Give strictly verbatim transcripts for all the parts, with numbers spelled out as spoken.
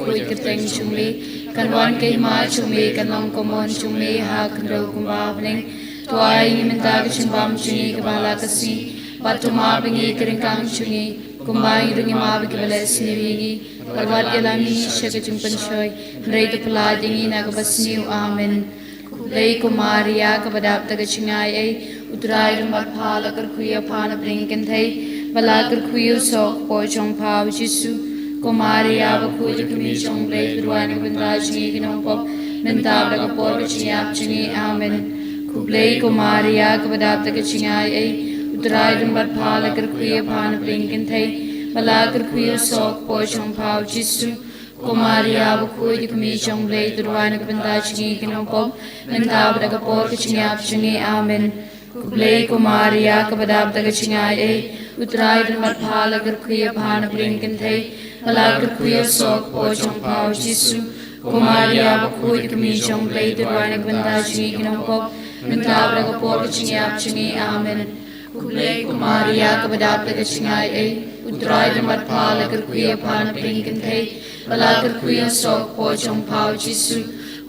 khuid kyrteng jong me, kan wan ka hima jong me, kan long ka mon jong me ha ka khyndew kumba ha bneng. To ai ngi mynta ka jingbam jong ngi kaba la ka sngi, bad to map ïa ngi ka ryngkang jong ngi, kumba ngi ruh ngi map ïa kiba leh sniew ïa ngi, bad wat ïalam ngi sha ka jingpynshoi, hynrei to pyllait ïa ngi na kaba sniew. Amen. Khublei ko Maria, kaba dap da ka jingaiei, U Trai u don bad pha, la kyrkhu ïa pha na pdeng kynthei, bad la kyrkhu ïa u soh ka kpoh jong pha u Jisu. Ko Maria bakhuid, ka kmie jong U Blei, to duwai na ka bynta jong ngi ki nongpop, mynta bad ha ka por ka jingïap jong ngi. Amen. Khublei ko Maria, kaba dap da ka jingaiei, U Trai u don bad pha, la kyrkhu ïa pha na pdeng kynthei, bad la kyrkhu ïa u soh ka kpoh jong pha u Jisu. Ko Maria bakhuid, ka kmie jong U Blei, to duwai na ka bynta jong ngi ki nongpop, mynta bad ha ka por ka jingïap jong ngi. Amen. Khublei ko Maria, kaba dap da ka jingaiei, U Trai u don bad pha, la kyrkhu ïa pha na pdeng kynthei, bad la kyrkhu ïa u soh ka kpoh jong pha u Jisu. Ko Maria bakhuid, ka kmie jong U Blei, to duwai na ka bynta jong ngi ki nongpop, mynta bad ha ka por ka jingïap jong ngi. Amen. Khublei ko Maria, kaba dap da ka jingaiei, U Trai u don bad pha, la kyrkhu ïa pha na pdeng kynthei, bad la kyrkhu ïa u soh ka kpoh jong pha u Jisu.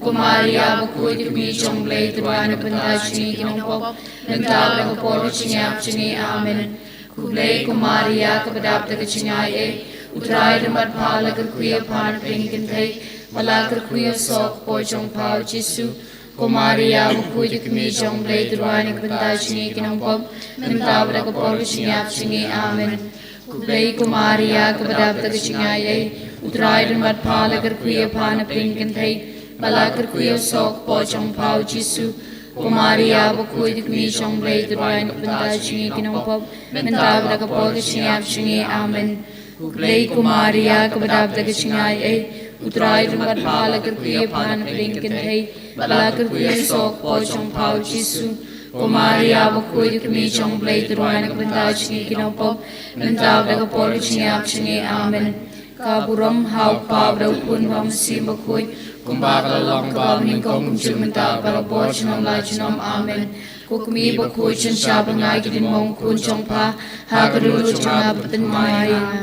Ko Maria bakhuid, ka kmie jong U Blei, to duwai na ka bynta jong ngi ki nongpop, mynta bad ha ka por ka jingïap jong ngi. Amen. Khublei ko Maria, kaba dap da ka jingaiei, U Trai u don bad pha, la kyrkhu ïa pha na pdeng kynthei, bad la kyrkhu ïa u soh ka kpoh jong pha u Jisu. Ko Maria bakhuid, ka kmie jong U Blei, to duwai na ka bynta jong ngi ki nongpop, mynta bad ha ka por ka jingïap jong ngi. Amen. Khublei ko Maria, kaba dap da ka jingaiei, U Trai u don bad pha, la kyrkhu ïa pha na pdeng kynthei, bad la kyrkhu ïa u soh ka kpoh jong pha u Jisu. Ko Maria bakhuid, ka kmie jong U Blei, to duwai na ka bynta jong ngi ki nongpop, mynta bad ha ka por ka jingïap jong ngi. Amen. Khublei ko Maria, kaba dap da ka jingaiei, U Trai u don bad pha, la kyrkhu ïa pha na pdeng kynthei, bad la kyrkhu ïa u soh ka kpoh jong pha u Jisu. Ko Maria bakhuid, ka kmie jong U Blei, to duwai na ka bynta jong ngi ki nongpop, mynta bad ha ka por ka jingïap jong ngi. Amen. Ka burom ha U Kpa bad ha U Khun bad ha U Mynsiem Bakhuid, kumba ka la long kaba nyngkong, kumjuh mynta bad barabor, junom la junom. Amen. Ko kmie bakhuid, jan shah bynga ïa ki diengmong khun jong pha ha ka dohnud jong nga, pyntngen ïa nga.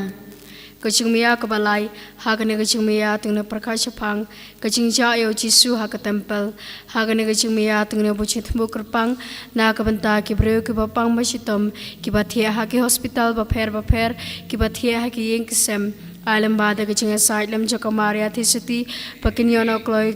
Ka jingmia kaba lai. Ha kane ka jingmia, te ngi pyrkhat shaphang ka jingjah ïa u Jisu ha ka templ. Ha kane ka jingmia, te ngi buh jingthmu kyrpang na ka bynta ki briew kiba pang ba shitom, kiba thiah ha ki hospital bapher bapher, kiba thiah ha ki ïing ki sem. Ai lem ba da ka jingïasaid lem jong ka Maria Theisotti, ba kin ïoh noh kloi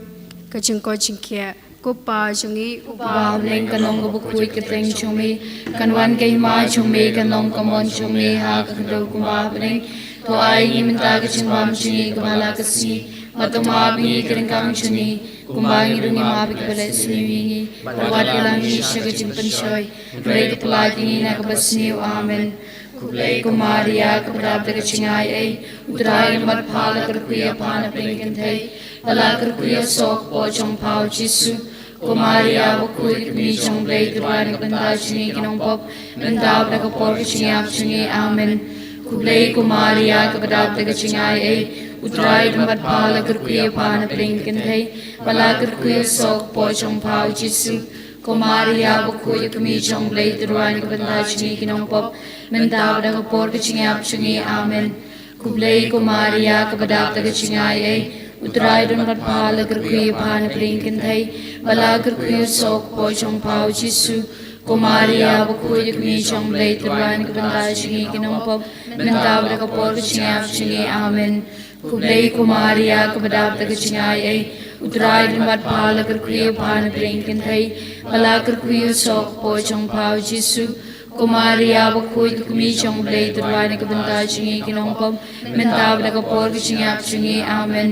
ka jingkoit jingkhiah. Ko Pa jong ngi uba ha bneng, kan long kaba khuid ka kyrteng jong me, kan wan ka hima jong me, kan long ka mon jong me ha ka khyndew kumba ha bneng. To ai ngi mynta ka jingbam jong ngi kaba la ka sngi, bad to map ïa ngi ka ryngkang jong ngi, kumba ngi ruh ngi map ïa kiba leh sniew ïa ngi, bad wat ïalam ngi sha ka jingpynshoi, hynrei to pyllait ïa ngi na kaba sniew. Amen. Khublei ko Maria, kaba dap da ka jingaiei, U Trai u don bad pha, la kyrkhu ïa pha na pdeng kynthei, bad la kyrkhu ïa u soh ka kpoh jong pha u Jisu. Ko Maria bakhuid, ka kmie jong U Blei, to duwai na ka bynta jong ngi ki nongpop, mynta bad ha ka por ka jingïap jong ngi. Amen. Khublei ko Maria, kaba dap da ka jingaiei, U Trai u don bad pha, la kyrkhu ïa pha na pdeng kynthei, bad la kyrkhu ïa u soh ka kpoh jong pha u Jisu. Ko Maria bakhuid, ka kmie jong U Blei, to duwai na ka bynta jong ngi ki nongpop, mynta bad ha ka por ka jingïap jong ngi. Amen. Khublei ko Maria, kaba dap da ka jingaiei, U Trai u don bad pha, la kyrkhu ïa pha na pdeng kynthei, bad la kyrkhu ïa u soh ka kpoh jong pha u Jisu. Ko Maria bakhuid, ka kmie jong U Blei, to duwai na ka bynta jong ngi ki nongpop, mynta bad ha ka por ka jingïap jong ngi. Amen. Khublei ko Maria, kaba dap da ka jingaiei, U Trai u don bad pha, la kyrkhu ïa pha na pdeng kynthei, bad la kyrkhu ïa u soh ka kpoh jong pha u Jisu. Ko Maria bakhuid, ka kmie jong U Blei, to duwai na ka bynta jong ngi ki nongpop, mynta bad ha ka por ka jingïap jong ngi. Amen.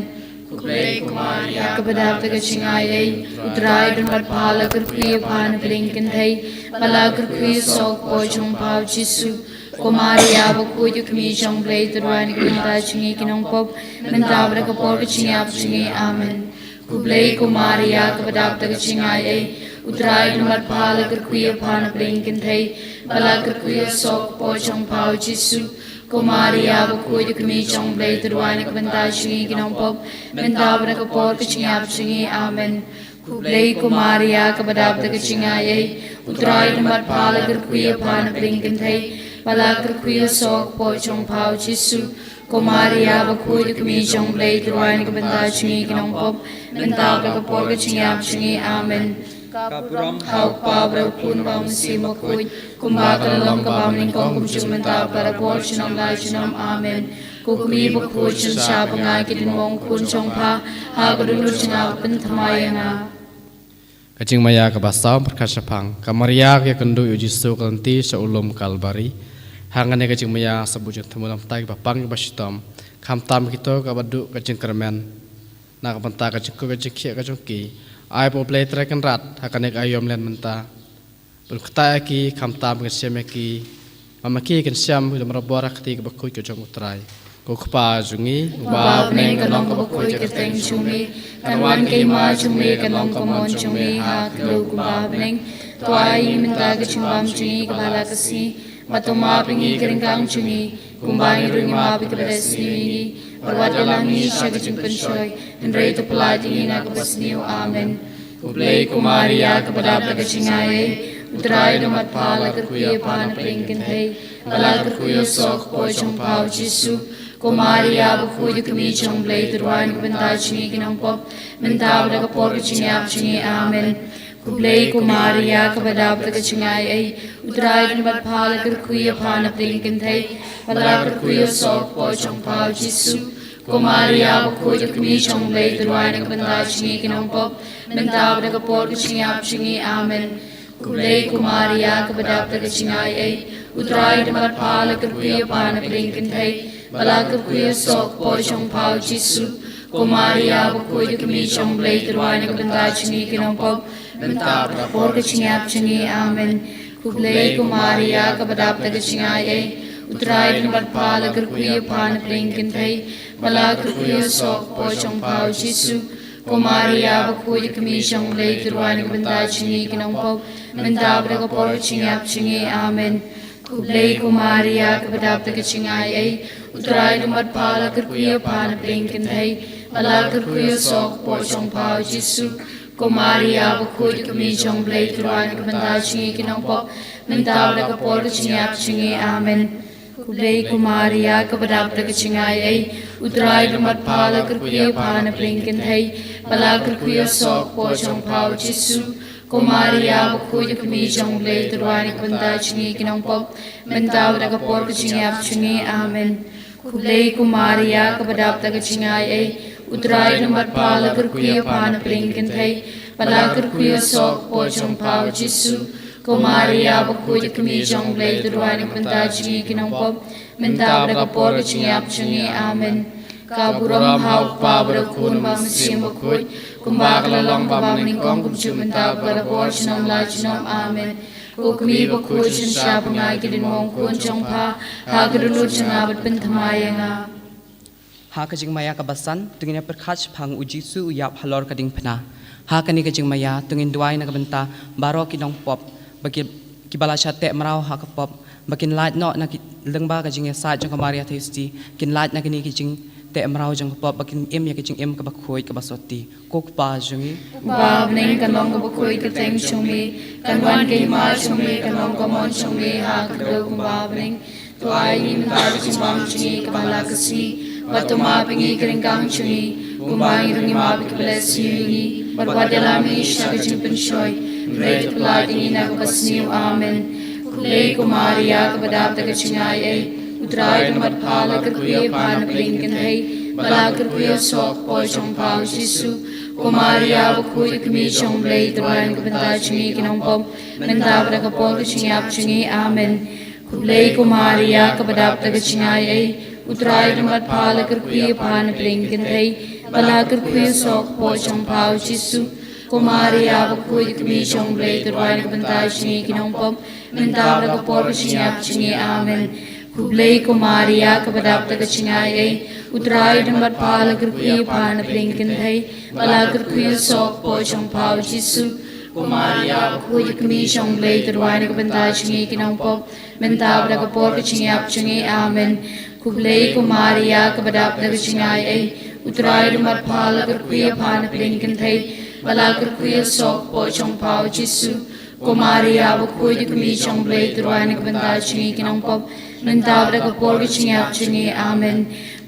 Khublei ko Maria, kaba dap da ka jingaiei, U Trai u don bad pha, la kyrkhu ïa pha na pdeng kynthei, bad la kyrkhu ïa u soh ka kpoh jong pha u Jisu. Ko Maria bakhuid, ka kmie jong U Blei, to duwai na ka bynta jong ngi ki nongpop, mynta bad ha ka por ka jingïap jong ngi. Amen. Khublei ko Maria, kaba dap da ka jingaiei, U Trai u don bad pha, la kyrkhu ïa pha na pdeng kynthei, bad la kyrkhu ïa u soh ka kpoh jong pha u Jisu. Ko Maria bakhuid, ka kmie jong U Blei, to duwai na ka bynta jong ngi ki nongpop, mynta bad ha ka por ka jingïap jong ngi. Amen. Khublei ko Maria, kaba dap da ka jingaiei, U Trai u don bad pha, la kyrkhu ïa pha na pdeng kynthei, bad la kyrkhu ïa u soh ka kpoh jong pha u Jisu. Ko Maria bakhuid, ka kmie jong U Blei, to duwai na ka bynta jong ngi ki nongpop, mynta bad ha ka por ka jingïap jong ngi. Amen. Ka burom ha U Kpa bad ha U Khun bad ha U Mynsiem Bakhuid, kumba ka la long, ka bym nyngkong, kumjuh mynta bad barabor, junom la junom. Amen. Ko kmie bakhuid, shynshar ba nga ki dien ma u khun jong pha, ha ka dohnud jong nga pynthymmai ïa nga. Ka jingmaïa kaba saw pyrkhat shaphang. Ka Maria ka ïakynduh ïa U Jisu ka lynti sha u lum Kalbari. Hangne ka jingmaïa sa buh jingthmu na ka bynta kiba pang kiba shitom, khamtam kito kiba duh ka jingkyrmen na ka bynta ka jingkhuid ka jingkhiah ka jong ki. Ai ba U Blei Trai Kynrad ha kane ka aïom len mynta, ban ktah ïa ki, khamtam ban shem ïa ki, ba ma ki kin shem ïa u lum barabor ha ka kti kaba khuid ka jong U Trai. Ko Kpa jong ngi uba ha bneng, ka long kaba khuid ka kyrteng jong me, kan wan ka hima jong me, kan long ka mon jong me ha kaba ha bneng. To ai ïa ngi mynta ka jingbam jong ngi kaba la ka sngi, bad to map ïa ngi ki ryngkang jong ngi, kumba ngi ruh ngi map ïa kiba la sniew ïa ngi, bad wat ïalam ngi sha ka jingpynshoi, hynrei to pyllait ïa ngi na kaba sniew. Amen. Khublei ko Maria, kaba dap da ka jingaiei, U Trai u don bad pha. La kyrkhu ïa pha na pdeng kynthei, bad la kyrkhu ïa u soh ka kpoh jong pha U Jisu. Ko Maria bakhuid, ka kmie jong U Blei, to duwai na ka bynta jong ngi ki nongpop, mynta bad ha ka por ka jingïap jong ngi. Amen. Khublei ko Maria, kaba dap da ka jingaiei, U Trai u don bad pha. La kyrkhu ïa pha na pdeng kynthei, bad la kyrkhu ïa u soh ka kpoh jong pha U Jisu. Ko Maria bakhuid, ka kmie jong U Blei, to duwai na ka bynta jong ngi ki nongpop, mynta bad ha ka por ka jingïap jong ngi. Amen. Khublei ko Maria, kaba dap da ka jingaiei, U Trai u don bad pha. La kyrkhu ïa pha na pdeng kynthei, bad la kyrkhu ïa u soh ka kpoh jong pha U Jisu. Ko Maria bakhuid, ka kmie jong U Blei, to duwai na ka bynta jong ngi ki nongpop, mynta bad ha ka por ka jingïap jong ngi. Amen. Khublei ko Maria, kaba dap da ka jingaiei, U Trai u don bad pha. La kyrkhu ïa pha na pdeng kynthei, bad la kyrkhu ïa u soh ka kpoh jong pha U Jisu. Ko Maria bakhuid, ka kmie jong U Blei, to duwai na ka bynta jong ngi ki nongpop, mynta bad ha ka por ka jingïap jong ngi. Amen. Khublei ko Maria, kaba dap da ka jingaiei, U Trai u don bad pha. La kyrkhu ïa pha na pdeng kynthei, bad la kyrkhu ïa u soh ka kpoh jong pha U Jisu. Ko Maria bakhuid, ka kmie jong U Blei, to duwai na ka bynta jong ngi ki nongpop, mynta bad ha ka por ka jingïap jong ngi. Amen. Khublei ko Maria, kaba dap da ka jingaiei, U Trai u don bad pha. La kyrkhu ïa pha na pdeng kynthei, bad la kyrkhu ïa u soh ka kpoh jong pha U Jisu. Ko Maria bakhuid, ka kmie jong U Blei, to duwai na ka bynta jong ngi ki nongpop, mynta bad ha ka por ka jingïap jong ngi. Amen. Khublei ko Maria, kaba dap da ka jingaiei, U Trai u don bad pha. La kyrkhu ïa pha na pdeng kynthei, bad la kyrkhu ïa u soh ka kpoh jong pha U Jisu. Ko Maria bakhuid, ka kmie jong U Blei, to duwai na ka bynta jong ngi ki nongpop, mynta bad ha ka por ka jingïap jong ngi. Amen. Ka burom ha U Kpa bad ha U Khun bad ha U Mynsiem Bakhuid, kumba ka la long, ka bym nyngkong, kumjuh mynta bad barabor, junom la junom. Amen. Ko kmie bakhuid, shynshar ba nga ki dien ma u khun jong pha, ha ka dohnud jong nga bad pynthymmai ïa nga. Ha ka jingmaïa kaba san, to ngin ïa pyrkhat shaphang U Jisu u ïap halor ka diengphna. Ha kane ka jingmaïa, to ngin duwai na ka bynta baroh ki nongpop, ba ki, kiba la shah teh mraw ha ka pop, ba kin lait noh na ki, lyngba ka jingïasaid jong ka Maria Theisotti, kin lait na kine ki jingteh mraw jong ka pop, ba kin im ïa ka jingim kaba khuid kaba sotti. Ko Kpa jong ngi uba ha bneng, kan long kaba khuid ka kyrteng jong me, kan wan ka hima jong me, kan long ka mon jong me, ha ka kyrdan kumba ha bneng. To ai ïa ngi mynta ka jingbam jong ngi kaba la ka sngi, bad to map ïa ngi ki ryngkang jong ngi, kumba ngi ruh ngi map ïa kiba la sniew ïa ngi, bad wat ïalam ngi sha ka jingpynshoi, hynrei to pyllait ïa ngi na kaba sniew. Amen. Khublei ko Maria, kaba dap da ka jingaiei, U Trai u don bad pha. La kyrkhu ïa pha na pdeng kynthei, bad la kyrkhu ïa u soh ka kpoh jong pha U Jisu. Ko Maria bakhuid, ka kmie jong U Blei, to duwai na ka bynta jong ngi ki nongpop, mynta bad ha ka por ka jingïap jong ngi. Amen. Khublei ko Maria, kaba dap da ka jingaiei, U Trai u don bad pha. La kyrkhu ïa pha na pdeng kynthei, bad la kyrkhu ïa u soh ka kpoh jong pha U Jisu. Ko Maria bakhuid, ka kmie jong U Blei, to duwai na ka bynta jong ngi ki nongpop, mynta bad ha ka por ka jingïap jong ngi. Amen. Khublei ko Maria, kaba dap da ka jingaiei, U Trai u don bad pha. La kyrkhu ïa pha na pdeng kynthei, bad la kyrkhu ïa u soh ka kpoh jong pha U Jisu. Ko Maria bakhuid, ka kmie jong U Blei, to duwai na ka bynta jong ngi ki nongpop, mynta bad ha ka por ka jingïap jong ngi. Amen. Khublei ko Maria, kaba dap da ka jingaiei, U Trai u don bad pha. La kyrkhu ïa pha na pdeng kynthei, bad la kyrkhu ïa u soh ka kpoh jong pha U Jisu. Ko Maria bakhuid, ka kmie jong U Blei, to duwai na ka bynta jong ngi ki nongpop, mynta bad ha ka por ka jingïap jong ngi. Amen.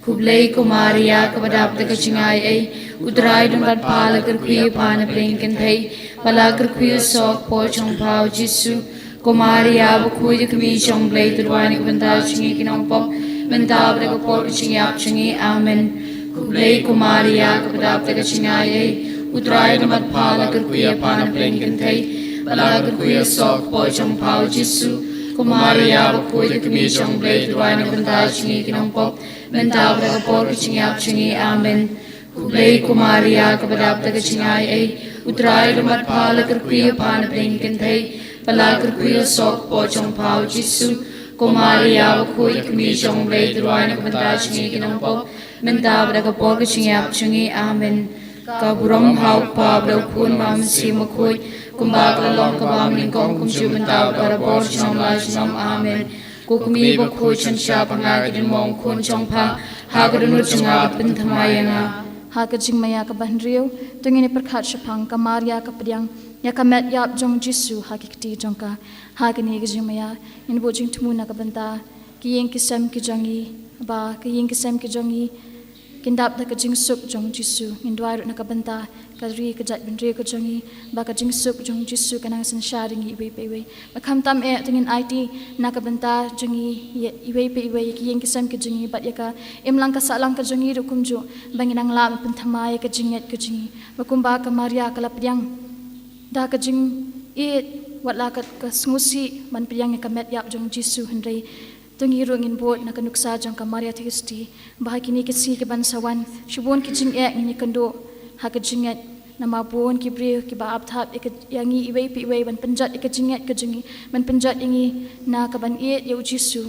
Khublei ko Maria, kaba dap da ka jingai ei, U Trai u don bad pha. La kyrkhu ïa pha na pdeng ki kynthei, bad la kyrkhu ïa u soh ka kpoh jong pha, U Jisu. Ko Maria bakhuid, ka kmie jong U Blei, to duwai na ka bynta jong ngi ki nongpop, mynta bad ha ka por ka jingïap jong ngi. Amen. Khublei ko Maria, kaba dap da ka jingai ei, U Trai u don bad pha. La kyrkhu ïa pha na pdeng ki kynthei, bad la kyrkhu ïa u soh ka kpoh jong pha, U Jisu. Ko Maria bakhuid, ka kmie jong U Blei, to duwai na ka bynta jong ngi ki nongpop, mynta bad ha ka por ka jingïap jong ngi. Amen. Khublei ko Maria, kaba dap da ka jingai ei, U Trai u don bad pha. La kyrkhu ïa pha na pdeng ki kynthei, bad la kyrkhu ïa u soh ka kpoh jong pha, U Jisu. Ko Maria bakhuid, ka kmie jong U Blei, to duwai na ka bynta jong ngi ki nongpop, mynta bad ha ka por ka jingïap jong ngi. Amen. Ka burom ha U Kpa, bad ha U Khun, bad ha U Mynsiem Bakhuid, kumba ka la long, ka bym nyngkong, kumjuh mynta, bad barabor, junom la junom. Amen. Ko kmie bakhuid, shon shah ha nga ïa ka jingmong khun jong pha, ha ka dohnud jong nga, pynthymmai ïa nga. Ha ka jingmaïa kaba hynriew, to ngin ïa pyrkhat shaphang ka Maria ka pdiang ïa ka met ïap jong U Jisu ha ki kti jong ka. Ha kane ka jingmaïa ngin buh jingthmu na ka bynta ki ïing ki sem ki jong ngi, ba ki ïing ki sem ki jong ngi kin dap da ka jingsuk jong U Jisu. Ngin duwai ruh na ka bynta ka ri ka jaitbynriew ka jong ngi, ba ka jingsuk jong U Jisu kan nang synshar ïa ngi iwei pa iwei. Bad khamtam eh, to ngin aiti na ka bynta jong ngi, ïa iwei pa iwei, ïa ki ïing ki sem ki jong ngi, bad ïa ka imlang ka sahlang ka jong ngi ruh kumjuh, ba ngin nang lah ban pynthymmai ïa ka jingngeit ka jong ngi, ba kumba ka Maria ka la pdiang da ka jingïeit, wat la ka, ka sngewsih ban pdiang ïa ka met ïap jong U Jisu, hynrei to ngi ruh ngin bud na ka nuksa jong ka Maria Theisotti, ba ha kine ki sngi ki ban sa wan, shibun ki jingeh ngin ïakynduh ha ka jingngeit, namar bun ki briew kiba ap thap ïa ka, ïa ngi iwei pa iwei ban pynjot ïa ka jingngeit ka jong ngi, ban pynjot ïa ngi na ka ban ïeit ïa U Jisu.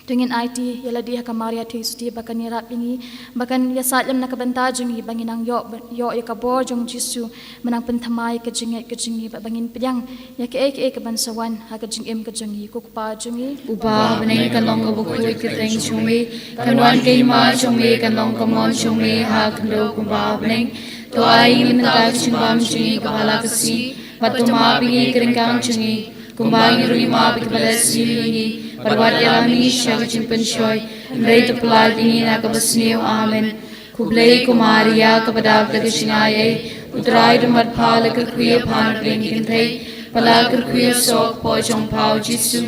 To ngin aiti ïa lade ha ka Maria Theisotti ba kan ïarap ïa ngi, ba kan ïasaid lem na ka bynta jong ngi, ba ngin nang ïoh, ïoh ïa ka bor jong U Jisu, ban nang pynthymmai ïa ka jingngeit ka jong ngi, bad ba ngin pdiang ïa kaei kaei ka ban sa wan ha ka jingim ka jong ngi. Ko Kpa jong ngi uba ha bneng, kan long ka bakhuid ka kyrteng jong me, kan wan ka hima jong me, kan long ka mon jong me ha khyndew kumba ha bneng. To ai ïa ngi mynta ka jingbam jong ngi kaba hala ka sngi, bad to map ïa ngi ki ryngkang jong ngi, kumba ngi ruh ngi map ïa kiba leh sniew ïa ngi, bad wat ïalam ïa ngi sha ka jingpynshoi, hynrei to pyllait ïa ngi na kaba sniew. Amen. Khublei ko Maria, kaba dap da ka jingai ei, U Trai u don bad pha. La kyrkhu ïa pha na pdeng ki kynthei, bad la kyrkhu ïa u soh ka kpoh jong pha, U Jisu.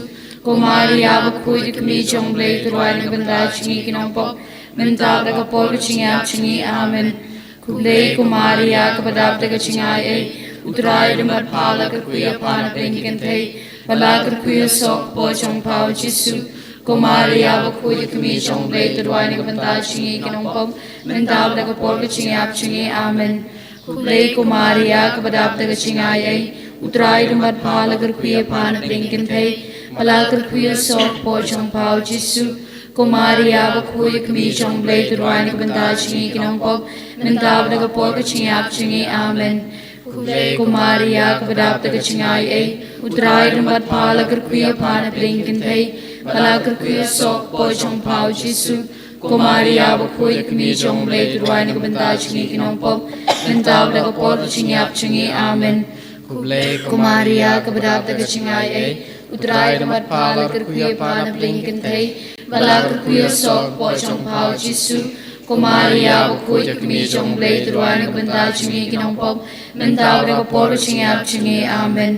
Ko Maria bakhuid, ka kmie jong U Blei, to duwai na ka bynta jong ngi ki nongpop, mynta bad ha ka por ka jingïap jong ngi. Amen. Khublei ko Maria, kaba dap da ka jingai ei, U Trai u don bad pha. La kyrkhu ïa pha na pdeng ki kynthei, bad la kyrkhu ïa u soh ka kpoh jong pha, U Jisu. Ko Maria bakhuid, ka kmie jong U Blei, to duwai na ka bynta jong ngi ki nongpop, mynta bad ha ka por ka jingïap jong ngi. Amen. Khublei ko Maria, kaba dap da ka jingai ei, U Trai u don bad pha. La kyrkhu ïa pha na pdeng ki kynthei, bad la kyrkhu ïa u soh ka kpoh jong pha, U Jisu. Ko Maria bakhuid, ka kmie jong U Blei, to duwai na ka bynta jong ngi ki nongpop, mynta bad ha ka por ka jingïap jong ngi. Amen. Khublei ko Maria, kaba dap da ka jingai ei, U Trai u don bad pha. La kyrkhu ïa pha na pdeng ki kynthei, bad la kyrkhu ïa u soh ka kpoh jong pha, U Jisu. Ko Maria bakhuid, ka kmie jong U Blei, to duwai na ka bynta jong ngi ki nongpop, mynta bad ha ka por ka jingïap jong ngi. Amen. Khublei ko Maria, kaba dap da ka jingai ei, U Trai u don bad pha. La kyrkhu ïa pha na pdeng ki kynthei, bad la kyrkhu ïa u soh ka kpoh jong pha, U Jisu. Ko Maria bakhuid, ka kmie jong U Blei, to duwai na ka bynta jong ngi ki nongpop, mynta bad ha ka por ka jingïap jong ngi. Amen.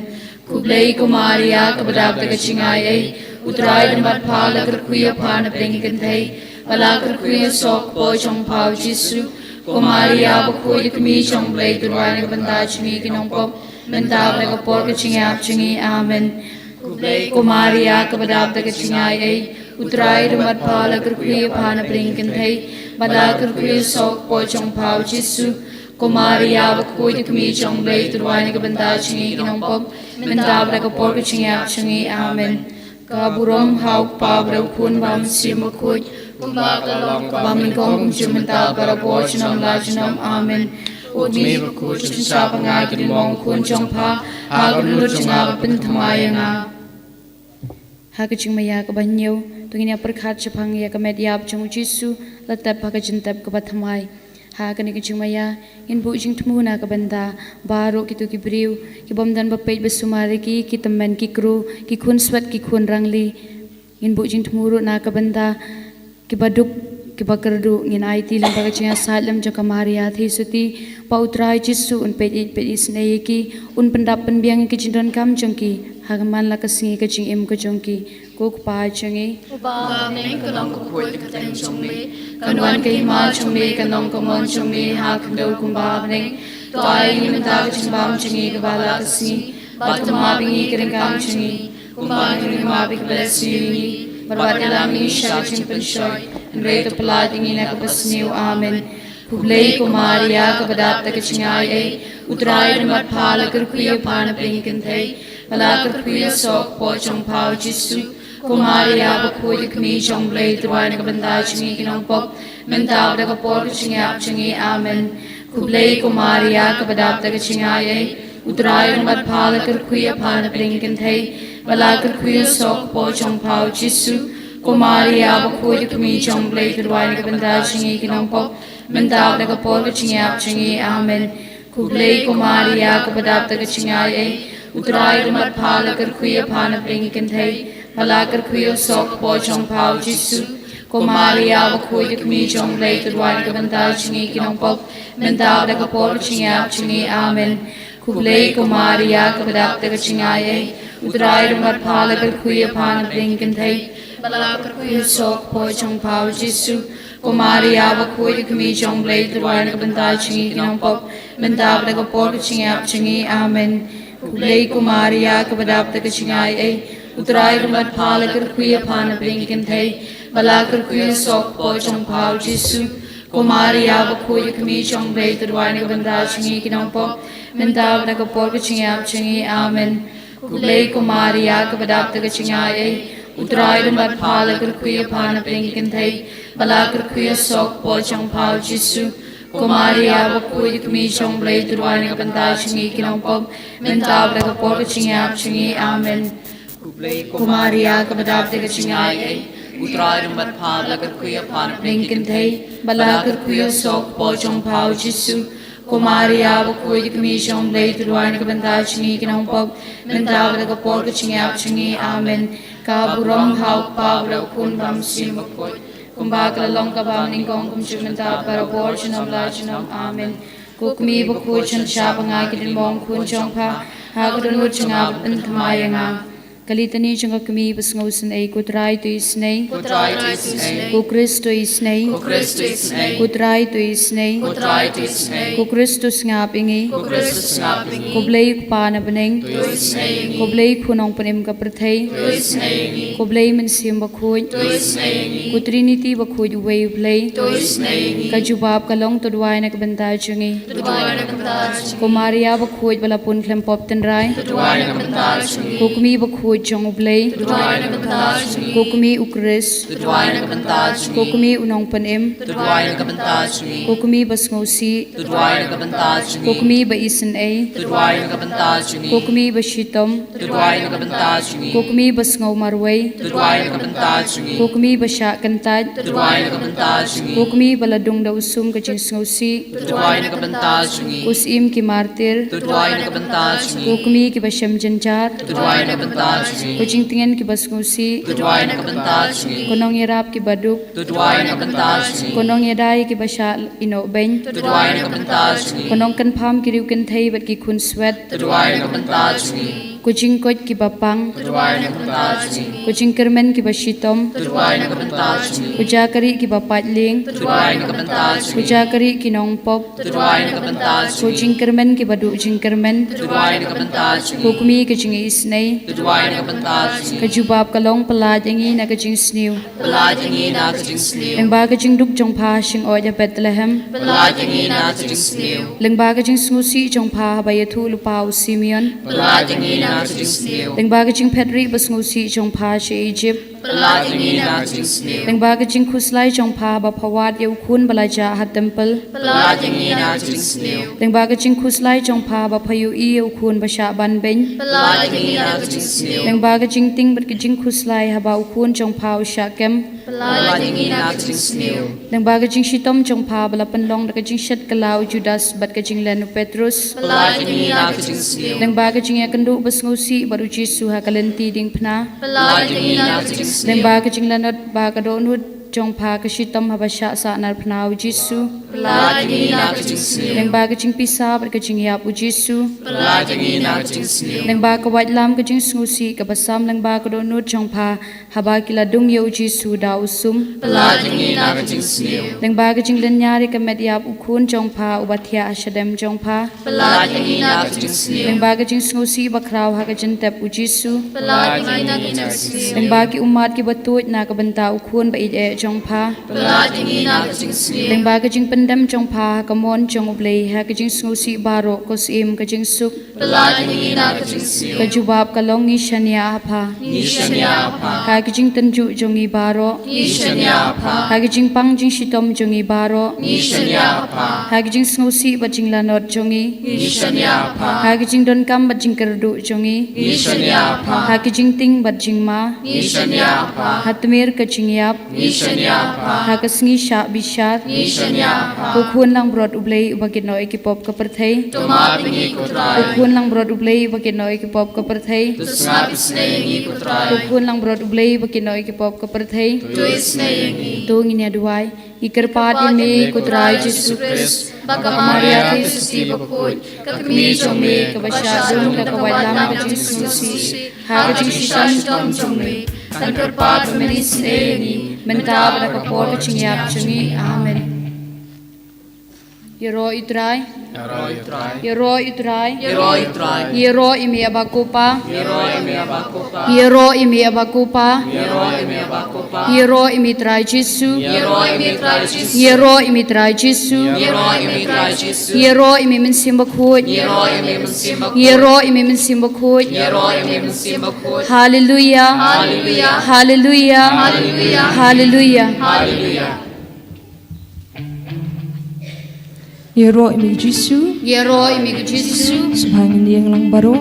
Khublei ko Maria, kaba dap da ka jingai ei, U Trai u don bad pha. La kyrkhu ïa pha na pdeng ki kynthei, bad la kyrkhu ïa u soh ka kpoh jong pha, U Jisu. Ko Maria bakhuid, ka kmie jong U Blei, to duwai na ka bynta jong ngi ki nongpop, mynta bad ha ka por ka jingïap jong ngi. Amen. Khublei ko Maria, kaba dap da ka jingai ei, U Trai u don bad pha. La kyrkhu ïa pha na pdeng ki kynthei, bad la kyrkhu ïa u soh ka kpoh jong pha, U Jisu. Ko Maria bakhuid, ka kmie jong U Blei, to duwai na ka bynta jong ngi ki nongpop, mynta bad ha ka por ka jingïap jong ngi. Amen. Ka burom ha U Kpa, bad ha U Khun, bad ha U Mynsiem Bakhuid, kumba ka la long, ka bym nyngkong, kumjuh mynta, barabor, junom la junom. Amen. Ko kmie bakhuid, shon shah ha nga ïa ka jingmong khun jong pha, ha ka dohnud jong nga, bad pynthymmai ïa nga. Ha ka jingmaïa kaba hynñiew, to ngin ïa pyrkhat shaphang ïa ka met ïap jong U Jisu, la tep ha ka jingtep kaba thymmai. Ha kane ka jingmaïa, ngin buh jingthmu na ka bynta baroh kito ki briew ki bym don ba peit ba sumar ïa ki, ki tymmen ki kru, ki khun swet ki khun rangli. Ngin buh jingthmu ruh na ka bynta kiba duk, Kiba kyrduh, ngin aiti lem bad ka jingïasaid lem jong ka Maria Theisotti ba U Trai Jisu un peit ïeit peit isynei ïa ki, un pyndap pynbiang ïa ki jingdonkam jong ki ha ka man la ka sngi ka jingim ka jong ki. Ko Kpa jong ngi, uba ha bneng, ka long ka khuid ka kyrteng jong me, kan wan ka hima jong me, kan long ka mon jong me ha khyndew kumba ha bneng. To ai ïa ngi mynta ka jingbam jong ngi kaba la ka sngi, bad to map ïa ngi ki ryngkang jong ngi, kumba ngi ruh ngi map ïa kiba la sniew ïa ngi, bad wat ïalam ïa ngi sha ka jingpynshoi, hynrei to pyllait ïa ngi na kaba sniew. Amen. Khublei ko Maria, kaba dap da ka jingaiei, U Trai u don bad pha, la kyrkhu ïa pha na pdeng ki kynthei, bad la kyrkhu ïa u soh ka kpoh jong pha U Jisu. Ko Maria bakhuid, ka kmie jong U Blei, to duwai na ka bynta jong ngi ki nongpop, mynta bad ha ka por ka jingïap jong ngi. Amen. Khublei ko Maria, kaba dap da ka jingaiei, U Trai u don bad pha, la kyrkhu ïa pha na pdeng ki kynthei, bad la kyrkhu ïa u soh ka kpoh jong pha U Jisu. Ko Maria bakhuid, ka kmie jong U Blei, to duwai na ka bynta jong ngi ki nongpop, mynta bad ha ka por ka jingïap jong ngi. Amen. Khublei ko Maria, kaba dap da ka jingaiei, U Trai u don bad pha, la kyrkhu ïa pha na pdeng ki kynthei, bad la kyrkhu ïa u soh ka kpoh jong pha U Jisu. Ko Maria bakhuid, ka kmie jong U Blei, to duwai na ka bynta jong ngi ki nongpop, mynta bad ha ka por ka jingïap jong ngi. Amen. Khublei ko Maria, kaba dap da ka jingaiei, U Trai u don bad pha, la kyrkhu ïa pha na pdeng ki kynthei, bad la kyrkhu ïa u soh ka kpoh jong pha U Jisu. Ko Maria bakhuid, ka kmie jong U Blei, to duwai na ka bynta jong ngi ki nongpop, mynta bad ha ka por ka jingïap jong ngi. Amen. Khublei ko Maria, kaba dap da ka jingaiei, U Trai u don bad pha, la kyrkhu ïa pha na pdeng ki kynthei, bad la kyrkhu ïa u soh ka kpoh jong pha U Jisu. Ko Maria bakhuid, ka kmie jong U Blei, to duwai na ka bynta jong ngi ki nongpop, mynta bad ha ka por ka jingïap jong ngi. Amen. Khublei ko Maria, kaba dap da ka jingaiei, U Trai u don bad pha, la kyrkhu ïa pha na pdeng ki kynthei, bad la kyrkhu ïa u soh ka kpoh jong pha U Jisu. Ko Maria bakhuid, ka kmie jong U Blei, to duwai na ka bynta jong ngi ki nongpop, mynta bad ha ka por ka jingïap jong ngi. Amen. Khublei ko Maria, kaba dap da ka jingaiei, U Trai u don bad pha, la kyrkhu ïa pha na pdeng ki kynthei, bad la kyrkhu ïa u soh ka kpoh jong pha U Jisu. Ko Maria bakhuid, ka kmie jong U Blei, to duwai na ka bynta jong ngi ki nongpop, mynta bad ha ka por ka jingïap jong ngi. Amen. Ka burom ha U Kpa bad ha U Khun bad ha U Mynsiem Bakhuid, kumba ka la long, ka banyngkong, kumjuh mynta, barabor, junom la junom. Amen. Ko kmie bakhuid, jan shah ba nga kyrduh ïa u khun jong pha ha ka dohnud jong nga, bad pynthymmai ïa nga. Ka Litani jong ka Kmie Basngewsynei. Ko Trai, to isynei. Ko Trai, to isynei. Ko Khrist, to isynei. Ko Khrist, to isynei. Ko Trai, to isynei. Ko Trai, to isynei. Ko Khrist, to sngap ïa ngi. Ko Khrist, to sngap ïa ngi. Ko Blei U Kpa na bneng, to isynei ïa ngi. Ko Blei Khun Nongpynim ka pyrthei, to isynei ïa ngi. Ko Blei Mynsiem Bakhuid, to isynei ïa ngi. Ko Trinity bakhuid uwei U Blei, to isynei ïa ngi. Ka jubab ka long, to duwai na ka bynta jong ngi. To duwai na ka bynta jong ngi. Ko Maria bakhuid, ba la pun khlem pop tynrai, to duwai na ka bynta jong ngi. Ko Kmie bakhuid jong U Blei, to duwai na ka bynta jong ngi. Ko Kmie U Khrist, to duwai na ka bynta jong ngi. Ko Kmie U Nongpynim, to duwai na ka bynta jong ngi. Ko Kmie Basngewsih, to duwai na ka bynta jong ngi. Ko Kmie Baisynei, to duwai na ka bynta jong ngi. Ko Kmie Bashitom, to duwai na ka bynta jong ngi. Ko Kmie Basngew Marwei, to duwai na ka bynta jong ngi. Ko Kmie Bashah Kyntait, to duwai na ka bynta jong ngi. Ko Kmie ba la dung da u sum ka jingsngewsih, to duwai na ka bynta jong ngi. Ko Syiem ki Martir, to duwai na ka bynta jong ngi. Ko Kmie kiba shem jynjar, to duwai na ka bynta jong ngi. Ko Jingtngen kiba sngewsih, to duwai na ka bynta jong ngi. Ko Nongïarap kiba duk, to duwai na ka bynta jong ngi. Ko Nongïada ïa kiba shah ïehnoh beiñ, to duwai na ka bynta jong ngi. Ko Nongkynpham ki riewkynthei bad ki khunswet, to duwai na ka bynta jong ngi. Ko Jingkoit kiba pang, to duwai na ka bynta jong ngi. Ko Jingkyrmen kiba shitom, to duwai na ka bynta jong ngi. Ko Jakarieh kiba paid lieng, to duwai na ka bynta jong ngi. Ko Jakarieh ki nongpop, to duwai na ka bynta jong ngi. Ko Jingkyrmen kiba duh jingkyrmen, to duwai na ka bynta jong ngi. Ko Kmie ka jingisynei, to duwai na ka bynta jong ngi. Ka jubab ka long, pyllait ïa ngi na ka jingsniew. Pyllait ïa ngi na ka jingsniew. Lyngba ka jingduk jong pha ha shyngod ïa Bethlehem, pyllait ïa ngi na ka jingsniew. Lyngba ka jingsngewsih jong pha haba ïathuh lypa u Simeon, pyllait ïa ngi na ka jingsniew. Lyngba ka jingphetrieh basngewsih jong pha sha Egypt, pyllait ïa ngi na ka jingsniew. Lyngba ka jingkhuslai jong pha ba pha wad ïa u khun ba la jah ha temple, pyllait ïa ngi na ka jingsniew. Lyngba ka jingkhuslai jong pha ba pha ïohi ïa u khun ba shah ban beiñ, pyllait ïa ngi na ka jingsniew. Lyngba ka jingtieng bad ka jingkhuslai haba u khun jong pha u shah kem, pyllait ïa ngi na ka jingsniew. Lyngba ka jingshitom jong pha ba la pynlong da ka jingshet kylla u Judas bad ka jinglen u Petrus, pyllait ïa ngi na ka jingsniew. Lyngba ka jingïakynduh basngewsih bad u Jisu ha ka lynti diengphna, pyllait ïa ngi na ka jingsniew. Lyngba ka jinglanot ba ha ka dohnud jong pha ka shitom haba shah sahnarphna, U Jisu. Pynlait ïa ngi na ka jingsniew. Lyngba ka jingpisa bad ka jingïap, U Jisu. Pynlait ïa ngi na ka jingsniew. Lyngba ka waitlam ka jingsngewsih kaba sam lyngba ka dohnud jong pha, haba ki la dung ïa U Jisu da u sum. Pynlait ïa ngi na ka jingsniew. Lyngba ka jinglynñiar ïa ka met ïap u Khun jong pha uba thiah ha shadem jong pha. Pynlait ïa ngi na ka jingsniew. Lyngba ka jingsngewsih bakhraw ha ka jingtep, U Jisu. Pynlait ïa ngi na ka jingsniew. Lyngba ki ummat kiba tuid na ka bynta u Khun ba ïeit eh jong pha. Pynlait ïa ngi na ka jingsniew. Lyngba ka jingpyndem jong pha ha ka mon jong U Blei ha ka jingsngewsih baroh, ko Syiem ka jingsuk. Pynlait ïa ngi na ka jingsniew. Ka jubab ka long, ngi shaniah ha pha. Ngi shaniah ha pha. Ha ka jingtynjuh jong ngi baroh. Ngi shaniah ha pha. Ha ka jingpang jingshitom jong ngi baroh. Ngi shaniah ha pha. Ha ka jingsngewsih bad jinglanot jong ngi. Ngi shaniah ha pha. Ha ka jingdonkam bad jingkyrduh jong ngi. Ngi shaniah ha pha. Ha ka jingtieng bad jingma. Ngi shaniah ha pha. Ha tmier ka jingïap. Ngi shaniah ha pha. Ha ka sngi shah bishar. Ngi shaniah ha pha. Ko Khun langbrot U Blei uba kit noh ïa ki pop ka pyrthei. To map ïa ngi, ko Trai. Ko Khun langbrot U Blei uba kit noh ïa ki pop ka pyrthei. To sngap isynei ïa ngi, ko Trai. Ko Khun langbrot U Blei uba kit noh ïa ki pop ka pyrthei. To isynei ïa ngi. To ngin ïa duwai. Ngi kyrpad ïa me, ko Trai Jisu Khrist, bad ka Maria Theisotti bakhuid, ka kmie jong me, kaba shah dung da ka waitlam ka jingsngewsih ha ka jingshitom jong me, kan kyrpad ba men isynei ïa ngi mynta bad ha ka por ka jingïap jong ngi. Amen. Ïaroh ïa U Trai. Ïaroh ïa U Trai. Ïaroh ïa U Trai. Ïaroh ïa me, Aba ko Pa. Ïaroh ïa me, Aba ko Pa. Ïaroh ïa me, Aba ko Pa. Ïaroh ïa me, Aba ko Pa. Ïaroh ïa me, Trai Jisu. Ïaroh ïa me, Trai Jisu. Ïaroh ïa me, Trai Jisu. Ïaroh ïa me, Trai Jisu. Ïaroh ïa me, Mynsiem Bakhuid. Ïaroh ïa me, Mynsiem Bakhuid. Ïaroh ïa me, Mynsiem Bakhuid. Ïaroh ïa me, Mynsiem Bakhuid. Haleluia. Haleluia. Haleluia. Haleluia. Haleluia. Haleluia. Ïaroh ïa me ko Jisu. Ïaroh ïa me ko Jisu. Sngewbha ngin ïeng lang baroh.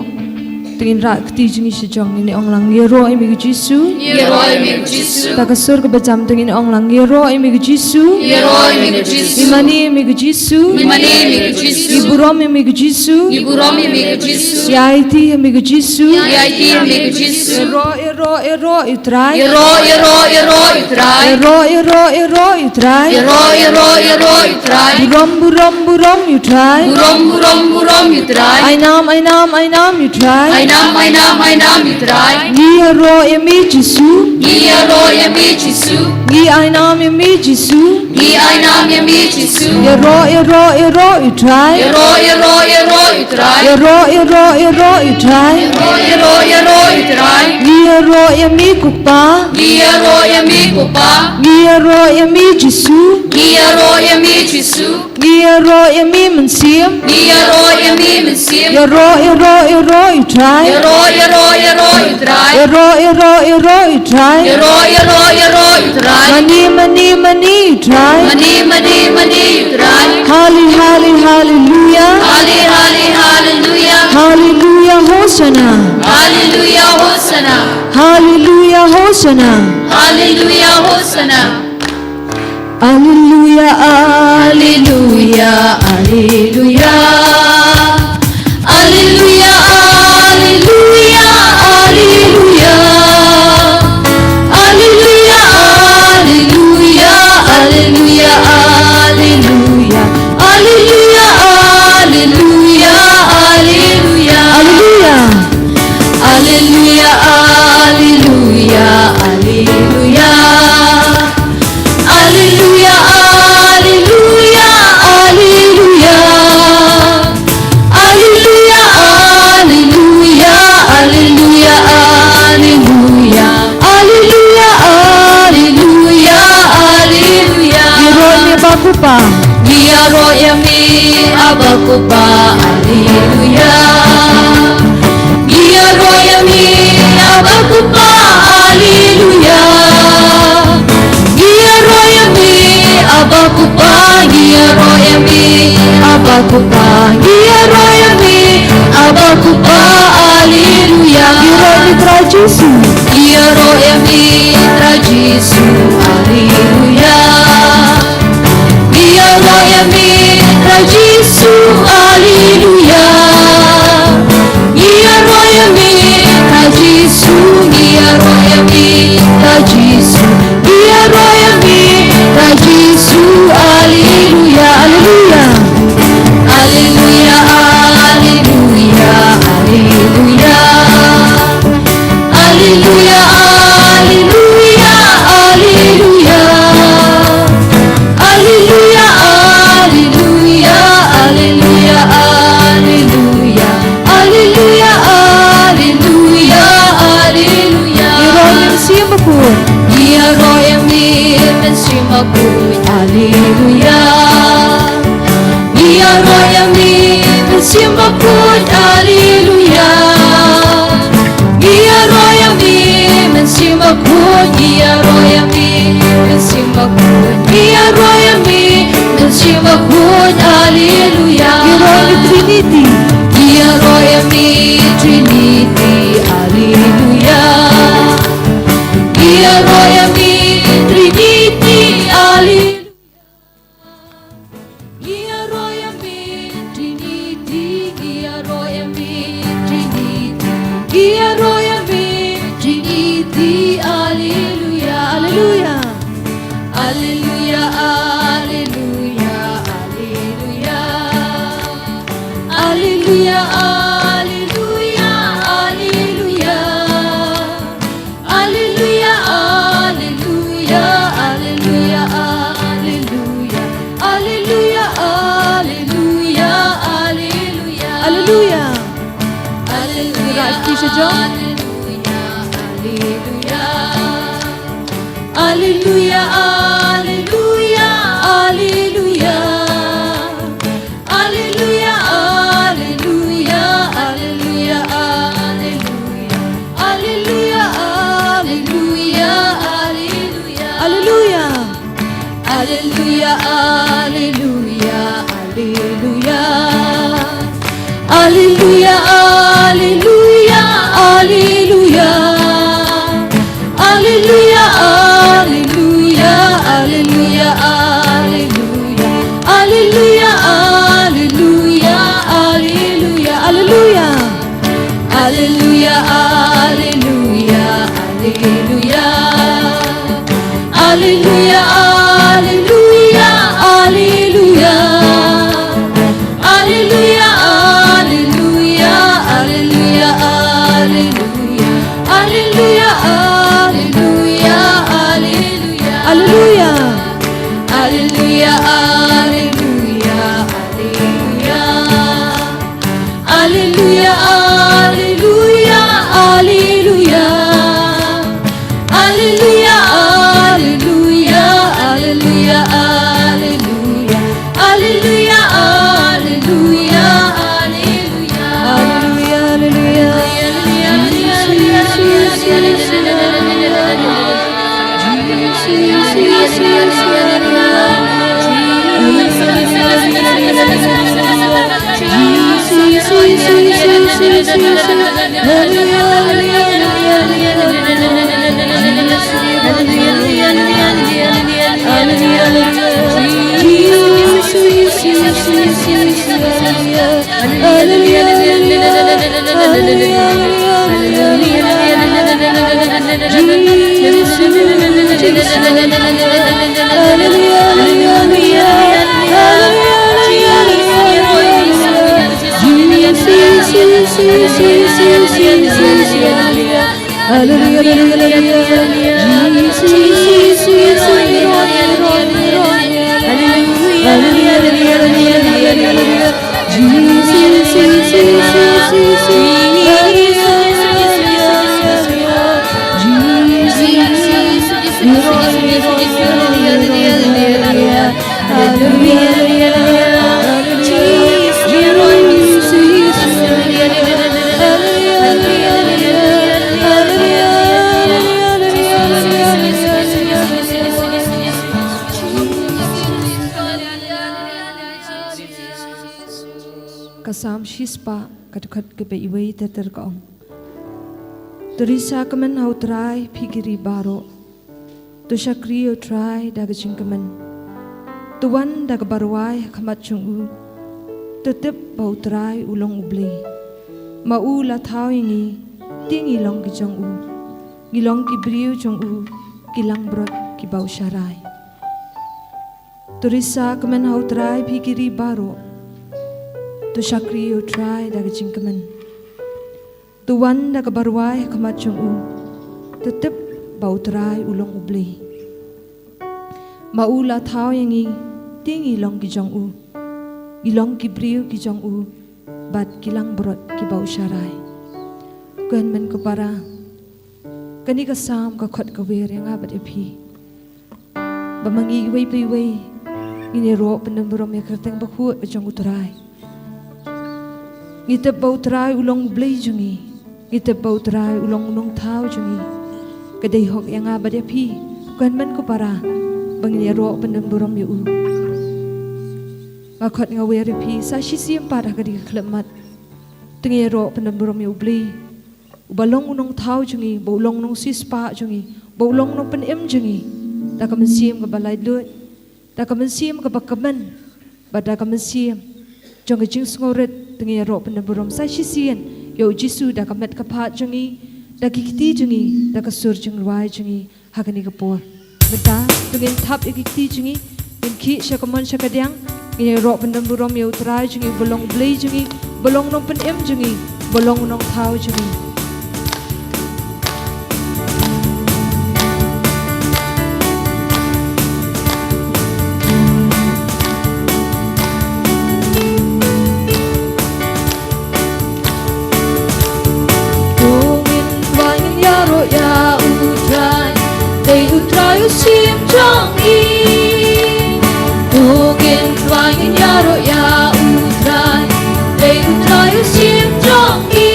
Te ngin rah kti jong ngi sha jong, ngin ong lang, ïaroh ïa me ko Jisu. Ïaroh ïa me ko Jisu. Da ka sur kaba jam te ngin ong lang, ïaroh ïa me ko Jisu. Ïaroh ïa me ko Jisu. Ngin mane ïa me ko Jisu. Ngin mane ïa me ko Jisu. Ngi burom ïa me ko Jisu. Ngi burom ïa me ko Jisu. Ngi aiti ïa me ko Jisu. Ngi aiti ïa me ko Jisu. Ïaroh, ïaroh, ïaroh ïa U Trai. Ïaroh, ïaroh, ïaroh ïa U Trai. Ïaroh, ïaroh, ïaroh ïa U Trai. Ïaroh, ïaroh, ïaroh ïa U Trai. Burom, burom, burom ïa U Trai. Burom, burom, burom ïa U Trai. Ai nam, ai nam, ai nam ïa U Trai. Ai nam, ai nam, ai nam ïa U Trai. Ngi ïaroh ïa me Jisu. Ngi ïaroh ïa me Jisu. Ngi ai nam ïa me Jisu. Ngi ai nam ïa me Jisu. Ïaroh, ïaroh, ïaroh ïa U Trai. Ïaroh, ïaroh, ïaroh ïa U Trai. Ïaroh, ïaroh, ïaroh ïa U Trai. Ïaroh, ïaroh, ïaroh ïa U Trai. Ngi ïaroh ïa me ko Pa. Ngi ïaroh ïa me ko Pa. Ngi ïaroh ïa me Jisu. Ngi ïaroh ïa me Jisu. Ngi ïaroh ïa me Mynsiem. Ngi ïaroh ïa me Mynsiem. Ïaroh, ïaroh, ïaroh ïa U Trai. Ïaroh, ïaroh, ïaroh ïa U Trai. Ïaroh, ïaroh, ïaroh ïa U Trai. Ïaroh, ïaroh, ïaroh ïa U Trai. Mane, mane, mane ïa U Trai. Mane, mane, mane ïa U Trai. Hale, hale, haleluia. Hale, hale, haleluia. Haleluia, hosana. Haleluia, hosana. Haleluia, hosana. Haleluia, hosana. Alleluia, alleluia, alleluia. Alleluia, alleluia, alleluia. Alleluia, alleluia, alleluia, alleluia. Alleluia, alleluia, alleluia. Alleluia. Alleluia, alleluia, alleluia. Alleluia, alleluia, alleluia. Alleluia, alleluia, alleluia, alleluia. Alleluia, alleluia, alleluia. Ngi ïaroh ïa me Aba ko Pa. Ngi ïaroh ïa me Aba ko Pa. Alleluia. Ngi ïaroh ïa me Aba ko Pa, alleluia. Ngi ïaroh ïa me Aba ko Pa, ngi ïaroh ïa me Aba ko Pa, ngi ïaroh ïa me Aba ko Pa, alleluia. Ngi ïaroh ïa me Trai Jisu. Ngi ïaroh ïa me Trai Jisu, alleluia. Ngi ïaroh ïa me Trai Jisu, alleluia. Ngi ïaroh ïa me Trai Jisu, ngi ïaroh ïa me Trai Jisu, ngi ïaroh ïa me Mynsiem Bakhuid, Alleluia. Ngi ïaroh ïa me, Mynsiem Bakhuid, ngi ïaroh ïa me, Mynsiem Bakhuid, ngi ïaroh ïa me, Mynsiem Bakhuid, Alleluia. Ngi ïaroh ïa me, Trinity. Ngi ïaroh ïa me, Trinity, Alleluia. Ngi ïaroh ïa me, Trinity, Alleluia. Ngi ïaroh ïa me, Trinity, ngi ïaroh ïa me, Trinity, ngi ïaroh ïa me, Trinity, Alleluia, Alleluia. Alleluia, Alleluia, Alleluia. Alleluia, Alleluia, Alleluia. Alleluia, Alleluia, Alleluia, Alleluia. Alleluia, Alleluia, Alleluia. Alleluia. Alleluia, Alleluia, Alleluia. Alleluia, Alleluia, Alleluia. Alleluia, Alleluia, Alleluia, Alleluia. Alleluia, Alleluia, Alleluia. Alleluia, Alleluia, Alleluia. Alleluia, Alleluia, Alleluia. Alleluia, Alleluia, Alleluia, Alleluia. Alleluia, Alleluia, Alleluia, Alleluia. Alleluia, Alleluia, Alleluia. Alleluia, Alleluia, Alleluia. Alleluia, Alleluia, Alleluia, Alleluia. Alleluia, Alleluia, Alleluia, Alleluia. Alleluia. Alleluia, Alleluia, Alleluia. Alleluia, Alleluia, Alleluia. Alleluia, Alleluia, Alleluia, Alleluia. Alleluia, Alleluia, Alleluia. Alleluia, Alleluia. Ka Salm shispah, ka dkhot kaba wei ter ter ka ong: To risa kmen ha U Trai phi ki ri baroh. To shakri ïa U Trai da ka jingkmen. To wan da kaba rwai ha khmat jong u. To tip ba U Trai u long U Blei. Ma u la thaw ïa ngi, te ngi long ki jong u. Ngi long ki briew jong u, ki langbrot kiba u sharai. To risa kmen ha U Trai phi ki ri baroh. To shakri ïa U Trai da ka jingkmen. To wan da kaba rwai ha khmat jong u. To tip ba U Trai u long U Blei. Ma u la thaw ïa ngi, te ngi long ki jong u. Ngi long ki briew ki jong u, bad ki langbrot kiba u sharai. Ko hynmen ko para, kane ka Salm ka khot kawei ïa nga bad ïa phi. Ba ma ngi iwei pa iwei ngin ïaroh pyndon burom ïa ka kyrteng bakhuid ka jong U Trai. Ngi tip ba U Trai u long U Blei jong ngi. Ngi tip ba U Trai u long U Nongthaw jong ngi. Ka dei hok ïa nga bad ïa phi, ko hynmen ko para, ba ngin ïaroh pyndem burom ïa u. Nga khot nga wer ïa phi sa shisien pat ha kane ka khyllipmat. Te ngin ïaroh pyndem burom ïa U Blei, uba long U Nongthaw jong ngi, ba u long U Nongsiewspah jong ngi, ba u long U Nongpynim jong ngi. Da ka mynsiem kaba laitluid, da ka mynsiem kaba kmen, bad da ka mynsiem jong ka jingsngewrit, te ngin ïaroh pyndem burom sa shisien ïa U Jisu da ka met ka phad jong ngi, da ki kti jong ngi, da ka sur jingrwai jong ngi ha kane ka por. Mynta to ngin thap ïa ki kti jong ngi, ngin khih sha ka mon sha ka diang. Ngin ïaroh pyndem burom ïa U Trai jong ngi, uba long U Blei jong ngi, uba long U Nongpynim jong ngi, uba long U Nongthaw jong ngi. To ngin duwai, ngin ïaroh ïa U Trai, dei U Trai u Syiem jong ngi. To ngin duwai, ngin ïaroh ïa U Trai, dei U Trai u Syiem jong ngi.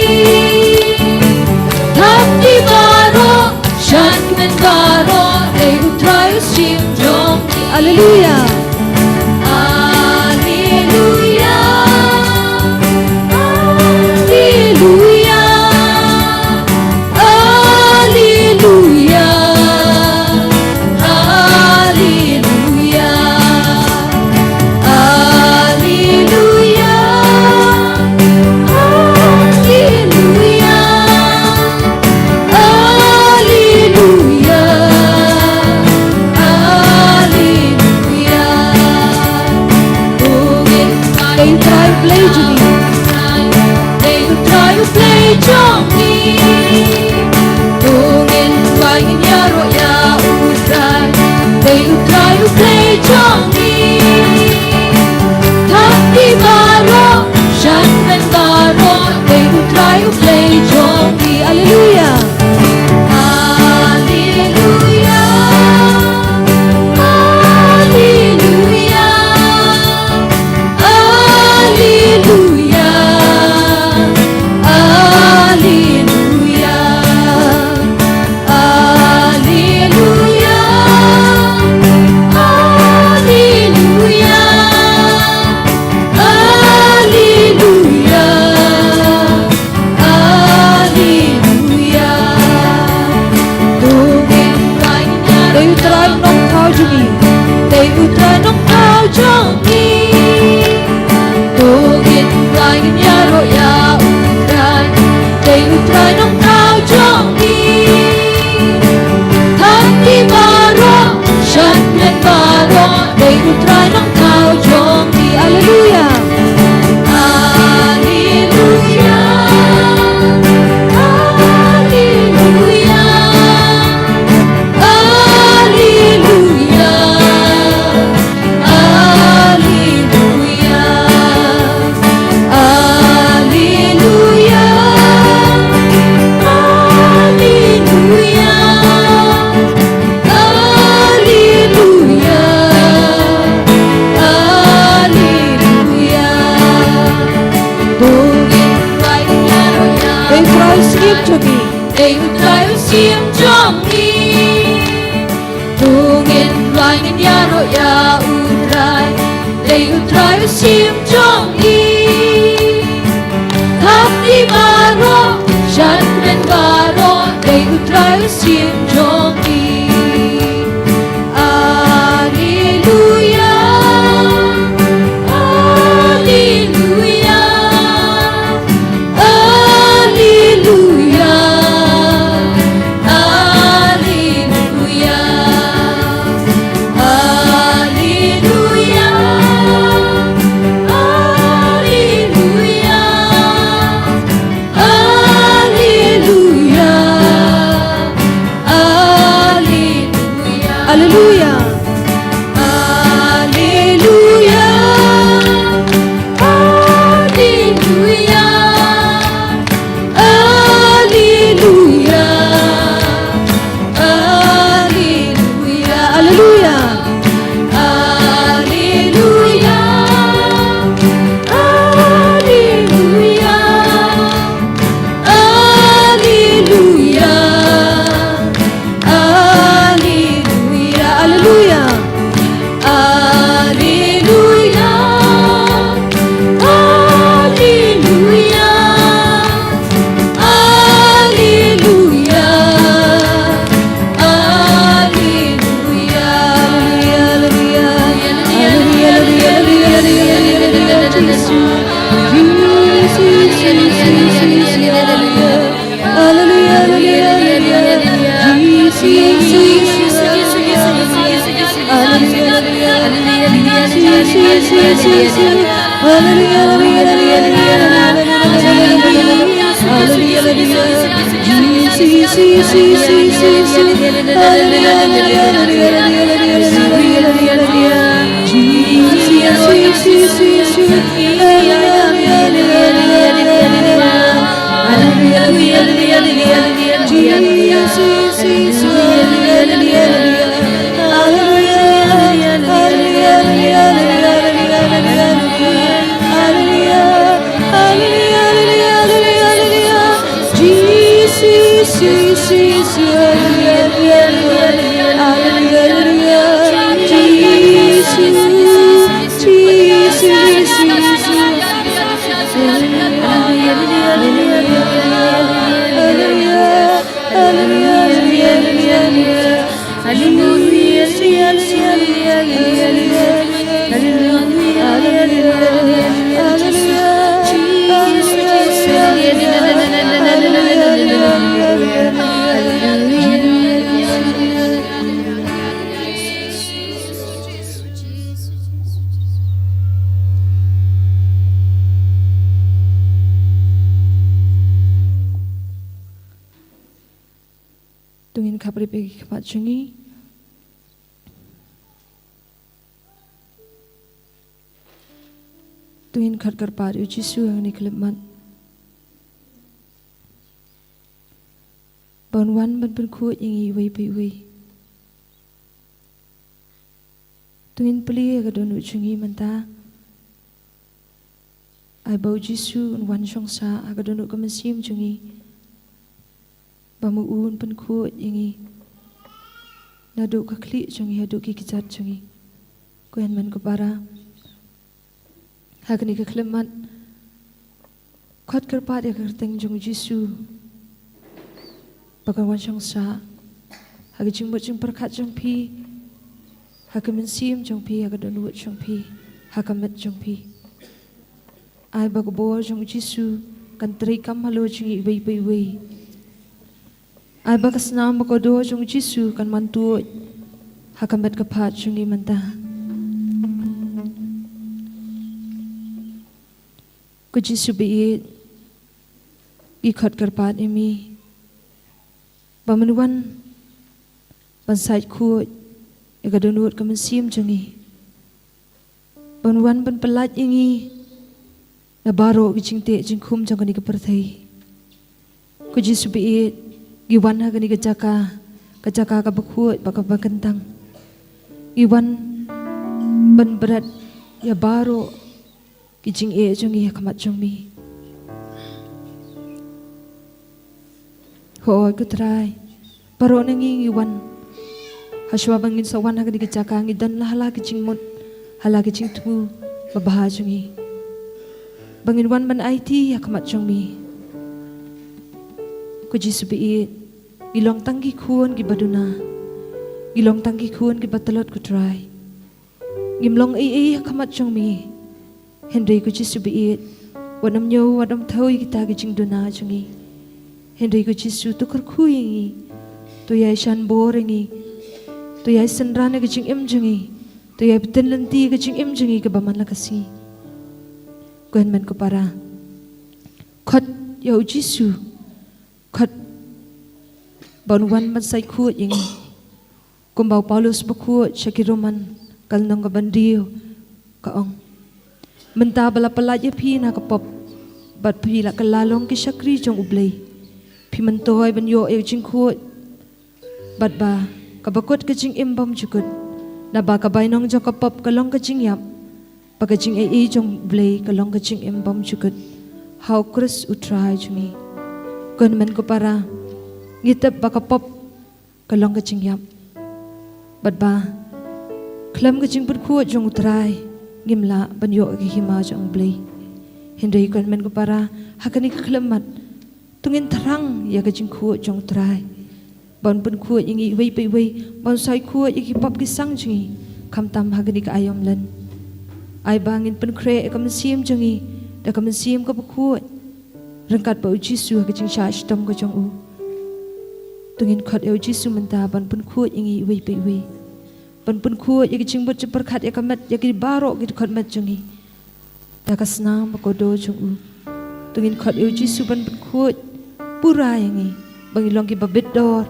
Thap ki baroh, shan kmen baroh, dei U Trai u Syiem jong ngi. Haleluia. Haleluia. Haleluia. Haleluia. Haleluia. Haleluia. Haleluia. Haleluia. Haleluia. Dei U Trai U Blei jong ngi. Dei U Trai U Blei jong ngi. To ngin duwai, ngin ïaroh ïa U Trai. Dei U Trai U Blei jong ngi. Thap ki baroh, shan kmen baroh, dei U Trai U Blei jong ngi. Haleluia. Haleluia. Haleluia. Haleluia. Haleluia. Haleluia. Haleluia. Haleluia. Haleluia. To ngin duwai, ngin ïaroh, dei U Trai Nongthaw jong ngi. Dei U Trai Nongthaw jong ngi. To ngin duwai, ngin ïaroh ïa U Trai. Dei U Trai Nongthaw jong ngi. Thap ki baroh, shan kmen baroh, dei U Trai Nongthaw jong ngi. Haleluia. Haleluia. Haleluia. Haleluia. Haleluia. Haleluia. Haleluia. Haleluia. Haleluia. Dei U Trai u Syiem jong ngi. Dei U Trai u Syiem jong ngi. To ngin duwai, ngin ïaroh ïa U Trai. Dei U Trai u Syiem jong ngi. Thap ki baroh, shan kmen baroh, dei U Trai u Syiem jong ngi. Haleluia. Haleluia. Haleluia. Haleluia. Haleluia. To ngin khapkhrip ïa ki khmat jong ngi. To ngin khot kyrpad ïa u Jisu ha kane ka khyllipmat. Ba un wan ban pynkhuid ïa ngi iwei pa iwei. To ngin plie ïa ka dohnud jong ngi mynta. Ai ba u Jisu un wan shong sah ha ka dohnud ka mynsiem jong ngi. Ba ma u un pynkhuid ïa ngi. Naduh ka khlieh jong ngi haduh ki kjat jong ngi. Ko hynmen ko para. Ha kane ka khyllipmat. Khot kyrpad ïa ka kyrteng jong u Jisu. Ba kan wan shong sah. Ha ka jingmut jingpyrkhat jong phi. Ha ka mynsiem jong phi, ha ka dohnud jong phi. Ha ka met jong phi. Ai ba ka bor jong u Jisu kan treikam halor jong ngi iwei pa iwei. Ai ba ka snam ba kordor jong u Jisu kan man tuid ha ka met ka phad jong ngi mynta. Ko Jisu baieit, ngi khot kyrpad ïa me. Ba men wan ban sait khuid ïa ka dohnud ka mynsiem jong ngi. Ban wan ban pyllait ïa ngi na baroh ki jingteh jingkhum jong kane ka pyrthei. Ko Jisu baieit, ngi wan ha kane ka jaka, ka jaka kaba khuid bad kaba kyntang. Ngi wan ban bret ïa baroh ki jingeh jong ngi ha khmat jong me. Hooid ko Trai. Baroh na ngi ngi wan. Hashwa ba ngin sa wan ha kane ka jaka ngi don la ha la ki jingmut, ha la ki jingthmu babha jong ngi. Ba ngin wan ban aiti ha khmat jong me. Ko Jisu baieit, ngi long tang ki khun kiba duna. Ngi long tang ki khun kiba tlot ko Trai. Ngim long ei ei ha khmat jong me. Hynrei ko Jisu baieit, wat nym ñiew, wat nym thew ïa kita ki jingduna jong ngi. Hynrei ko Jisu to kyrkhu ïa ngi. To ïai shan bor ïa ngi. To ïai synran ïa ka jingim jong ngi. To ïai pynlynti ïa ka jingim jong ngi kaba man la ka sngi. Ko hynmen ko para. Khot ïa u Jisu. Khot ba un wan ban sait khuid ïa ngi. Kumba u Paulus bakhuid sha ki Roman ka lynnong kaba hynriew ka ong. Mynta ba la pyllait ïa phi na ka pop bad phi la kylla long ki shakri jong U Blei. Phi myntoi ban ïoh ïa ka jingkhuid bad ba kaba kut ka jingim bymjukut. Naba ka bainong jong ka pop ka long ka jingïap. Ba ka jingaiei jong U Blei ka long ka jingim bymjukut. Ha u Khrist u Trai jong ngi. Ko hynmen ko para. Ngi tip ba ka pop ka long ka jingïap. Bad ba khlem ka jingpynkhuid jong u Trai ngim lah ban ïoh ka hima jong U Blei. Hynrei ko hynmen ko para, ha kane ka khyllipmat to ngin thrang ïa ka jingkhuid jong u Trai. Ban pynkhuid ïa ngi iwei pa iwei, ban sait khuid ïa ki pop ki sang jong ngi, khamtam ha kane ka aïom lynti. Ai ba ngin pynkhreh ïa ka mynsiem jong ngi da ka mynsiem kaba khuid. ryngkat bad u Jisu ha ka jingshah shitom ka jong u. To ngin khot ïa u Jisu mynta ban pynkhuid ïa ngi iwei pa iwei. Ban pynkhuid ïa ka jingbit jingpyrkhat ïa ka met ïa ki baroh ki dkhot met jong ngi. Da ka snam ba kordor jong u. To ngin khot ïa u Jisu ban pynkhuid pura ïa ngi. Ba ngin long kiba bit dor.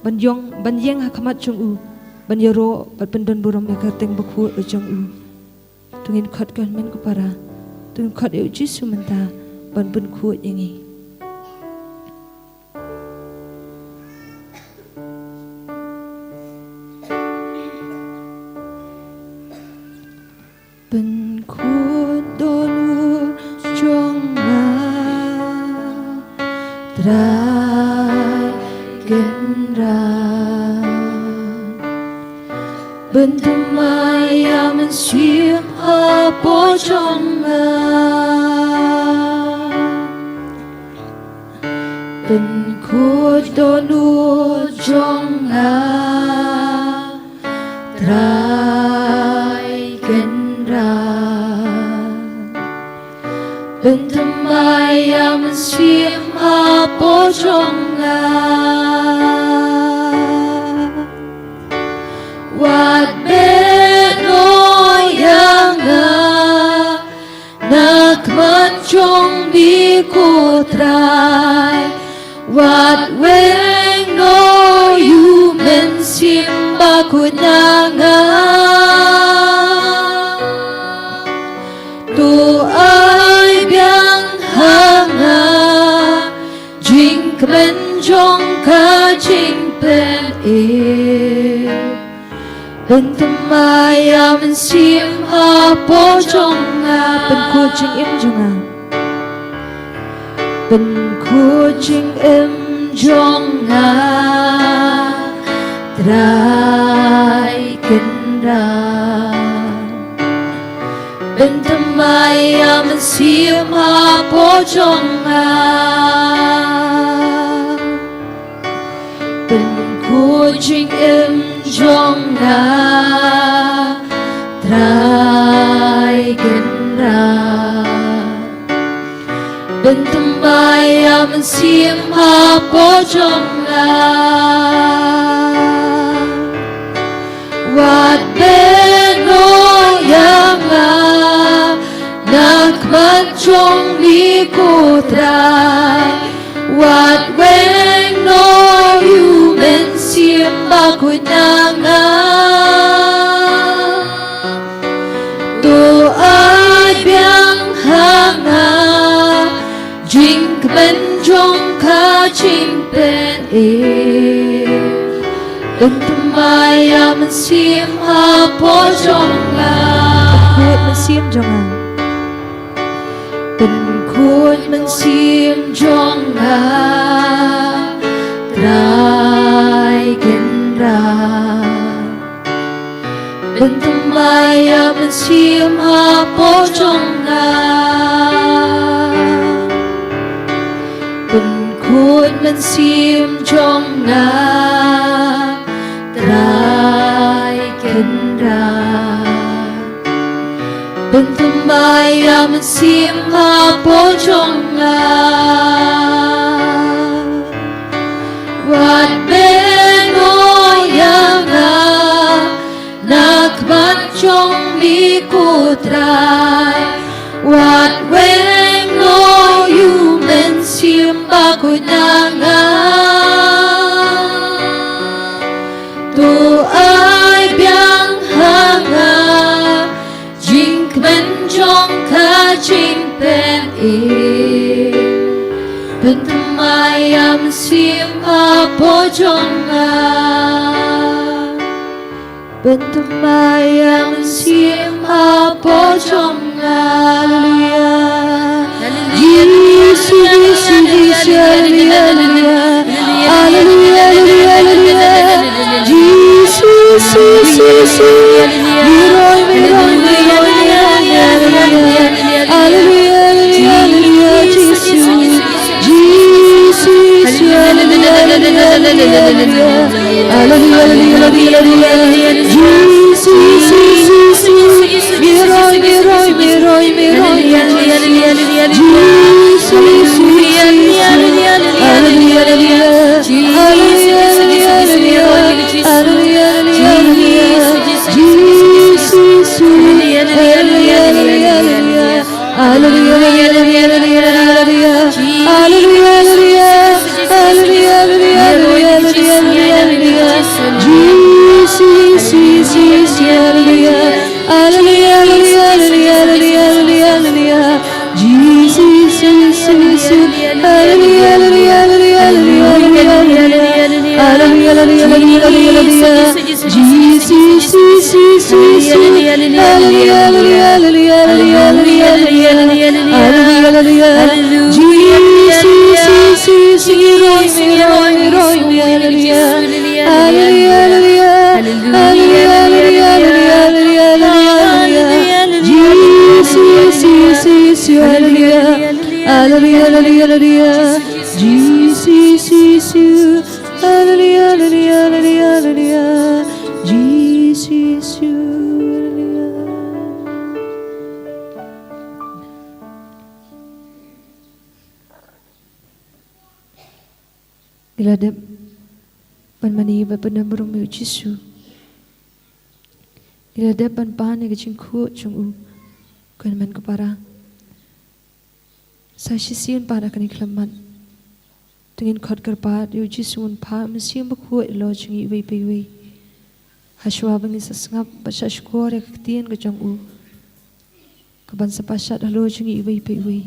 Ban ïong, ban ïeng ha khmat jong u. Ban ïaroh, ban pyndon burom ïa ka kyrteng bakhuid jong u. To ngin khot, ko hynmen ko para. To ngin khot ïa u Jisu mynta ban pynkhuid ïa ngi. Pynkhuid, Dohnud jong nga, Trai Kynrad. Pynthymmai ïa u Mynsiem hapoh jong nga. Pynkhuid, Dohnud jong nga, Trai Kynrad. Pynthymmai ïa u Mynsiem hapoh jong nga. Wat beh noh ïa nga na khmat jong me ko Trai. Wat weng noh ïa u Mynsiem Bakhuid na nga. To ai biang ha nga jingkmen jong ka jingpynim. Pynthymmai ïa u Mynsiem hapoh jong nga. Pynkhuid jingim jong nga. Pynkhuid jingim jong nga, Trai Kynrad. Pynthymmai ïa u Mynsiem hapoh jong nga. Pynkhuid jingim jong nga, Trai Kynrad. Pynthymmai ïa u Mynsiem hapoh jong nga. Wat beh noh ïa nga na khmat jong me ko Trai. Wat weng noh ïa u Mynsiem Bakhuid na nga. To ai biang ha nga jingkmen jong ka jingpynim. Pynthymmai ïa u Mynsiem hapoh jong nga. Pynkhuid Mynsiem jong nga. Pynkhuid Mynsiem jong nga, Trai Kynrad. Pynthymmai ïa u Mynsiem hapoh jong nga. Pynkhuid Mynsiem jong nga, Trai Kynrad. Pynthymmai ïa u Mynsiem hapoh jong nga. Wat beh noh ïa nga na khmat jong me ko Trai. Wat weng noh ïa u Mynsiem Bakhuid na nga. To ai biang ha nga jingkmen jong ka jingpynim. Pynthymmai ïa u Mynsiem hapoh jong nga. Pynthymmai ïa u Mynsiem hapoh jong nga. Haleluya. Jisu, Jisu, Jisu, haleluya, haleluya. Haleluya, haleluya, haleluya. Jisu, Jisu, Jisu. Miroi, miroi, miroi, miroi, haleluya. Haleluya, haleluya, haleluya, Jisu. Jisu, Jisu, haleluya, haleluya, haleluya, haleluya. Haleluya, haleluya, haleluya, haleluya. Jisu, Jisu, Jisu. Miroi, miroi, miroi, miroi, haleluya, haleluya, haleluya. Jisu, Jisu, Jisu. Hallelujah, hallelujah, hallelujah, hallelujah, hallelujah, hallelujah, hallelujah. Jesus, Jesus, Jesus, hallelujah. Hallelujah, hallelujah, hallelujah, hallelujah, hallelujah. Jesus, Jesus, Jesus, hallelujah, hallelujah, hallelujah, hallelujah, hallelujah. Hallelujah, hallelujah, hallelujah, hallelujah. Jesus, Jesus, Jesus, Jesus. Hallelujah, hallelujah, hallelujah, hallelujah, hallelujah. Hallelujah, hallelujah. Jesus, Jesus, Jesus, Jesus. Hallelujah, hallelujah. Hallelujah, hallelujah. Hallelujah, hallelujah, hallelujah, hallelujah, hallelujah. Jesus, Jesus, Jesus, hallelujah. Hallelujah, hallelujah, hallelujah. Jesus, Jesus. Hallelujah, hallelujah, hallelujah, hallelujah. Jesus, hallelujah. Ngi la dep ban mane bad ban burom ïa u Jisu. Ngi la dep ban pan ïa ka jingkhuid jong u. Ko hynmen ko para, sa shisien pat ha kane ka khyllipmat, to ngin khot kyrpad ïa u Jisu un phah u Mynsiem Bakhuid halor jong ngi iwei pa iwei. Hashwa ba ngin sa sngap bad sa shukor ïa ka ktien ka jong u, kaban sa pashat halor jong ngi iwei pa iwei.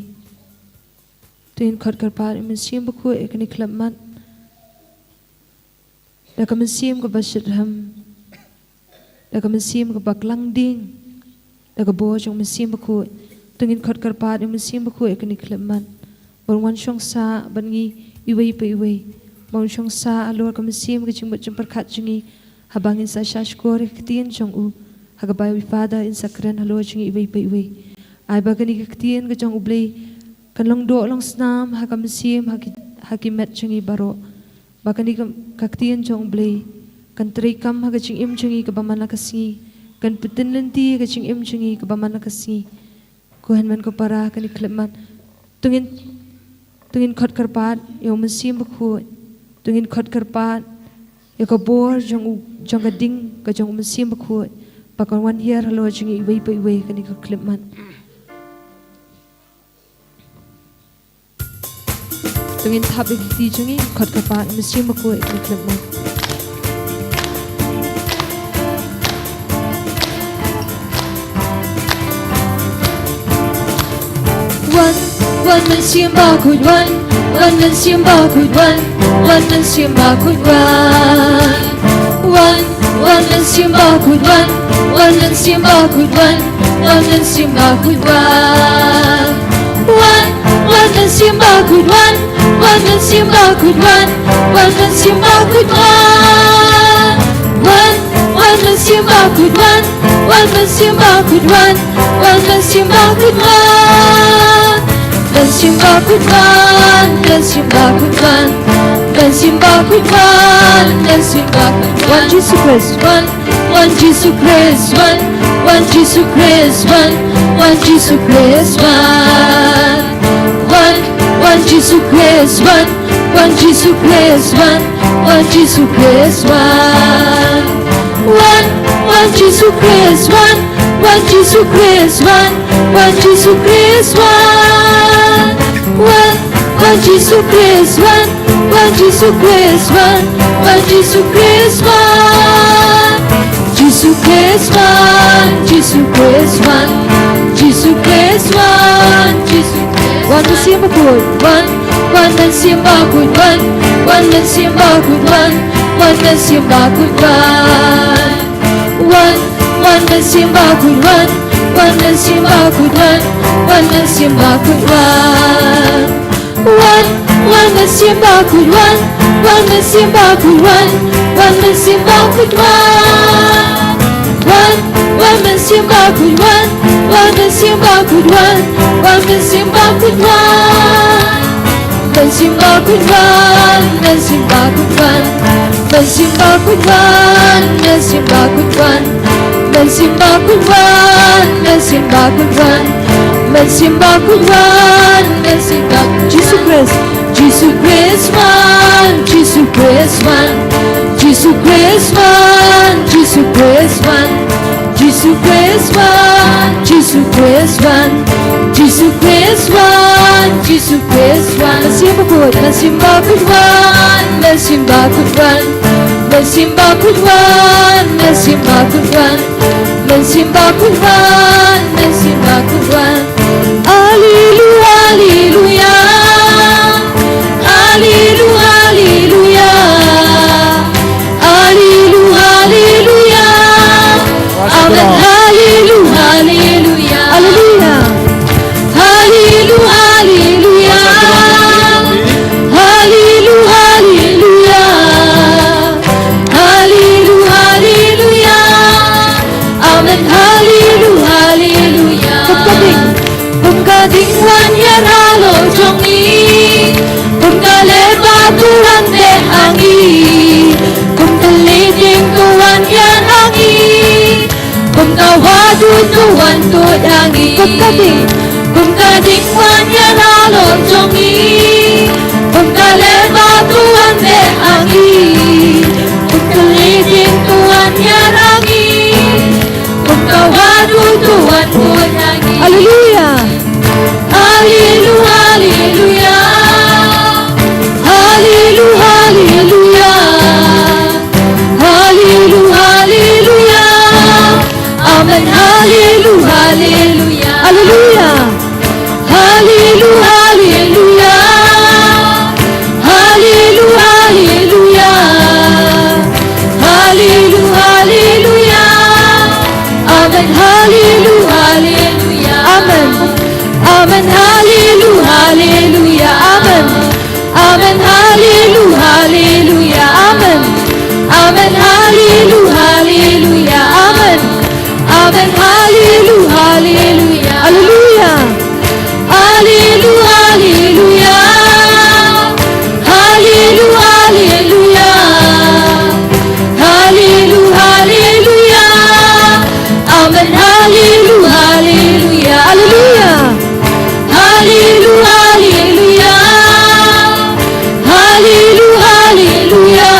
To ngin khot kyrpad ïa u Mynsiem Bakhuid ha kane ka khyllipmat, da ka mynsiem kaba shitrhem, da ka mynsiem kaba klang ding, da ka bor jong u Mynsiem Bakhuid. To ngin khot kyrpad ïa u Mynsiem Bakhuid ha kane ka khyllipmat, ba un wan shong sah bad ngi iwei pa iwei, ba un shong sah halor ka mynsiem ka jingmut jingpyrkhat jong ngi, haba ngin sa shah shkor ïa ka ktien jong u, ha kaba u Father un sa kren halor jong ngi iwei pa iwei. Ai ba kane ka ktien ka jong u Blei kan long doh long snam ha ka mynsiem, ha ki, ha ki met jong ngi baroh. Ba kane ka, ka ktien jong u Blei kan treikam ha ka jingim jong ngi kaba man la ka sngi, kan pyntip lynti ha ka jingim jong ngi kaba man la ka sngi. Ko hynmen ko para, ha kane ka khyllipmat, to ngin, to ngin khot kyrpad ïa u Mynsiem Bakhuid. To ngin khot kyrpad ïa ka bor jong u, jong ka ding ka jong u Mynsiem Bakhuid, ba kan wan hiar halor jong ngi iwei pa iwei ha kane ka khyllipmat. To ngin thap ïa ki kti jong ngi, khot kyrpad ïa u Mynsiem Bakhuid ha kane ka khyllipmat. Wan, wan Mynsiem Bakhuid wan, wan Mynsiem Bakhuid wan, wan Mynsiem Bakhuid wan. Wan, wan Mynsiem Bakhuid wan, wan Mynsiem Bakhuid wan, wan Mynsiem Bakhuid wan. Wan, wan Mynsiem Bakhuid wan, wan Mynsiem Bakhuid wan, wan Mynsiem Bakhuid wan. Wan, wan Mynsiem Bakhuid wan, wan Mynsiem Bakhuid wan, wan Mynsiem Bakhuid wan. Mynsiem Bakhuid wan, Mynsiem Bakhuid wan, Mynsiem Bakhuid wan, Mynsiem Bakhuid wan. Wan Jisu Khrist wan, wan Jisu Khrist wan, wan Jisu Khrist wan, wan Jisu Khrist wan. Wan, wan Jisu Khrist wan, wan Jisu Khrist wan, wan Jisu Khrist wan. Wan, wan Jisu Khrist wan, wan Jisu Khrist wan, wan Jisu Khrist wan. Wan, wan Jisu Khrist wan, wan Jisu Khrist wan, wan Jisu Khrist wan. Jisu Khrist wan, Jisu Khrist wan, Jisu Khrist wan, Jisu Khrist wan. Mynsiem Bakhuid wan, wan Mynsiem Bakhuid wan, wan Mynsiem Bakhuid wan, wan Mynsiem Bakhuid wan. Wan, wan Mynsiem Bakhuid wan, wan Mynsiem Bakhuid wan, wan Mynsiem Bakhuid wan. Wan, wan Mynsiem Bakhuid wan, wan Mynsiem Bakhuid wan, wan Mynsiem Bakhuid wan. Wan, wan Mynsiem Bakhuid wan, wan Mynsiem Bakhuid wan, wan Mynsiem Bakhuid wan. Mynsiem Bakhuid wan, Mynsiem Bakhuid wan, Mynsiem Bakhuid wan, Mynsiem Bakhuid wan. Mynsiem Bakhuid wan, Mynsiem Bakhuid wan, Mynsiem Bakhuid wan, Mynsiem Bakhuid wan. Jisu Khrist. Jisu Khrist wan, Jisu Khrist wan, Jisu Khrist wan, Jisu Khrist wan. Jisu Khrist wan, Jisu Khrist wan, Jisu Khrist Khrist wan, Jisu Khrist wan. Mynsiem Bakhuid, Mynsiem Bakhuid wan, Mynsiem Bakhuid wan. Mynsiem Bakhuid wan, Mynsiem Bakhuid wan. Mynsiem Bakhuid wan, Mynsiem Bakhuid wan. Haleluya, haleluya. Haleluya, haleluya. Haleluya, haleluya. Amen. Haleluya, haleluya. Haleluya. Haleluya, haleluya. Haleluya, haleluya. Haleluya, haleluya. Amen. Haleluya, haleluya. Kum ka ding, kum ka ding wan ïar halor jong ngi. Kum ka leba to wan beh ha ngi. Kum ka lyding to wan ïar ha ngi. Kum ka wadu to wan tuid ha ngi. Kum ka ding, kum ka ding wan ïar halor jong ngi. Kum ka leba to wan beh ha ngi. Kum ka lyding to wan ïar ha ngi. Kum ka wadu to wan tuid ha ngi. Haleluya. Haleluya, haleluya. Haleluya, haleluya. Haleluya, haleluya. Amen. Haleluya, haleluya. Haleluya. Haleluya, haleluya. Haleluya, haleluya. Haleluya, haleluya. Amen. Haleluya, haleluya. Amen. Amen. Haleluya, haleluya. Amen. Amen. Haleluya, haleluya. Amen. Amen. Haleluya, haleluya. Amen. Amen. Haleluya, haleluya. Haleluya. Haleluya, haleluya. Haleluya, haleluya.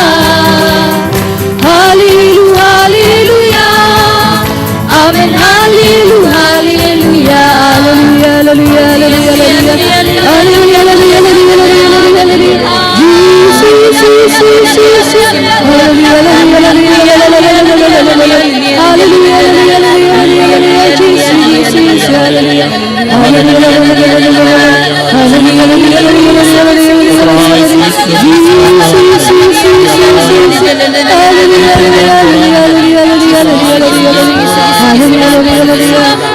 Haleluya, haleluya. Amen. Haleluya, haleluya. Haleluya. Haleluya, haleluya. Haleluya, haleluya. Haleluya, haleluya. Amen. Haleluya, haleluya. Haleluya, haleluya, haleluya, haleluya. Haleluya, haleluya, haleluya, haleluya, haleluya.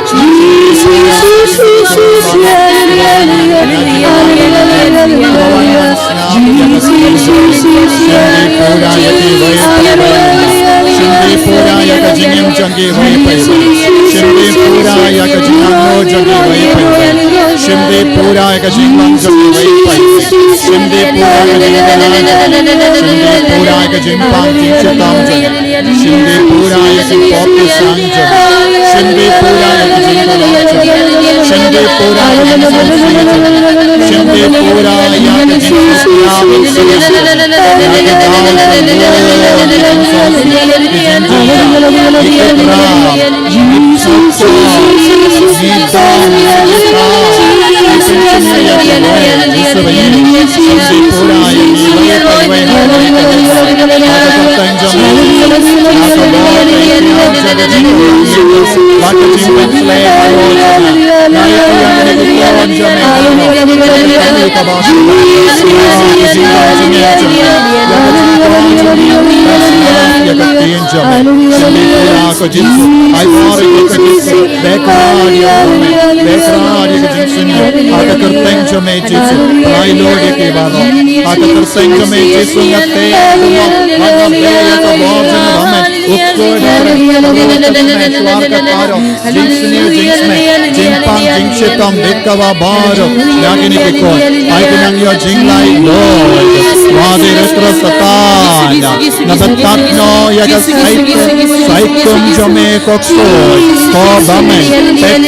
Jesus, Jesus, Jesus, Jesus. Haleluya, haleluya, haleluya, haleluya, haleluya. Haleluya, haleluya, haleluya, haleluya, haleluya. Jesus, Jesus, Jesus, haleluya. Shim de pura ïa ka jingim jong kiwei pat. Shim de pura ïa ka jingangnud jong kiwei pat. Shim de pura ïa ka jingmang jong kiwei pat. Shim de pura ïa ka jingmang. Shim de pura ïa ka jingpang jingshitom jong. Shim de pura ïa ka pop ka sang jong. Shim de pura ïa ka jingkhlaiñ jong. Shim de pura ïa ka jingkhlaiñ jong. Shim de pura ïa ka jingkhlaiñ jong. Shim de pura ko Jisu. Ai por ko Jisu. Bekor ïa ko. Bekor ïa ko Jisu. Ha ka kyrteng jong me Jisu. Ai Lord ïa ki baroh. Ha ka kyrteng jong me Jisu nga teh. Nga teh ïa ka bor jong me. Ukur ïa ka bor jong me. Shuwa ka taro. Jingsniew jingsmeh. Jingpang jingshitom. Dei kaba baroh ïa kine ki khun. Ai ki nang ïoh jinglait Lord. Wat ïa ka Satan. Nga batai noh ïa ka Satan. Satan jong me ko Kpa. Ko ba me. Peit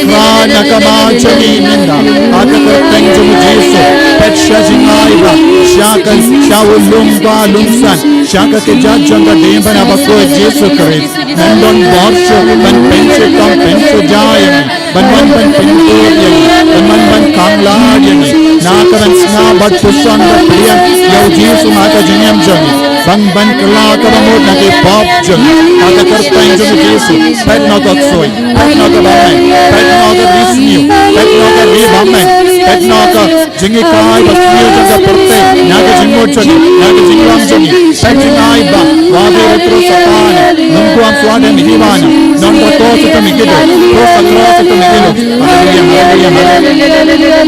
na ka bor jong ngi mynta. Ha ka kyrteng jong u Jisu. Peit sha jingai ba. Sha ka sha u lum ba lum san. Sha ka kjat jong ka diengphna bakhuid Jisu Khrist. Ngan don bor shuh ban pynshitom pynshitom ïa me. Ban wan ban pynbeit ïa ngi, ban wan ban khanglad ïa ngi. Na ka ban sngap bad puson bad pdiang ïa u Jisu ha ka jingim jong ngi. Ban ban kylla kaba mut na ki pop jong ngi ha ka kyrteng jong u Jisu. Peit noh ka ksuid, peit noh ka bameng, peit noh ka ri sniew, peit noh ka ri bameng, peit noh ka jinghikai ba sniew jong ka pyrthei na ka jingmut jong ngi, na ka jinglong jong ngi. Peit jingai ba wa ki ruh troh Satan, nongkwah swadan hi wan, non ka ko sa ka mi kido, ko sa ko sa ka mi kido. Haleluya, haleluya, haleluya.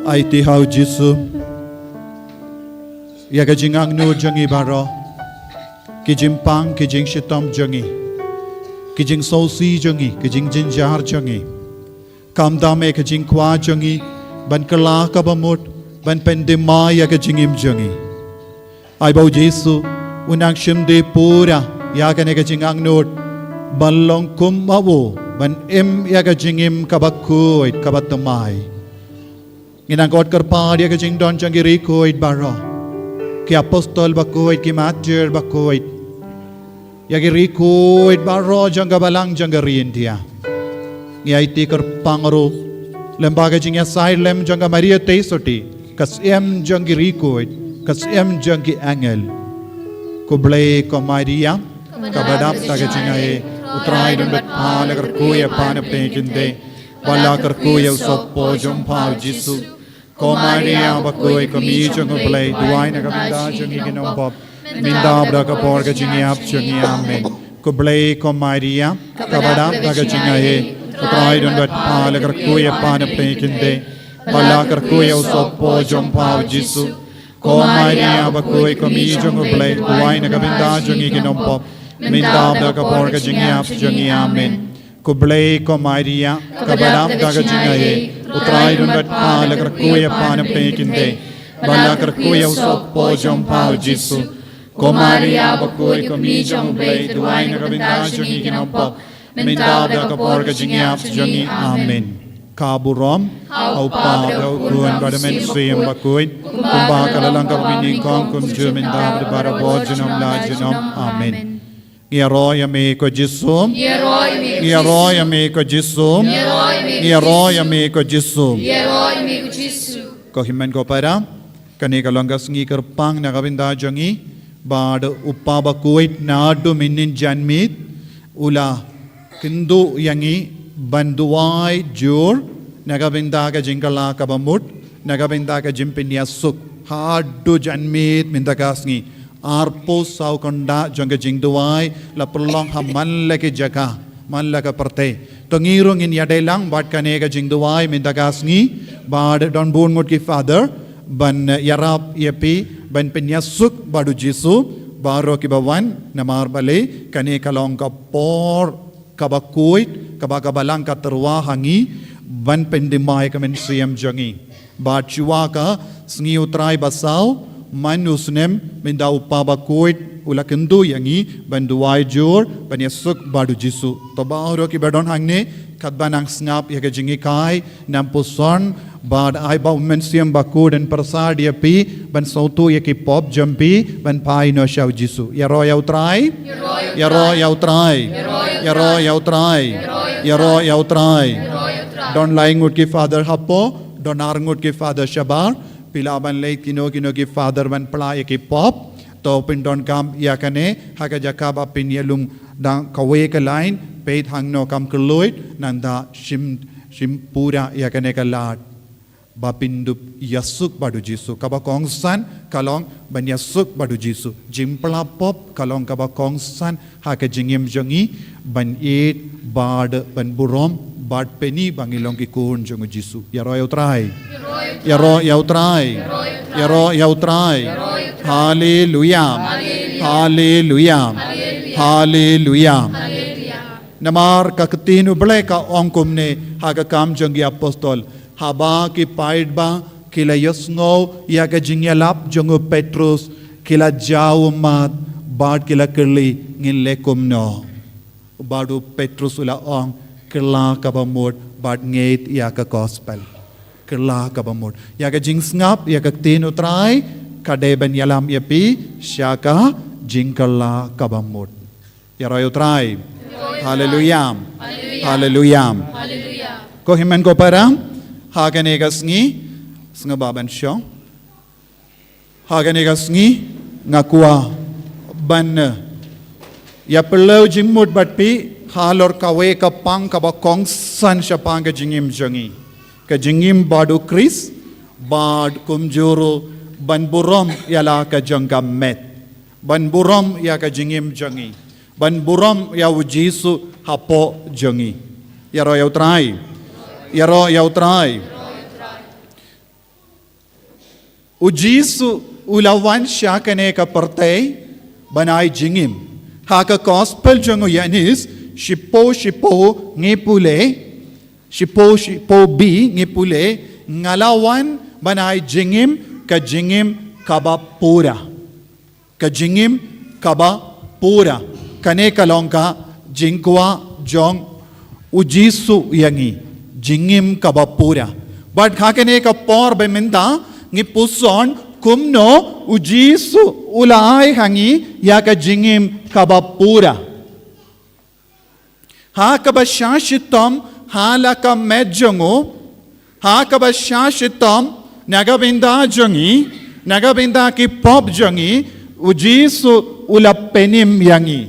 Aiti ha u Jisu ïa ka jingangnud jong ngi baroh, ki jingpang, ki jingshitom jong ngi, ki jingsngewsih jong ngi, ki jingjynjar jong ngi. Khamtam ïa ka jingkwah jong ngi ban kylla kaba mut, ban pyndem ïa ka jingim jong ngi. Ai ba u Jisu un nang shim die pura ïa kane ka jingangnud, ban long kum ma u, ban im ïa ka jingim kaba khuid, kaba thymmai. Ngi nang khot kyrpad ïa ka jingdon jong ki riewkhuid baroh, ki apostol bakhuid, ki martir bakhuid, ïa ki riewkhuid baroh jong ka balang jong ka ri India. Ngi aiti kyrpang ruh lem bad ka jingïasaid lem jong ka Maria Theisotti, ka syiem jong ki riewkhuid, ka syiem jong ki angel. Khublei ko Maria, kaba dap da ka jingaiei, u Trai u don bad pha, la kyrkhu ïa pha na pdeng ki khyndai, bad la kyrkhu ïa u sohpoi jong pha u Jisu. Ko Maria bakhuid, ko kmie jong u Blei, duwai na ka bynta jong ngi ki nongpop, mynta bad ha ka por ka jingïap jong ngi. Amen. Khublei ko Maria, kaba dap da ka jingaiei, u Trai u don bad pha, la kyrkhu ïa pha na pdeng ki khyndai, bad la kyrkhu ïa u sohpoi jong pha u Jisu. Ko Maria bakhuid, ko kmie jong u Blei, duwai na ka bynta jong ngi ki nongpop, mynta bad ha ka por ka jingïap jong ngi. Amen. Khublei ko Maria, kaba dap da ka jingaiei, u Trai u don bad pha, la kyrkhu ïa pha na pdeng ki khyndai, bad la kyrkhu ïa u sohpoi jong pha u Jisu. Ko Maria bakhuid, ko kmie jong u Blei, duwai na ka bynta jong ngi ki nongpop, mynta bad ha ka por ka jingïap jong ngi. Amen. Ka burom ha u Kpa bad ha u Khun bad ha u Mynsiem Bakhuid, kumba ka la long kaba mynnyngkong, kumjuh, mynta bad barabor, junom la junom. Amen. Ngi ïaroh ïa me ko Jisu. Ngi ïaroh ïa me ko Jisu. Ngi ïaroh ïa me ko Jisu. Ko hynmen ko para, kane ka long ka sngi kyrpang na ka bynta jong ngi, bad u Kpa bakhuid naduh mynnin janmiet u la kynduh ïa ngi ban duwai jur na ka bynta ka jingkylla kaba mut, na ka bynta ka jingpynïasuk haduh janmiet mynta ka sngi. Arphew saw kynda jong ka jingduwai la pynlong ha man la ki jaka, man la ka pyrthei. To ngi ruh ngin ïadei lang bad kane ka jingduwai mynta ka sngi, bad don bun ngut ki father ban ïarap ïa phi ban pynïasuk bad u Jisu baroh kiba wan, namar balei kane ka long ka por kaba khuid, kaba ka balang ka tyrwa ha ngi ban pyndem ïa ka mynsiem jong ngi. Bad shuwa ka sngi u Trai basaw, Man u snem, mynta u Kpa Bakhuid u la kyntu ïa ngi ban duwai jur, ban ïasuk bad u Jisu. To baroh kiba don hangne, katba nang sngap ïa ka jinghikai, nang puson, bad ai ba u Mynsiem Bakhuid un pyrsad ïa phi, ban sngewthuh ïa ki pop jong phi, ban phai noh sha u Jisu. Ïaroh ïa u Trai. Ïaroh ïa u Trai. Ïaroh ïa u Trai. Ïaroh ïa u Trai. Don lai ngut ki Father hapoh, don ar ngut ki Father shabar, phi lah ban leit kino kino ki Father ban pla ïa ki pop. To pyndonkam ïa kane, ha ka jaka ba phin ïalum da kawei ka lain, peit hangno kam kylluid, nangta shim, shim pura ïa kane ka lad. Ba phin dup ïasuk bad u Jisu. Kaba kongsan ka long ban ïasuk bad u Jisu. Jingpla pop ka long kaba kongsan ha ka jingim jong ngi, ban ïeit bad ban burom bad pyni ba ngi long ki khun jong u Jisu. Ïaroh ïa u Trai. Ïaroh ïa u Trai. Ïaroh ïa u Trai. Haleluya. Haleluya. Haleluya. Namar ka ktien u Blei ka ong kumne ha ka Kam jong ki Apostol. Haba ki paidbah ki la ïohsngew ïa ka jingïalap jong u Petrus, ki la jaw ummat bad ki la kylli, ngin leh kumno. Bad u Petrus u la ong, kylla kaba mut bad ngeit ïa ka gospel. Kylla kaba mut. Ïa ka jingsngap ïa ka ktien u Trai, ka dei ban ïalam ïa phi sha ka jingkylla kaba mut. Ïaroh ïa u Trai. Haleluya. Haleluya. Ko hynmen ko para, ha kane ka sngi, sngewbha ban shong. Ha kane ka sngi, nga kwah ban, eh, ïa pynlong jingmut bad phi, halor kawei ka pang kaba kongsan shaphang ka jingim jong ngi. Ka jingim bad u Khrist, bad kumjuh ruh ban burom ïa la ka jong ka met. Ban burom ïa ka jingim jong ngi. Ban burom ïa u Jisu hapoh jong ngi. Ïaroh ïa u Trai. Ïaroh ïa u Trai. U Jisu u la wan sha kane ka pyrthei ban ai jingim. Ha ka gospel jong u Ïoannis, shiphew shiphew ngi pule, shiphew shiphew B ngi pule, nga la wan ban ai jingim, ka jingim kaba pura. Ka jingim kaba pura. Kane ka long ka jingkwah jong u Jisu ïa ngi. Jingim kaba pura. Bad ha kane ka por ba mynta ngi puson kumno u Jisu u la ai ha ngi ïa ka jingim kaba pura. Ha kaba shah shitom ha la ka met jong u, ha kaba shah shitom na ka bynta jong ngi, na ka bynta ki pop jong ngi, u Jisu u la pynim ïa ngi.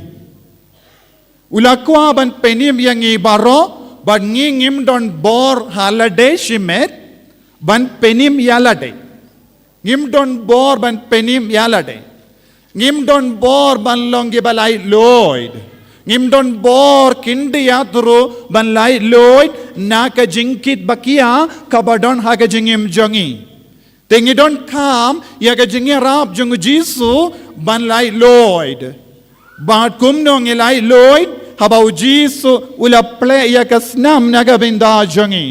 U la kwah ban pynim ïa ngi baroh, bad ngi ngim don bor ha lade shimet ban pynim ïa lade. Ngim don bor ban pynim ïa lade. Ngim don bor ban long kiba laitluid. Ngim don bor khyndiat ruh ban laitluid na ka jingkit ba khia kaba don ha ka jingim jong ngi. Te ngi donkam ïa ka jingïarap jong u Jisu ban laitluid. Bad kumno ngi laitluid, haba u Jisu u la plie ïa ka snam na ka bynta jong ngi.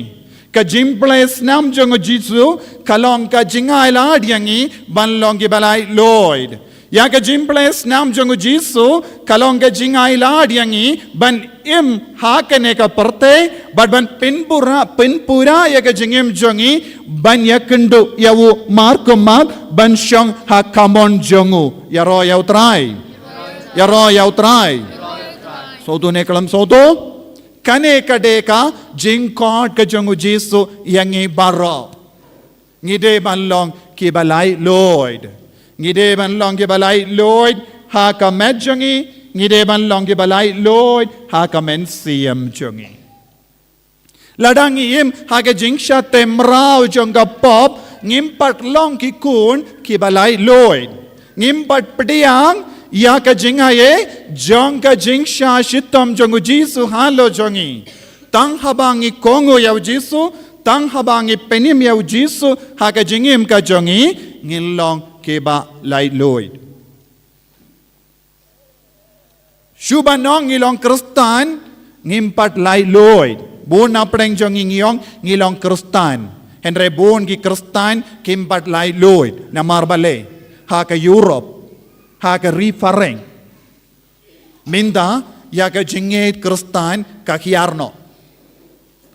Ka jingplie snam jong u Jisu ka long ka jingailad ïa ngi ban long kiba laitluid. Ïa ka jingplie snam jong u Jisu ka long ka jingailad ïa ngi ban im ha kane ka pyrthei, bad ban pynpura, pynpura ïa ka jingim jong ngi, ban ïakynduh ïa u markhmat, ban shong ha kamon jong u. Ïaroh ïa u Trai. Ïaroh ïa u Trai. Sngewthuh ne khlem sngewthuh? Kane ka dei ka jingkhot ka jong u Jisu ïa ngi baroh. Ngi dei ban long kiba laitluid. Ngi dei ban long kiba laitluid ha ka met jong ngi. Ngi dei ban long kiba laitluid ha ka mynsiem jong ngi. Lada ngi im ha ka jingshah tymmen jong ka pop, ngim pat long ki khun kiba laitluid. Ngim pat pdiang ïa ka jingaiei jong ka jingshah shitom jong u Jisu halor jong ngi. Tang haba ngi kohnguh ïa u Jisu, tang haba ngi pynim ïa u Jisu ha ka jingim ka jong ngi, ngin long kiba laitluid. Shuh ban ong ngi long Khristan, ngim pat laitluid. Bun na pdeng jong ngi ngi ong ngi long Khristan. Hynrei bun ki Khristan kim pat laitluid. Namar balei? ha ka Europe, ha ka ri phareng. Mynta ïa ka jingngeit Khristan ka hiar noh.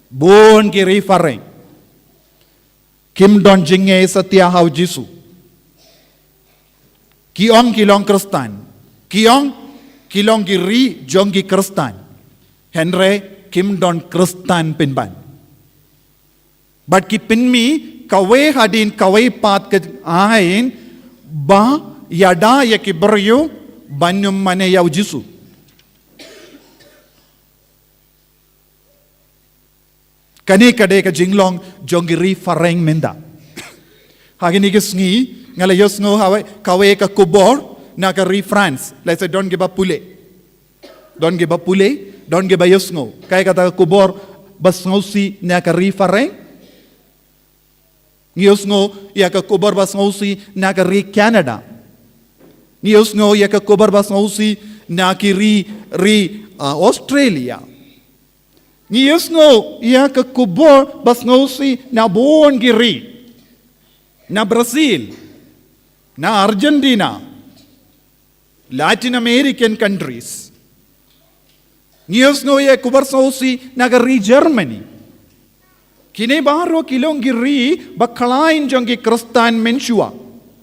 Bun ki ri phareng kim don jingngeit satia ha u Jisu. Ki ong ki long Khristan. Ki ong ki long ki ri jong ki Khristan. Hynrei kim don Khristan pynban. Bad ki pynmih kawei hadien kawei pat ka aiñ ba ïada ïa ki briew ban ym mane ïa u Jisu. Kane ka dei ka jinglong jong ki ri phareng mynta. Ha kine ki sngi nga la ïohsngew ha kawei ka khubor na ka ri France, lehse don kiba pule. Don kiba pule, don kiba ïohsngew. Kaei kata ka khubor ba sngewsih na ka ri phareng? Ngi ïohsngew ïa ka khubor ba sngewsih na ka ri Canada. Ngi ïohsngew ïa ka khubor ba sngewsih na ki ri, ri, ah, Australia. Ngi ïohsngew ïa ka khubor ba sngewsih na bun ki ri. Na Brazil, na Argentina, Latin American countries. Ngi ïohsngew ïa ka khubor sngewsih na ka ri Germany. Kine baroh ki long ki ri ba khlaiñ jong ki Khristan mynshuwa.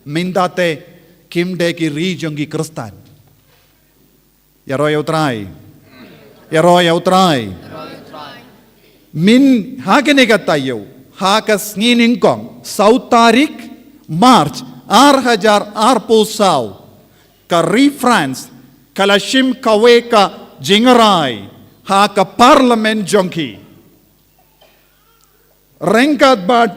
Mynta te kim dei ki ri jong ki Khristan. Ïaroh ïa u Trai. Ïaroh ïa u Trai. Mynta ha kane ka taïew, ha ka sngi nyngkong, saw tarik March, ar hajar arphew saw, ka ri France ka la shim kawei ka jingrai ha ka parliament jong ki. Ryngkat bad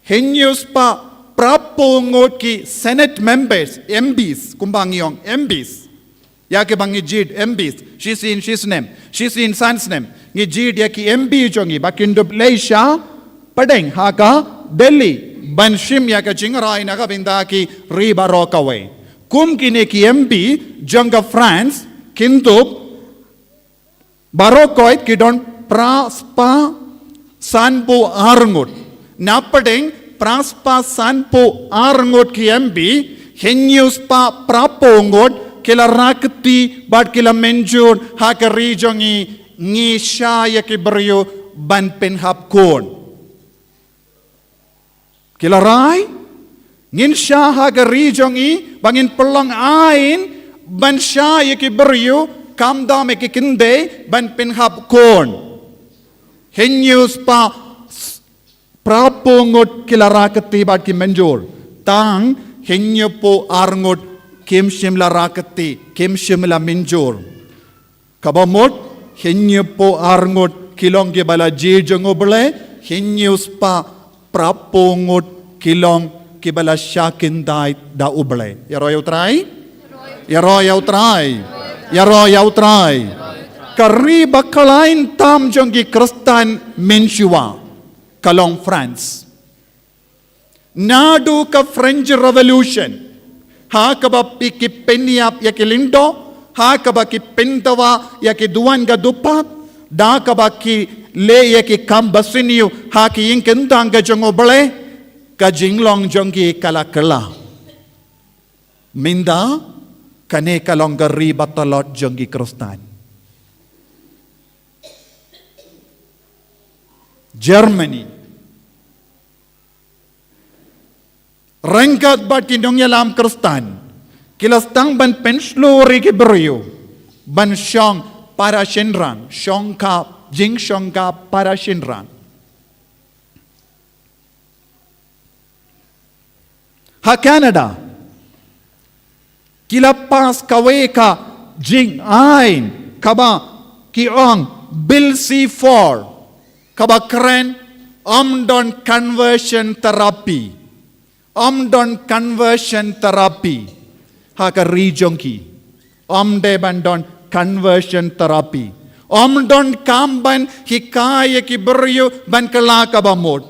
hynñiew spah phraphew ngut ki Senate members, M Ps, kumba ngi ong M Ps. Ïa kiba ngi jied M Ps, shisien shisnem, shisien san snem. Ngi jied ïa ki M P jong ngi ba kin dup leit sha pdeng ha ka Delhi ban shim ïa ka jingrai na ka bynta ki ri baroh kawei. Kum kine ki M P jong ka France kin dup baroh kawei ki don phra spah sanphew ar ngut. Na pdeng phra spah sanphew ar ngut ki M P, hynñiew spah phraphew ngut ki la rakti bad ki la mynjur ha ka ri jong ngi, ngi shah ïa ki briew ban pynhap khun. Ki la rai, ngin shah ha ka ri jong ngi, ba ngin pynlong aiñ ban shah ïa ki briew, khamtam ïa ki khyndai ban pynhap khun. Hynñiew spah phraphew ngut ki la rakti bad ki mynjur. Tang hynñiewphew ar ngut kim shym la rakti, kim shym la mynjur. Kaba mut, hynñiewphew ar ngut ki long kiba la jied jong U Blei, hynñiew spah phraphew ngut ki long kiba la shah khyndai da U Blei. Ïaroh ïa U Trai? Ïaroh ïa U Trai. Ïaroh ïa U Trai. Ka ri ba khlaiñ tam jong ki Khristan mynshuwa ka long France. Naduh ka French Revolution, ha kaba ki pynïap ïa ki lyngdoh, ha kaba ki pyndawa ïa ki duwan ka dupat, da kaba ki leh ïa ki kam basniew ha ki ïing kyntang ka jong U Blei, ka jinglong jong ki ka la kylla. Mynta kane ka long ka ri ba tlot jong ki Khristan. Germany. Ryngkat bad ki nongïalam Khristan, ki la sdang ban pynshlur ïa ki briew ban shong para shynrang, shongkha, jingshongkha para shynrang. Ha Canada, ki la pass kawei ka jingaiñ kaba ki ong Bill C four, kaba kren, ym don conversion therapy. Ym don conversion therapy ha ka ri jong ki. Ym dei ban don conversion therapy. Ym don kam ban hikai ïa ki briew ban kylla kaba mut.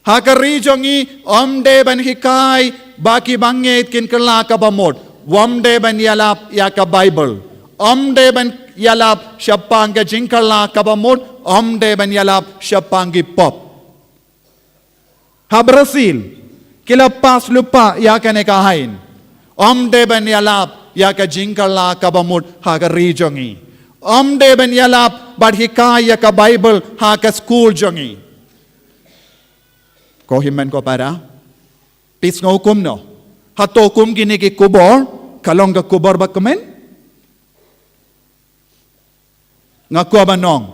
Ha ka ri jong ngi, ym dei ban hikai ba ki bangeit kin kylla kaba mut. Ym dei ban ïalap ïa ka Baibl. Ym dei ban ïalap shaphang ka jingkylla kaba mut. Ym dei ban ïalap shaphang ki pop. Ha Brazil, ki la pass lypa ïa kane ka aiñ. Ym dei ban ïalap ïa ka jingkylla kaba mut ha ka ri jong ngi. Ym dei ban ïalap bad hikai ïa ka Baibl ha ka skul jong ngi. Ko hynmen ko para, phi sngew kumno? Hato kum kine ki khubor ka long ka khubor ba kmen? Nga kwah ban ong,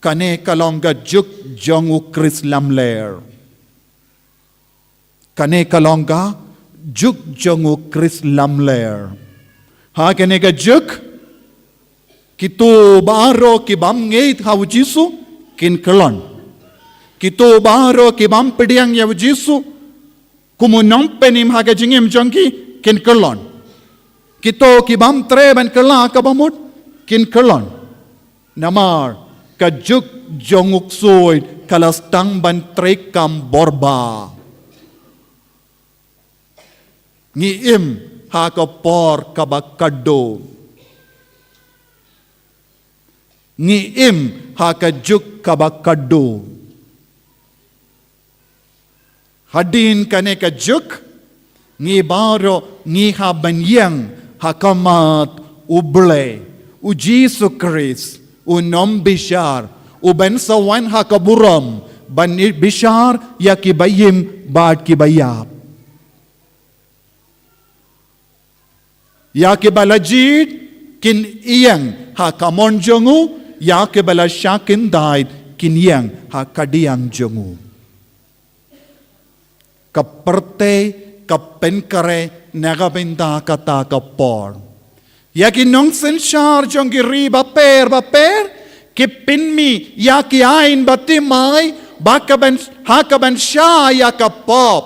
kane ka long ka juk jong u Khrist lamler. Kane ka long ka juk jong u Khrist lamler. Ha kane ka juk, kito baroh ki bym ngeit ha u Jisu kin kyllon. Kito baroh ki bym pdiang ïa u Jisu kum u nongpynim ha ka jingim jong ki kin kyllon. Kito ki bym treh ban kylla kaba mut kin kyllon. Namar ka juk jong u ksuid ka la sdang ban treikam bor ba. Ngi im ha ka por kaba khatduh. Ngi im ha ka juk kaba khatduh. Hadien kane ka juk, ngi baroh ngi hap ban ïeng ha khmat U Blei, U Jisu Khrist, U Nongbishar, U ban sa wan ha ka burom ban bishar ïa ki ba im bad ki ba ïap. Ïa ki ba la jied kin ïeng ha ka mon jong u, ïa ki ba la shah kyntait kin ïeng ha ka diang jong u. Ka pyrthei ka pynkhreh na ka bynta kata ka por. Ïa ki nongsynshar jong ki ri bapher bapher ki pynmih ïa ki aiñ ba thymmai ba ka ban, ha ka ban shah ïa ka pop.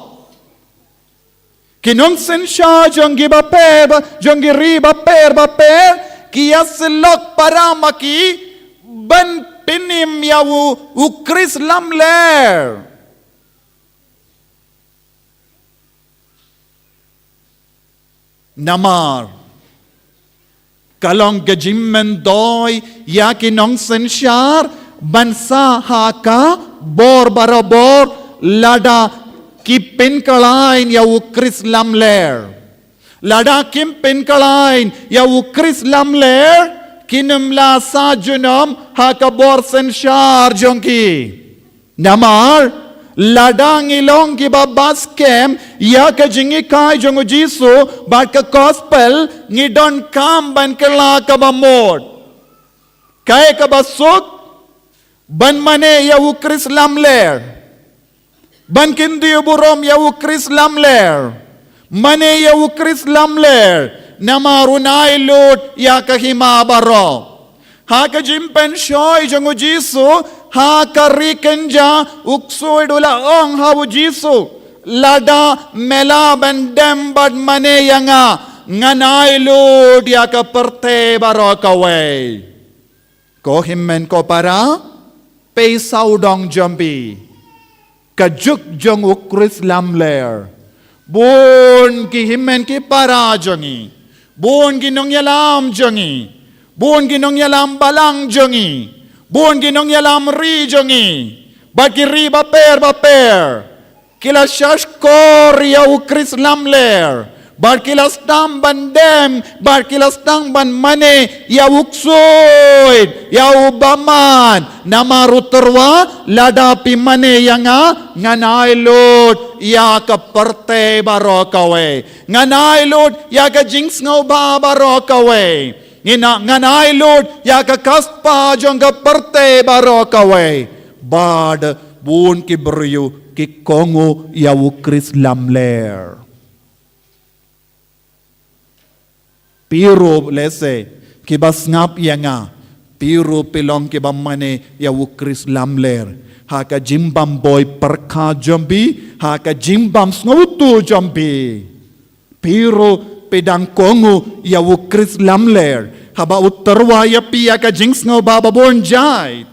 Ki nongsynshar jong ki bapher ba, jong ki ri bapher bapher ki ïasyllok para ma ki ban pynim ïa u, u Khrist lamler. Namar ka long ka jingmyntoi ïa ki nongsynshar ban sah ha ka bor barabor lada ki pynkylla aiñ ïa u Khrist lamler. Lada kim pynkylla aiñ ïa u Khrist lamler, kin ym lah sah junom ha ka bor synshar jong ki. Namar lada ngi long ki ba bat skhem ïa ka jinghikai jong u Jisu bad ka gospel, ngi donkam ban kylla kaba mut. Kaei kaba suk? Ban mane ïa u Khrist lamler. Ban kyntiew burom ïa u Khrist lamler. Mane ïa u Khrist lamler. Namar un ai lut ïa ka hima baroh. Ha ka jingpynshoi jong u Jisu ha ka ri kynja, u ksuid u la ong ha u Jisu, lada me lah ban dem bad mane ïa nga, ngan ai lut ïa ka pyrthei baroh kawei. Ko hynmen ko para, phi sawdong jong phi. Ka juk jong u Khrist lamler. Bun ki hynmen ki para jong ngi. Bun ki nongïalam jong ngi. Bun ki nongïalam balang jong ngi. Bun ki nongïalam ri jong ngi. Bad ki ri bapher bapher. Ki la shahshkor ïa u Khrist lamler. Bad ki la sdang ban dem, bad ki la sdang ban mane ïa u ksuid, ïa u bymman. Namar u tyrwa, lada phi mane ïa nga, ngan ai lut ïa ka pyrthei baroh kawei. Ngan ai lut ïa ka jingsngewbha baroh kawei. Ngi na, ngan ai lut ïa ka kasta jong ka pyrthei baroh kawei. Bad bun ki briew ki kohnguh ïa u Khrist lamler. Phi ruh lehse, ki ba sngap ïa nga, phi ruh phi long ki ba mane ïa u Khrist lamler. Ha ka jingbym boi pyrkhat jong phi, ha ka jingbym sngewthuh jong phi. Phi ruh phi dang kohnguh ïa u Khrist lamler. Haba u tyrwa ïa phi ïa ka jingsngewbha ba bun jait.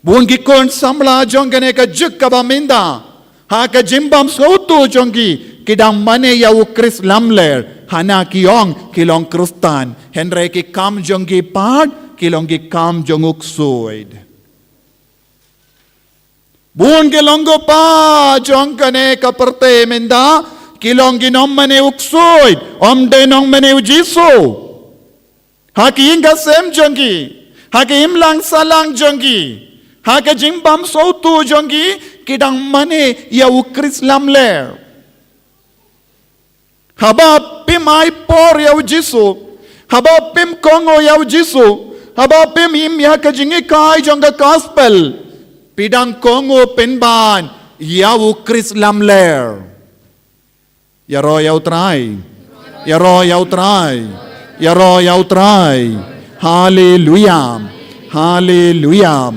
Bun ki khun samla jong kane ka juk kaba mynta. Ha ka jingbym sngewthuh jong ki, ki dang mane ïa u Khrist lamler. Hana ki ong ki long Khristan. Hynrei ki kam jong ki pat, ki long ki kam jong u ksuid. Bun ki long ki pa jong kane ka pyrthei mynta, ki long ki nongmane u ksuid, ym dei nongmane u Jisu. Ha ki ïing ki sem jong ki, ha ki imlang sahlang jong ki, ha ka jingbam sawtu jong ki, ki dang mane ïa u Khrist lamler. Haba phim ai por ïa u Jisu, haba phim kohnguh ïa u Jisu, haba phim im ïa ka jinghikai jong ka gospel, phi dang kohnguh pynban ïa u Khrist lamler. Ïaroh ïa u Trai. Ïaroh ïa u Trai. Ïaroh ïa u Trai. Haleluya. Haleluya.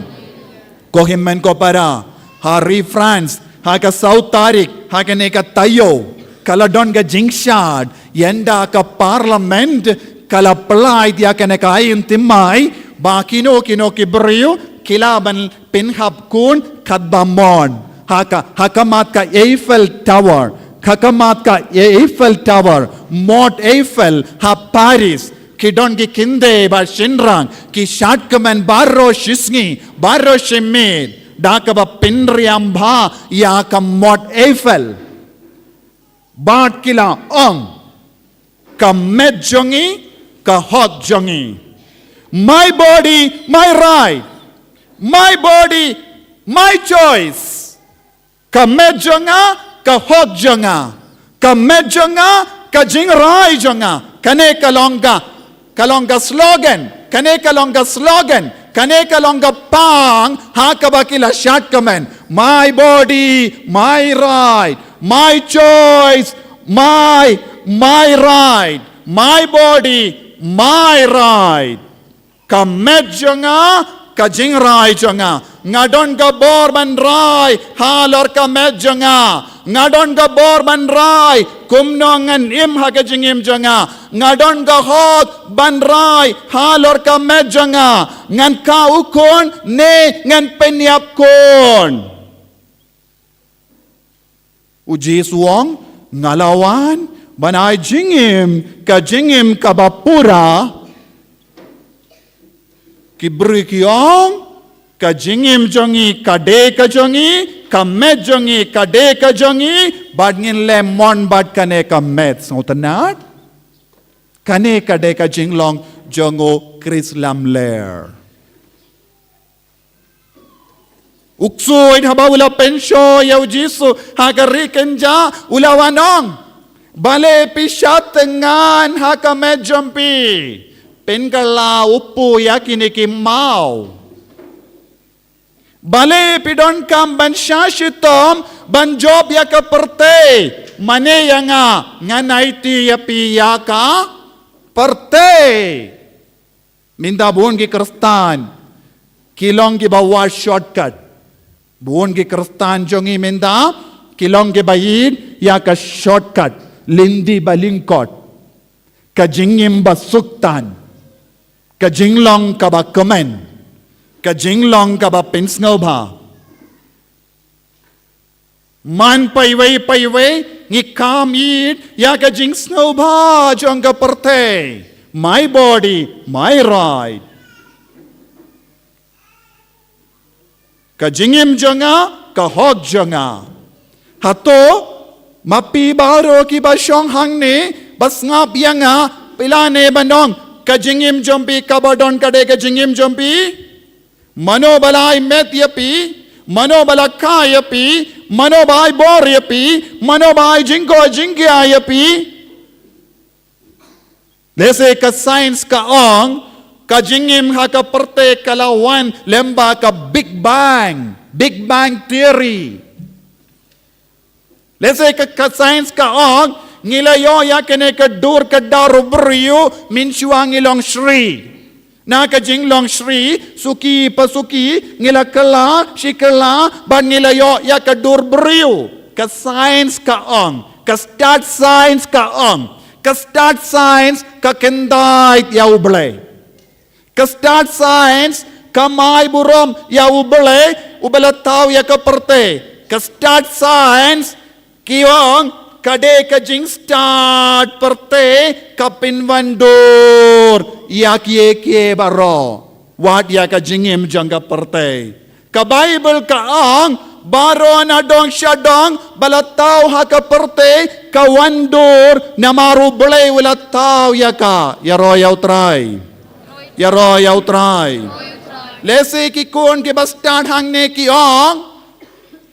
Ko hynmen ko para, ha ri France, ha ka saw tarik, ha kane ka taïew, ka la don ka jingshad, ynda ka parliament ka la pyllait ïa kane ka aiñ thymmai, ba kino kino ki briew ki lah ban pynhap khun katba mon. Ha ka, ha khmat ka Eiffel Tower, ha khmat ka Eiffel Tower, Mont Eiffel ha Paris, ki don ki kynthei bad shynrang, ki shad kmen baroh shi sngi, baroh shi miet, da kaba pynriam bha ïa ka Mont Eiffel. Bad ki la ong, ka met jong ngi, ka hok jong ngi. My body, my right. My body, my choice. Ka met jong nga, ka hok jong nga. Ka met jong nga, ka jingrai jong nga. Kane ka long ka, ka long ka slogan. Kane ka long ka slogan. Kane ka long ka pang, ha kaba ki la shad kmen. My body, my right. My choice, my, my right. My body, my right. Ka met jong nga, ka jingrai jong nga. Nga don ka bor ban rai halor ka met jong nga. Nga don ka bor ban rai kumno ngan im ha ka jingim jong nga. Nga don ka hok ban rai halor ka met jong nga. Ngan kha u khun ne ngan pynïap khun. U Jisu u ong, nga la wan ban ai jingim, ka jingim kaba pura. Ki briew ki ong, ka jingim jong ngi ka dei ka jong ngi, ka met jong ngi ka dei ka jong ngi, bad ngin leh mon bad kane ka met. Sngewtynnad? Kane ka dei ka jinglong jong u Khrist lamler. U ksuid haba u la pynshoh ïa u Jisu ha ka ri kynjah, u la wan ong, balei phi shad thngan ha ka met jong phi? Pynkylla u pu ïa kine ki maw. Balei phi donkam ban shah shitom ban jop ïa ka pyrthei? Mane ïa nga, ngan aiti ïa phi ïa ka pyrthei. Mynta bun ki Khristan ki long kiba wad shortcut. Bun ki Khristan jong ngi mynta ki long kiba ïeit ïa ka shortcut, lynti ba lyngkot. Ka jingim ba suk tan, ka jinglong kaba kmen, ka jinglong kaba pynsngewbha. Man paiwei paiwei ngi kham ïeit ïa ka jingsngewbha jong ka pyrthei. My body, my right. Ka jingim jong nga, ka hok jong nga. Hato ma phi baroh kiba shong hangne ba sngap ïa nga, phi lah ne ban ong, ka jingim jong phi kaba don ka dei ka jingim jong phi? Mano ba la ai met ïa phi? Mano ba la kha ïa phi? Mano ba ai bor ïa phi? Mano ba ai jingkoit jingkhiah ïa phi? Lehse ka science ka ong, ka jingim ha ka pyrthei ka la wan lyngba ka Big Bang, Big Bang Theory. Lehse ka, ka science ka ong, ngi la ïoh ïa kane ka dur ka dar u briew mynshuwa ngi long shri. Na ka jinglong shri, suki pa suki, ngi la kylla shi kylla, bad ngi la ïoh ïa ka dur briew. Ka science ka ong, ka stad science ka ong, ka stad science ka kyntait ïa U Blei. Ka stad science kam ai burom ïa U Blei, uba la thaw ïa ka pyrthei. Ka stad science ki ong, ka dei ka jingstad pyrthei ka pynwandur ïa kiei kiei baroh. Wat ïa ka jingim jong ka pyrthei. Ka Baibl ka ong, Baroh na dong sha dong ba la thaw ha ka pyrthei ka wan dur namar U Blei u la thaw ïa ka. Ïaroh ïa U Trai. Ïaroh ïa U Trai. Lehse ki khun kiba stad hangne ki ong,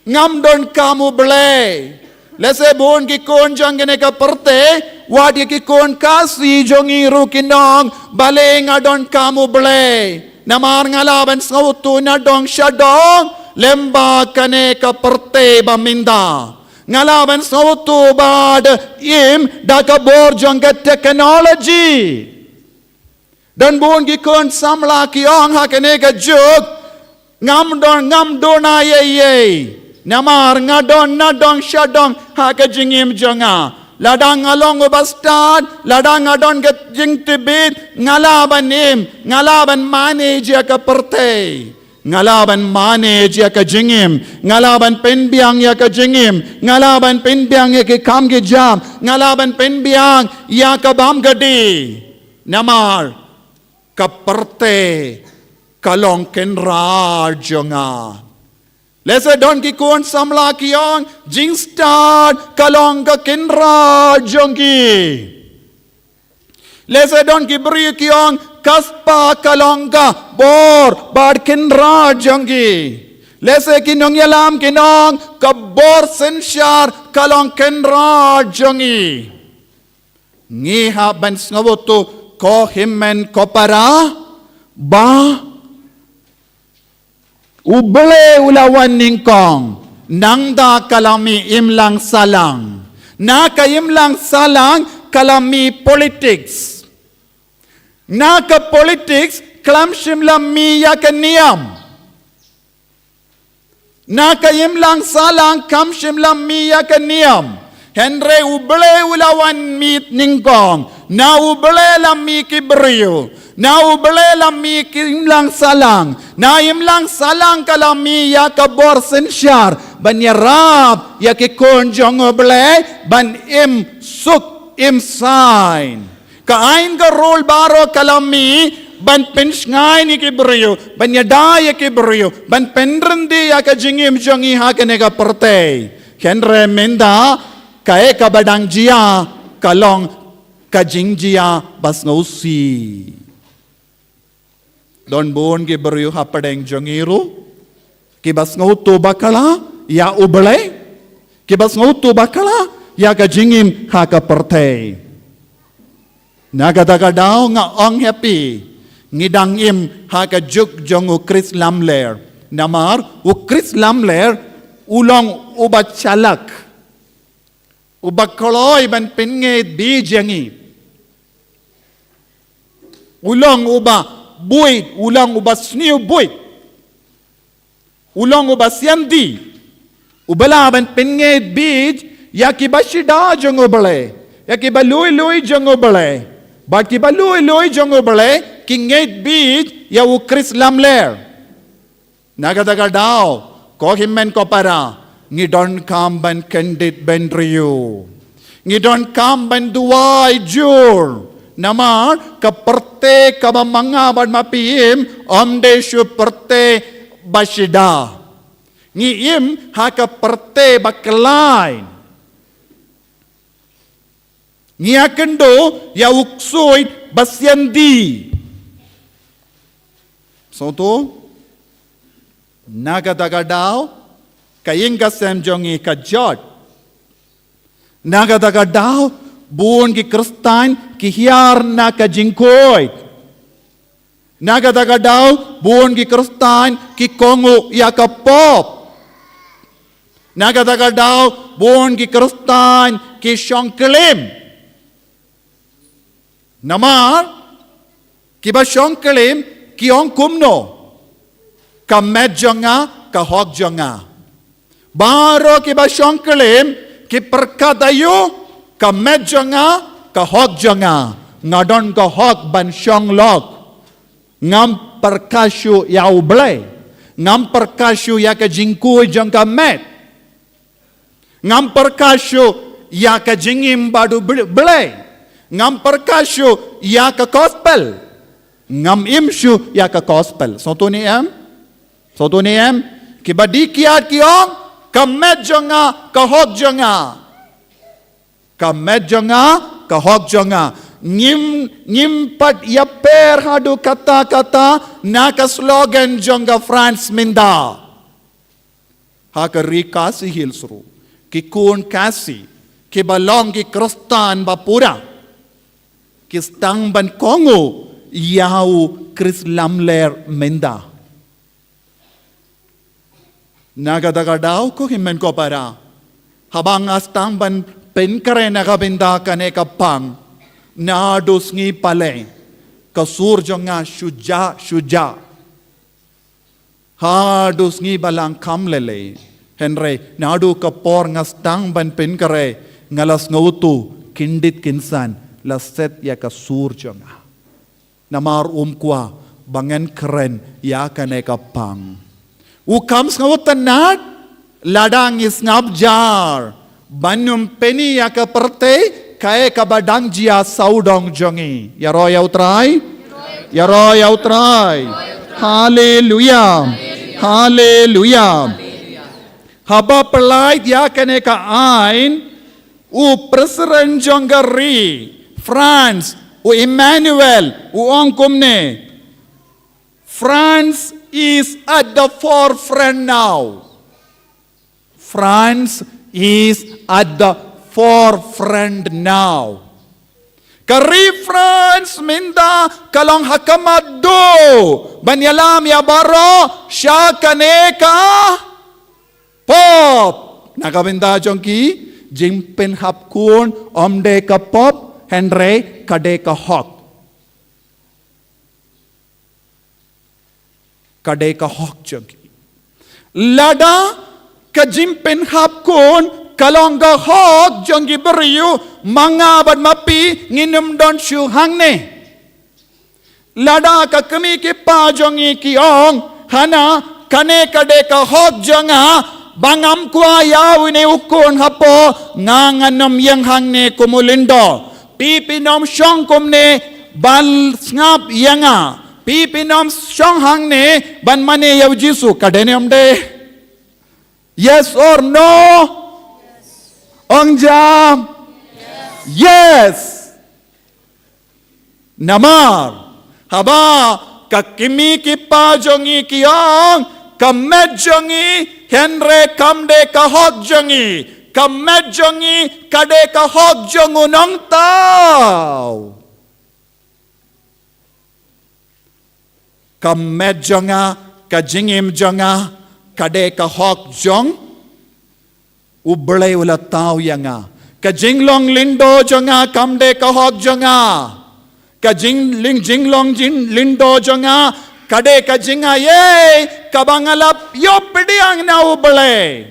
ngam donkam U Blei. Lehse bun ki khun jong kane ka pyrthei, wat ïa ki khun Khasi jong ngi ruh kin ong, balei nga donkam U Blei. Namar nga lah ban sngewthuh na dong sha dong, lem bad kane ka pyrthei ba mynta. Nga lah ban sngewthuh bad im da ka bor jong ka technology. Don bun ki khun samla ki ong ha kane ka juk, ngam don, ngam don ei ei. Namar nga don na dong sha dong ha ka jingim jong nga. Lada nga long uba stad, lada nga don ka jingtbit, nga lah ban im, nga lah ban manage ïa ka pyrthei. Nga lah ban manage ïa ka jingim, nga lah ban pynbiang ïa ka jingim, nga lah ban pynbiang ïa ki kam ki jam, nga lah ban pynbiang ïa ka bam ka dih. Namar ka pyrthei ka long kynrad jong nga. Lehse don ki khun samla ki ong, jingstad ka long ka kynrad jong ki. Lehse don ki briew ki ong, ka spah ka long ka bor bad kynrad jong ki. Lehse ki nongïalam kin ong, ka bor synshar ka long kynrad jong ngi. Ngi hap ban sngewthuh ko hynmen ko para ba U Blei u la wan nyngkong, nangta ka la mih imlang sahlang. Na ka imlang sahlang ka la mih politics. Na ka politics khlem shym la mih ïa ka niam. Na ka imlang sahlang kam shym la mih ïa ka niam. Hynrei U Blei u la wan mih nyngkong. Na U Blei la mih ki briew. Na U Blei la mih ki imlang sahlang. Na imlang sahlang ka la mih ïa ka bor synshar ban ïarap ïa ki khun jong U Blei ban im suk im saiñ. Ka aiñ ka rul baroh ka la mih ban pynshngaiñ ïa ki briew, ban ïada ïa ki briew, ban pynryndih ïa ka jingim jong ngi ha kane ka pyrthei. Hynrei mynta kaei kaba dang jia ka long ka jingjia ba sngewsih. Don bun ki briew hapdeng jong ngi ruh kiba sngewthuh bakla ïa U Blei, kiba sngewthuh bakla ïa ka jingim ha ka pyrthei. Na kata ka daw nga ong ha phi, ngi dang im ha ka juk jong u Khrist lamler. Namar u Khrist lamler u long uba shalak, uba kloi ban pyngeit beit ïa ngi. U long uba buit, u long uba sniew buit. U long uba sianti, uba lah ban pyngeit beit ïa kiba shida jong U Blei, ïa kiba lui lui jong U Blei. Bad kiba lui lui jong U Blei ki ngeit beit ïa u Khrist lamler. Na kata ka daw, ko hynmen ko para, ngi donkam ban kyndit bynriew. Ngi donkam ban duwai jur. Namar ka pyrthei kaba ma nga bad ma phi im, ym dei shu pyrthei ba shida. Ngi im ha ka pyrthei ba khlaiñ. Ngi ïakynduh ïa u ksuid ba sianti. Sngewthuh, na kata ka daw, ka ïing ka sem jong ngi ka jot. Na kata ka daw, bun ki Khristan ki hiar na ka jingkhuid. Na kata ka daw, bun ki Khristan ki kohnguh ïa ka pop. Na kata ka daw, bun ki Khristan ki shong klim. Namar kiba shong klim ki ong kumno, ka met jong nga, ka hok jong nga. Baroh kiba shong klim ki pyrkhat aïu, ka met jong nga, ka hok jong nga. Nga don ka hok ban shong lok. Ngam pyrkhat shuh ïa U Blei. Ngam pyrkhat shuh ïa ka jingkhuid jong ka met. Ngam pyrkhat shuh ïa ka jingim bad U Blei. Ngam pyrkhat shuh ïa ka gospel. Ngam im shuh ïa ka gospel. Sngewthuh ne em? Sngewthuh ne em? Kiba dih kiad ki ong, Ka met jong nga, ka hok jong nga. Ka met jong nga, ka hok jong nga. Ngim, ngim pat ïapher haduh katta katta na ka slogan jong ka France mynta. Ha ka ri Khasi Hills ruh, ki khun Khasi kiba long ki Khristan ba pura, ki sdang ban kohnguh ïa u Khrist lamler mynta. Na kata ka daw, ko hynmen ko para, haba nga sdang ban pynkhreh na ka bynta kane ka pang, naduh sngi pale, ka sur jong nga shu jah, shu jah. Haduh sngi ba la kham lei lei. Hynrei naduh ka por nga sdang ban pynkhreh, nga la sngewthuh kyndit kynsan la set ïa ka sur jong nga. Namar um kwah ba ngan kren ïa kane ka pang. U kham sngewtynnad lada ngi sngap jar ban ym pyni ïa ka pyrthei kaei kaba dang jia sawdong jong ngi. Ïaroh ïa U Trai. Ïaroh ïa U Trai. Haleluia. Haleluia. Haba pynlait ïa kane ka aiñ, u president jong ka ri France, u Emmanuel, u ong kumne: France is at the forefront now. France is at the forefront now. Ka ri France mynta ka long ha ka matduh ban ïalam ïa baroh sha kane ka pop. Na ka bynta jong ki, jingpynhap khun ym dei ka pop, hynrei ka dei ka hok. Ka dei ka hok jong ki. Lada ka jingpynhap khun ka long ka hok jong ki briew, ma nga bad ma phi ngin ym don shuh hangne. Lada ka kmie ki kpa jong ngi ki ong, hana, kane ka dei ka hok jong nga, ba ngam kwah ïa une u khun hapoh, nga ngan ym ïeng hangne kum u lyngdoh. Phi phin ym shong kumne ban sngap ïa nga. Phi phin ym shong hangne ban mane ïa u Jisu, ka dei ne ym dei? Yes or no? Ong jam. Yes. Namar haba ka kmie ki kpa jong ngi ki ong, ka met jong ngi hynrei kam dei ka hok jong ngi. Ka met jong ngi ka dei ka hok jong u nongthaw. Ka met jong nga, ka jingim jong nga ka dei ka hok jong U Blei u la thaw ïa nga. Ka jinglong lyngdoh jong nga kam dei ka hok jong nga. Ka jingling, jinglong jing, lyngdoh jong nga ka dei ka jingaiei kaba nga la ïoh pdiang na U Blei.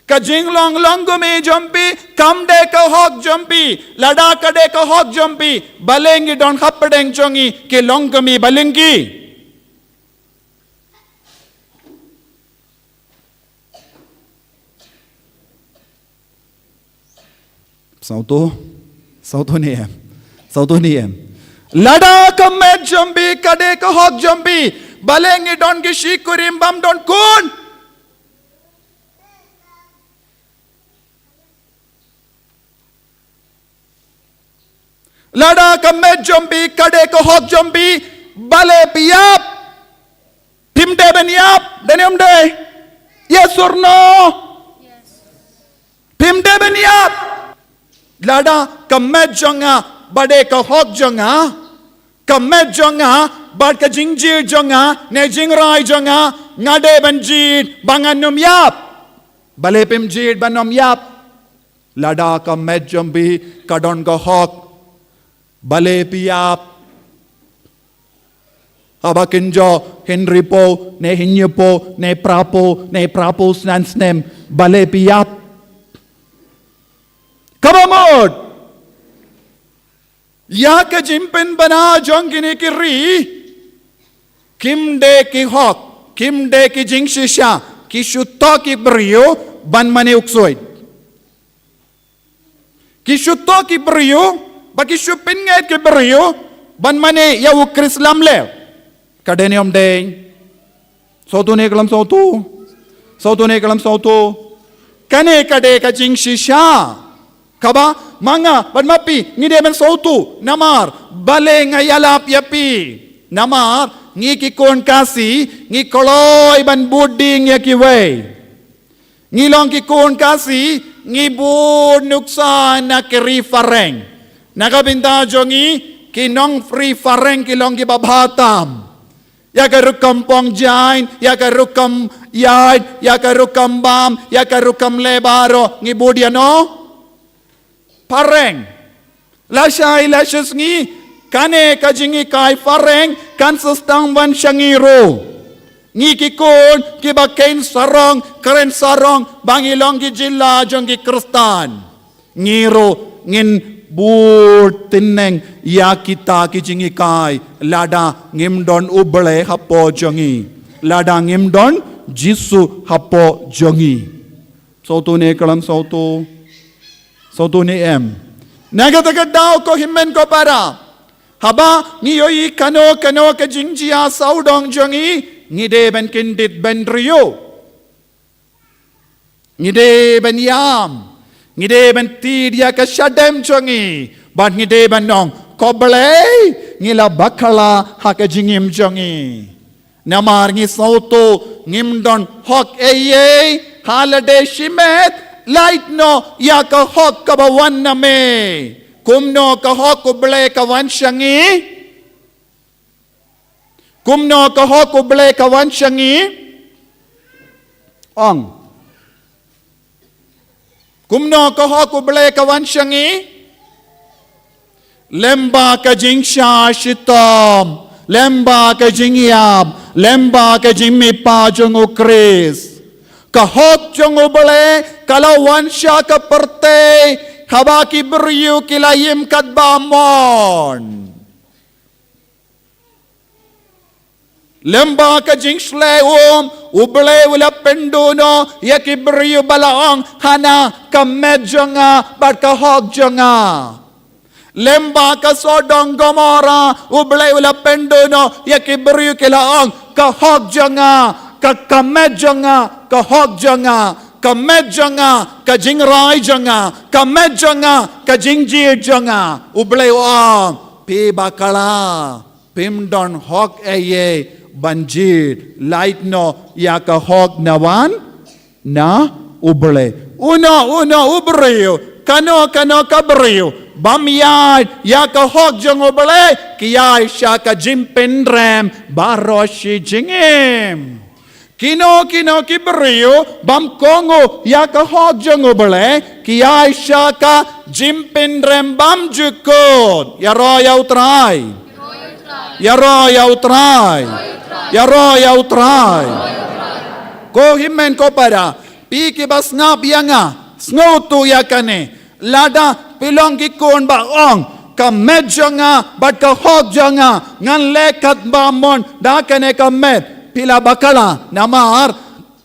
Ka jinglong longkmie jong phi kam dei ka hok jong phi. Lada ka dei ka hok jong phi, balei ngi don hapdeng jong ngi ki longkmie ba lyngkhi? Sawtu, sawtu ne em, sawtu ne em. Lada ka met jong phi ka dei ka hok jong phi, balei ngi don ki shi kurim bym don khun? Lada ka met jong phi ka dei ka hok jong phi, balei phi ïap? Phim dei ban ïap, dei ne ym dei? Yes or no? Phim dei ban ïap. Lada ka met jong nga ba dei ka hok jong nga, ka met jong nga bad ka jingjied jong nga ne jingrai jong nga, nga dei ban jied ba ngan ym ïap. Balei phim jied ban ym ïap? Lada ka met jong phi ka don ka hok, balei phi ïap? Haba kynjoh hynriewphew ne hynñiewphew ne phraphew ne phraphew san snem, balei phi ïap? Kaba mut ïa ka jingpynbna jong kine ki ri, kim dei ki hok, kim dei ki jingshisha, ki shu thoh ki briew ban mane u ksuid. Ki shu thoh ki briew, ba ki shu pynngeit ki briew ban mane ïa u Khrist lamler. Ka dei ne ym dei? Sawtu ne khlem sawtu? Sawtu ne khlem sawtu? Kane ka dei ka jingshisha kaba ma nga bad ma phi ngi dei ban sawtu. Namar balei nga ïalap ïa phi? Namar ngi ki khun Khasi ngi kloi ban bud ding ïa kiwei. Ngi long ki khun Khasi ngi bud nuksa na ki ri phareng. Na ka bynta jong ngi ki nong ri phareng ki long kiba bha tam. Ïa ka rukom pong jain, ïa ka rukom ïaid, ïa ka rukom bam, ïa ka rukom leh baroh ngi bud ïano? Phareng. Lashai lashisngi kane ka jinghikai phareng kan sa sdang ban sha ngi ruh. Ngi ki khun kiba khein sarong kren sarong ba ngi long ki jylla jong ki Khristan. Ngi ruh ngin bud tyneng ïa kita ki jinghikai lada ngim don U Blei hapoh jong ngi, lada ngim don Jisu hapoh jong ngi. Sawtu ne khlem sawtu? Sawtu ne em? Na kata ka daw ko hynmen ko para, haba ngi ïohi kano kano ka jingjia sawdong jong ngi, ngi dei ban kyndit ban briew. Ngi dei ban ïam. Ngi dei ban tied ïa ka shadem jong ngi. Bad ngi dei ban ong, ko Blei, ngi la bakla ha ka jingim jong ngi. Namar ngi sawtu ngim don hok ei ei ha lade shimet, lait noh ïa ka hok kaba wan na me. Kumno ka hok U Blei ka wan sha ngi? Kumno ka hok U Blei ka wan sha ngi? Ong. Kumno ka hok U Blei ka wan sha ngi? Lem bad ka jingshah shitom, lem bad ka jingïap, lem bad ka jingmihpat jong U Khrist. Ka hok jong U Blei ka la wan sha ka pyrthei haba ki briew ki la im katba mon. Lem bad ka jingshlei um, U Blei u la pynduh noh ïa ki briew ba la ong, hana ka met jong nga bad ka hok jong nga. Lem bad ka Sodom Gomora, U Blei u la pynduh noh ïa ki briew ki la ong, ka hok jong nga, ka, ka met jong nga, ka hok jong nga, ka met jong nga, ka jingrai jong nga, ka met jong nga, ka jingjied jong nga. U Blei u ong, phi bakla. Phim don hok ei ei ban jied, lait noh ïa ka hok na wan na U Blei. Uno uno u briew, kano kano ka briew bym ïaid ïa ka hok jong U Blei, ki ïaid sha ka jingpynrem baroh shi jingim. Kino kino ki briew bym kohnguh ïa ka hok jong U Blei, ki ïaid sha ka jingpynrem bymjukut. Ïaroh ïa U Trai. Ïaroh ïa U Trai. Ïaroh ïa U Trai. Ko hynmen ko para, phi kiba sngap ïa nga, sngewthuh ïa kane. Lada phi long ki khun ba ong, ka met jong nga bad ka hok jong nga, ngan leh katba mon da kane ka met, phi la bakla. Namar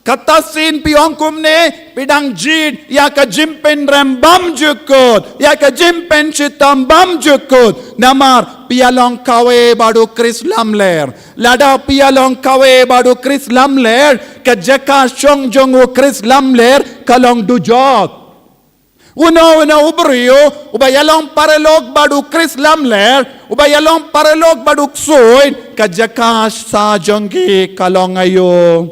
kata sien phi ong kumne, phi dang jied ïa ka jingpynrem bymjukut, ïa ka jingpynshitom bymjukut. Namar phi ïalong kawei bad U Khrist lamler. Lada phi ïalong kawei bad U Khrist lamler, ka jaka shong jong U Khrist lamler ka long dujok. Uno uno u briew uba ïalong paralok bad U Khrist lamler, uba ïalong paralok bad U Ksuid, ka jaka sah jong ki ka long aïu?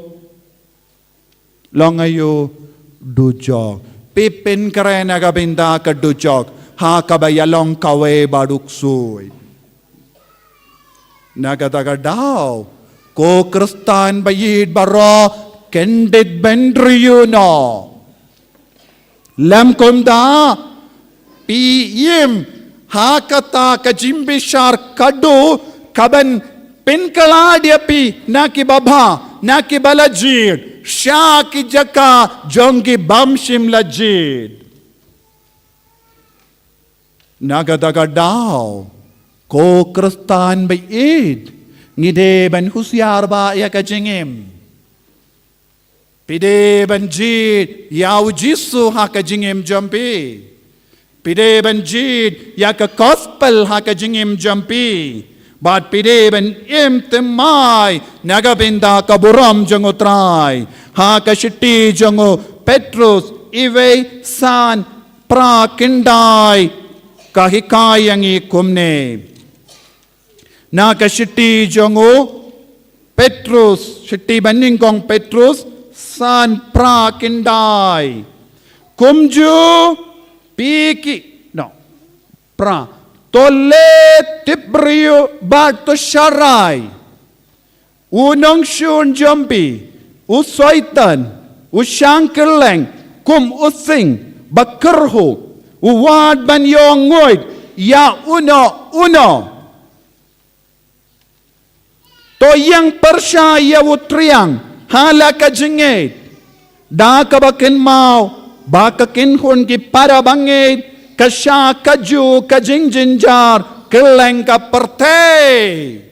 Long aïu? Dujok. Phi pynkhreh na ka bynta ka dujok ha kaba ïalong kawei bad U Ksuid. Na kata ka daw, ko Khristan ba ïeit baroh, kyndit bynriew noh. Lym kumta, phi im ha kata ka jingbishar khadduh kaban pynkhlad ïa phi na ki babha, na ki ba la jied, sha ki jaka jong ki bym shym la jied. Na kata ka daw, ko Khristan ba ïeit, ngi dei ban husiar bha ïa ka jingim. Phi dei ban jied ïa U Jisu ha ka jingim jong phi. Phi dei ban jied ïa ka gospel ha ka jingim jong phi. Bad phi dei ban im thymmai na ka bynta ka burom jong U Trai. Ha ka shithi jong u Petrus, iwei san pra kyndai ka hikai ïa ngi kumne. Na ka shithi jong u Petrus, shithi ba nyngkong Petrus, san pra kyndai. Kumjuh phi ki, no, pra. To leh tip briew bad to sharai. U nongshun jong phi, u Soitan, u shang kylleng, kum u sing, ba kyrhuh, u wad ban ïoh nguid, ïa uno uno. To ïeng pyrshah ïa u triang, ha la ka jingngeit. Da kaba kynmaw, ba ka kynhun ki para bangeit, ka shah kajuh ka jingjynjar, kylleng ka pyrthei.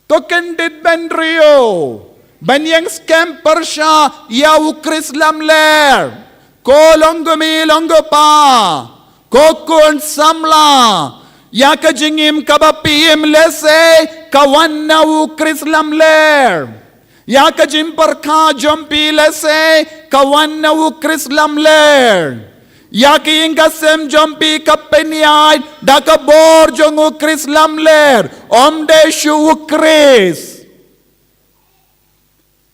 To kyndit ban briew, ban ïeng skhem pyrshah ïa u Khrist lamler. Ko long kmie long kpa, ko khun samla, ïa ka jingim kaba phi im lehse ka wan na u Khrist lamler. Ïa ka jingpyrkhat jong phi lehse ka wan na u Khrist lamler. Ïa ka ïing ka sem jong phi ka pynïaid da ka bor jong u Khrist lamler, ym dei shuh u Khrist.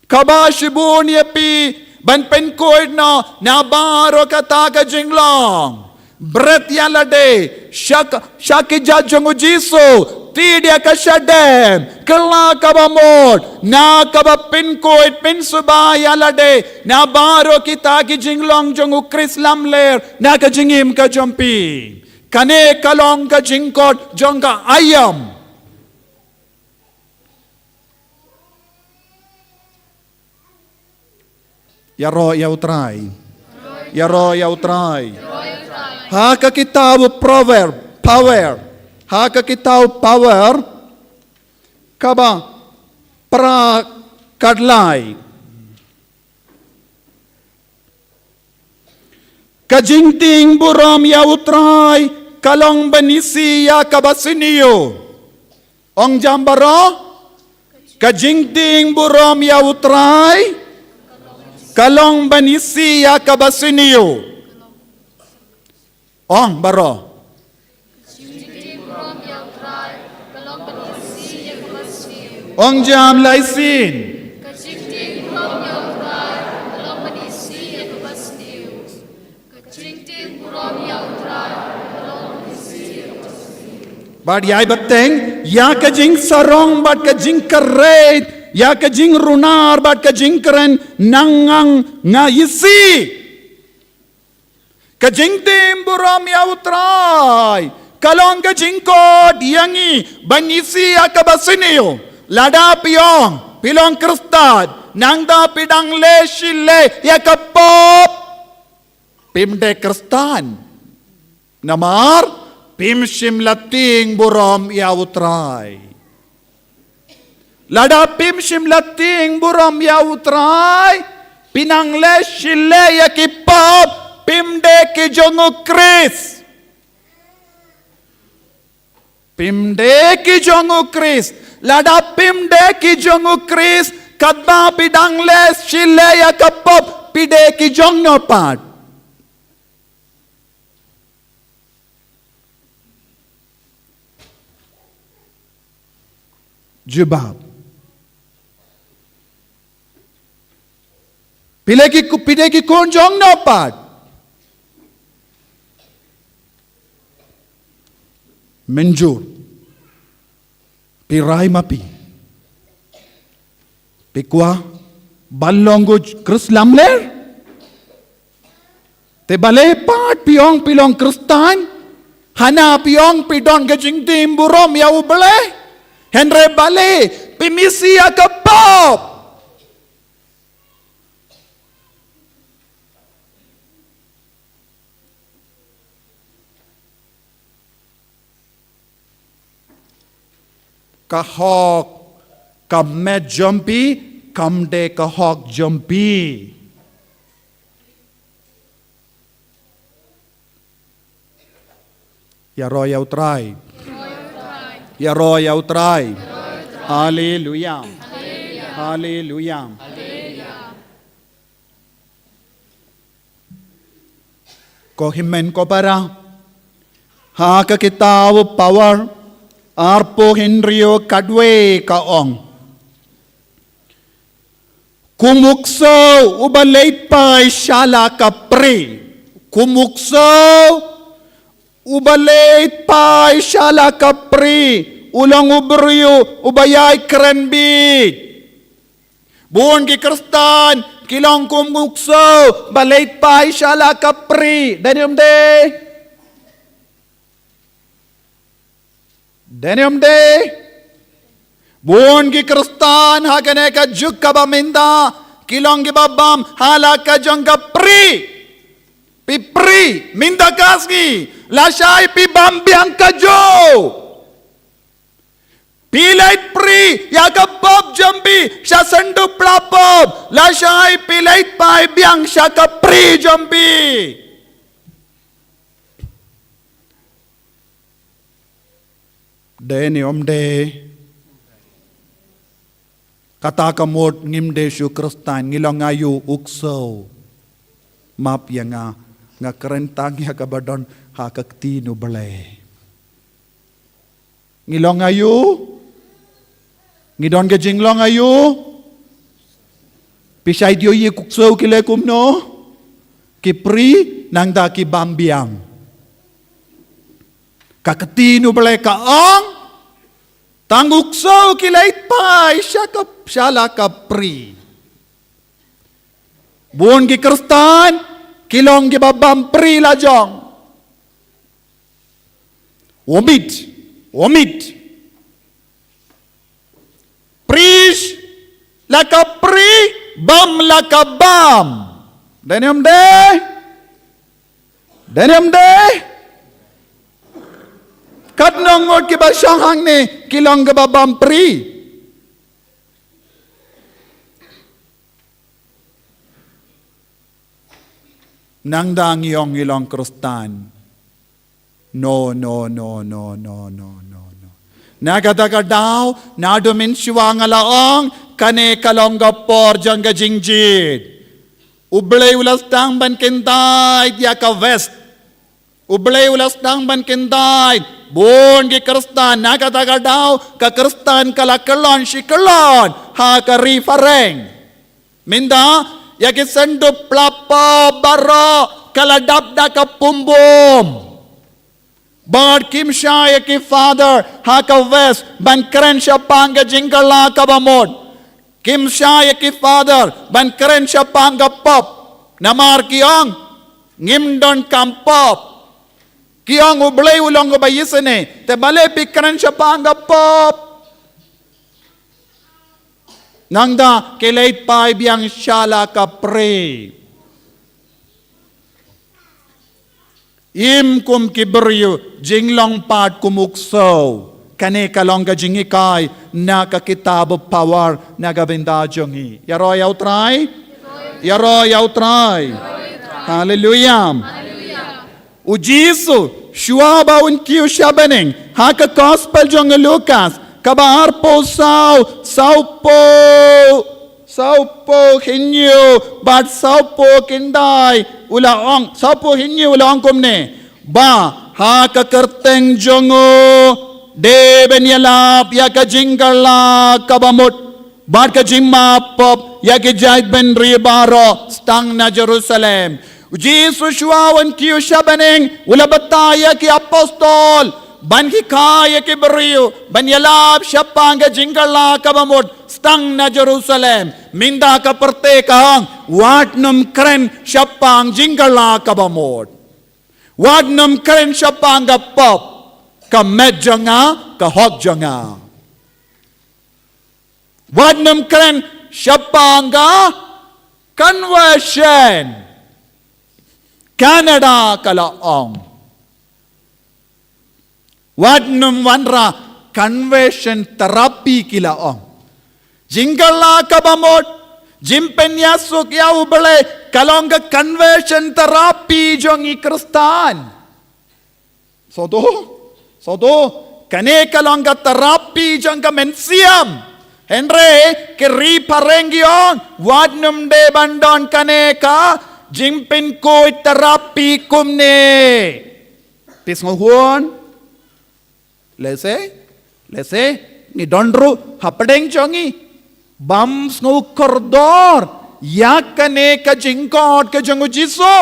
Kaba shibun ïa phi ban pynkhuid noh na baroh kata ka jinglong. Bret ïa lade sha ka, sha ki jait jong u Jisu, tied ïa ka shadem, kylla kaba mut, na kaba pynkhuid pynsuba ïa lade na baroh kita ki jinglong jong u Khrist lamler na ka jingim ka jong phi. Kane ka long ka jingkhot jong ka aïom. Ïaroh ïa u Trai. Ïaroh ïa u Trai. Ha ka kitab u Proverb, Proverb. Ha ka kitab u Proverb, kaba phra khatlai. Ka jingtieng burom ïa u Trai ka long ban isih ïa kaba sniew. Ong jam baroh, ka jingtieng burom ïa u Trai ka long ban isih ïa kaba sniew. Ong baroh. Ong jam lai sien. Bad ïai bteng ïa ka jingsarong bad ka jingkyrhai, ïa ka jingrunar bad ka jingkren nang ngang nga isih. Ka jingtieng burom ïa u Trai ka long ka jingkhot ïa ngi ban isih ïa kaba sniew. Lada phi ong phi long Khristan, nangta phi dang leh shi leh ïa ka pop, phim dei Khristan. Namar phim shym la tieng burom ïa u Trai. Lada phim shym la tieng burom ïa u Trai, phi nang leh shi leh ïa ki pop, phim dei ki jong u Khrist. Phim dei ki jong u Khrist. Lada phim dei ki jong u Khrist, katba phi dang leh shi leh ïa ka pop, phi dei ki jong no pat? Jubab. Phi dei ki, phi dei ki khun jong no pat? Mynjur. Phi rai ma phi. Phi kwah ban long u Khrist lamler? Te balei pat phi ong phi long Khristan? Hana phi ong phi don ka jingtieng burom ïa u Blei. Hynrei balei phim isih ïa ka pop? Ka hok, ka met jong phi kam dei ka hok jong phi. Ïaroh ïa u Trai. Ïaroh ïa u Trai. Haleluia. Haleluia. Ko hynmen ko para, ha ka kitab Pawar arphew hynriew khatwei ka ong, kum u ksew uba leit phai sha la ka pri. Kum u ksew uba leit phai sha la ka pri u long u briew uba ïai kren bieit. Bun ki Khristan ki long kum u ksew ba leit phai sha la ka pri. Dei ne ym dei? Dei ne ym dei? Bun ki Khristan ha kane ka juk kaba mynta ki long kiba bam ha la ka jong ka pri. Phi pri mynta ka sngi, lashai phi bam biang kajuh. Phi leit pri ïa ka pop jong phi sha syndup pla pop, lashai phi leit phai biang sha ka pri jong phi. Dei ne ym dei? Kata ka mut ngim dei shuh Khristan, ngi long aïu? U ksew. Map ïa nga, nga kren tang ïa kaba don ha ka ktien U Blei. Ngi long aïu? Ngi don ka jinglong aïu? Phi shait ïohi u ksew ki leh kumno? Ki pri nangta ki bam biang. Ka ktien U Blei ka ong, tang u ksew ki leit phai sha ka, sha la ka pri. Bun ki Khristan ki long kiba bam pri la jong. Wamit, wamit. Pri la ka pri, bam la ka bam. Dei ne ym dei? Dei ne ym dei? Katno ngut kiba shong hangne ki long kiba bam pri? Nangta ngi ong ngi long Khristan. No, no, no, no. Na kata ka daw, naduh mynshuwa nga la ong, kane ka long ka por jong ka jingjied. U Blei u la sdang ban kyntait ïa ka West. U Blei u la sdang ban kyntait. Bun ki Khristan, na kata ka daw ka Khristan ka la kyllon shi kyllon ha ka ri phareng. Mynta ïa ki syndup pla pop baroh ka la dap da ka pumbum. Bad kim shah ïa ki father ha ka West ban kren shaphang ka jingkylla kaba mut. Kim shah ïa ki father ban kren shaphang ka pop. Namar ki ong, ngim donkam pop. Ki ong U Blei u long uba isynei, te balei phi kren shaphang ka pop? Nangta ki leit phai biang sha la ka pri. Im kum ki briew, jinglong pat kum u ksew. Kane ka long ka jinghikai na ka kitab Pawar na ka bynta jong ngi. Ïaroh ïa U Trai. Ïaroh ïa U Trai. Haleluia. U Jisu shuwa ba un kiew sha bneng, ha ka gospel jong u Lukas kaba arphew saw, sawphew, sawphew hynñiew bad sawphew khyndai, u la ong, sawphew hynñiew u la ong kumne, ba ha ka kyrteng jong u dei ban ïalap ïa ka jingkylla kaba mut bad ka jingmap pop ïa ki jaitbynriew baroh, sdang na Jerusalem. U Jisu shuwa un kiew sha bneng u la batai ïa ki apostol ban hikai ïa ki briew ban ïalap shaphang ka jingkylla kaba mut, sdang na Jerusalem. Mynta ka pyrthei ka ong, wat nym kren shaphang jingkylla kaba mut. Wat nym kren shaphang ka pop, ka met jong nga, ka hok jong nga. Wat nym kren shaphang ka conversion. Canada ka la ong. Wat nym wanrah conversion therapy, ki la ong. Jingkylla kaba mut, jingpynïasuk ïa U Blei ka long ka conversion therapy jong ngi Khristan. Sngewthuh? Sngewthuh? Kane ka long ka therapy jong ka mynsiem. Hynrei ki ri phareng ki ong, wat nym dei ban don kane ka jingpynkhuid tyrap phi kumne. Phi sngewhun? Lehse, lehse ngi don ruh hapdeng jong ngi bym sngew kordor ïa kane ka jingkhot ka jong u Jisu.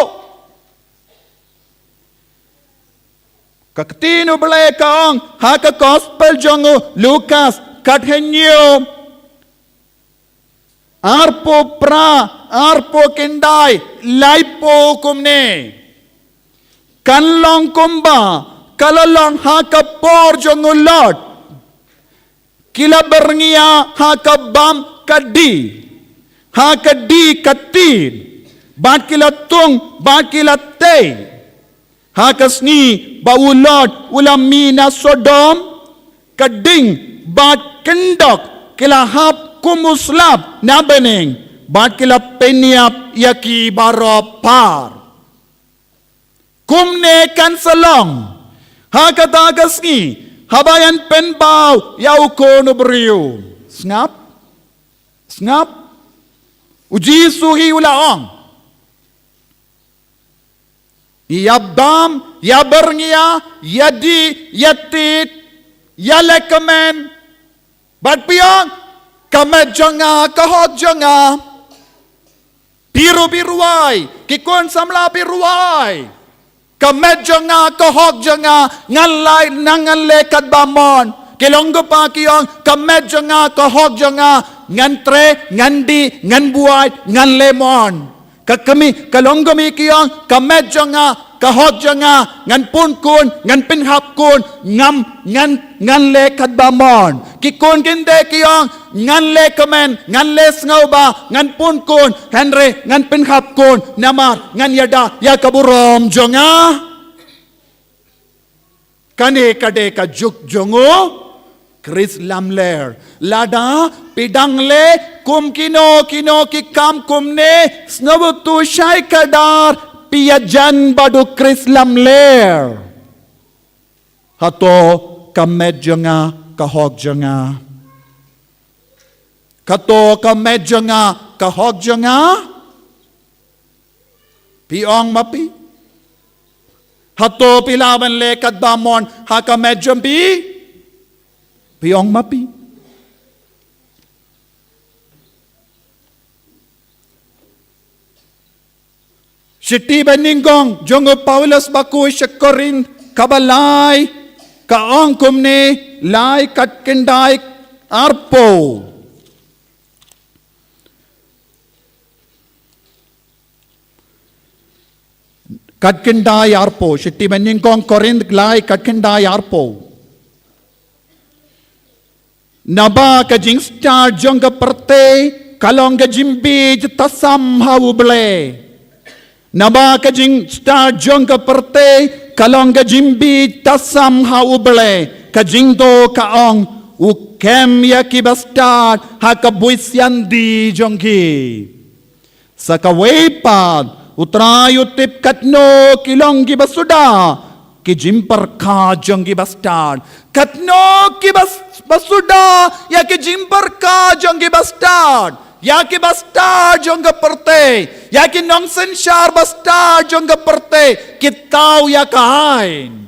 Ka ktien u Blei ka ong ha ka gospel jong u Lukas, khathynñiew, arphew phra, arphew khyndai, laiphew kumne. Kan long kumba ka la long ha ka por jong u Lot. Ki la byrngia ha ka bam ka dih, ha ka dih ka ktien, bad ki la thung, bad ki la tei. Ha ka sngi ba u Lot u la mih na Sodom, ka ding bad kyndok ki la hap kum u slap na bneng, bad ki la pynïap ïa ki baroh par. Kumne kan sa long ha kata ka sngi, haba yn pynbaw ïa u Khun u briew. Sngap, sngap. U Jisu hi u la ong, ïa bam, ïa byrngia, ïa dih, ïa tied, ïa lehkmen. Bad phi ong, ka met jong nga, ka hok jong nga. Phi ruh phi rwai, ki khun samla phi rwai. Ka met jong nga, ka hok jong nga, ngan leh, ngan leh katba mon. Ki longkpa ki ong, ka met jong nga, ka hok jong nga, ngan treh, ngan dih, ngan buaid, ngan leh mon. Ka kmie, ka longkmie ki ong, ka met jong nga, ka hok jong nga, ngan pun khun, ngan pynhap khun, ngam, ngan, ngan leh katba mon. Ki khun kynthei ki ong, ngan lehkmen, ngan leh sngewbha, ngan pun khun, hynrei ngan pynhap khun, namar ngan ïada ïa ka burom jong nga. Kane ka dei ka juk jong u Khrist lamler. Lada phi dang leh kum kino kino ki kam kumne, sngewbha to shai kdar, phi ïajan bad u Khrist lamler. Hato ka met jong nga, ka hok jong nga? Hato ka met jong nga, ka hok jong nga? Phi ong ma phi? Hato phi lah ban leh katba mon ha ka met jong phi? Phi ong ma phi? Shithi ba nyngkong jong u Paulus bakhuid sha Korinth kaba lai ka ong kumne, lai khatkhyndai arphew. Khatkhyndai arphew, shithi ba nyngkong Korinth lai khatkhyndai arphew. Naba ka jingstad jong ka pyrthei ka long ka jingbieit tasam ha U Blei. Naba ka jingstad jong ka pyrthei ka long ka jingbieit tasam ha U Blei. Ka jingdoh ka ong, u kem ïa ki bastad ha ka buit sianti jong ki. Sa kawei pat, U Trai u tip katno ki long ki basuda, ki jingpyrkhat jong ki bastad. Katno ki bas-, basuda ïa ki jingpyrkhat jong ki bastad, ïa ki bastad jong ka pyrthei, ïa ki nongsynshar bastad jong ka pyrthei, ki thaw ïa ka aiñ.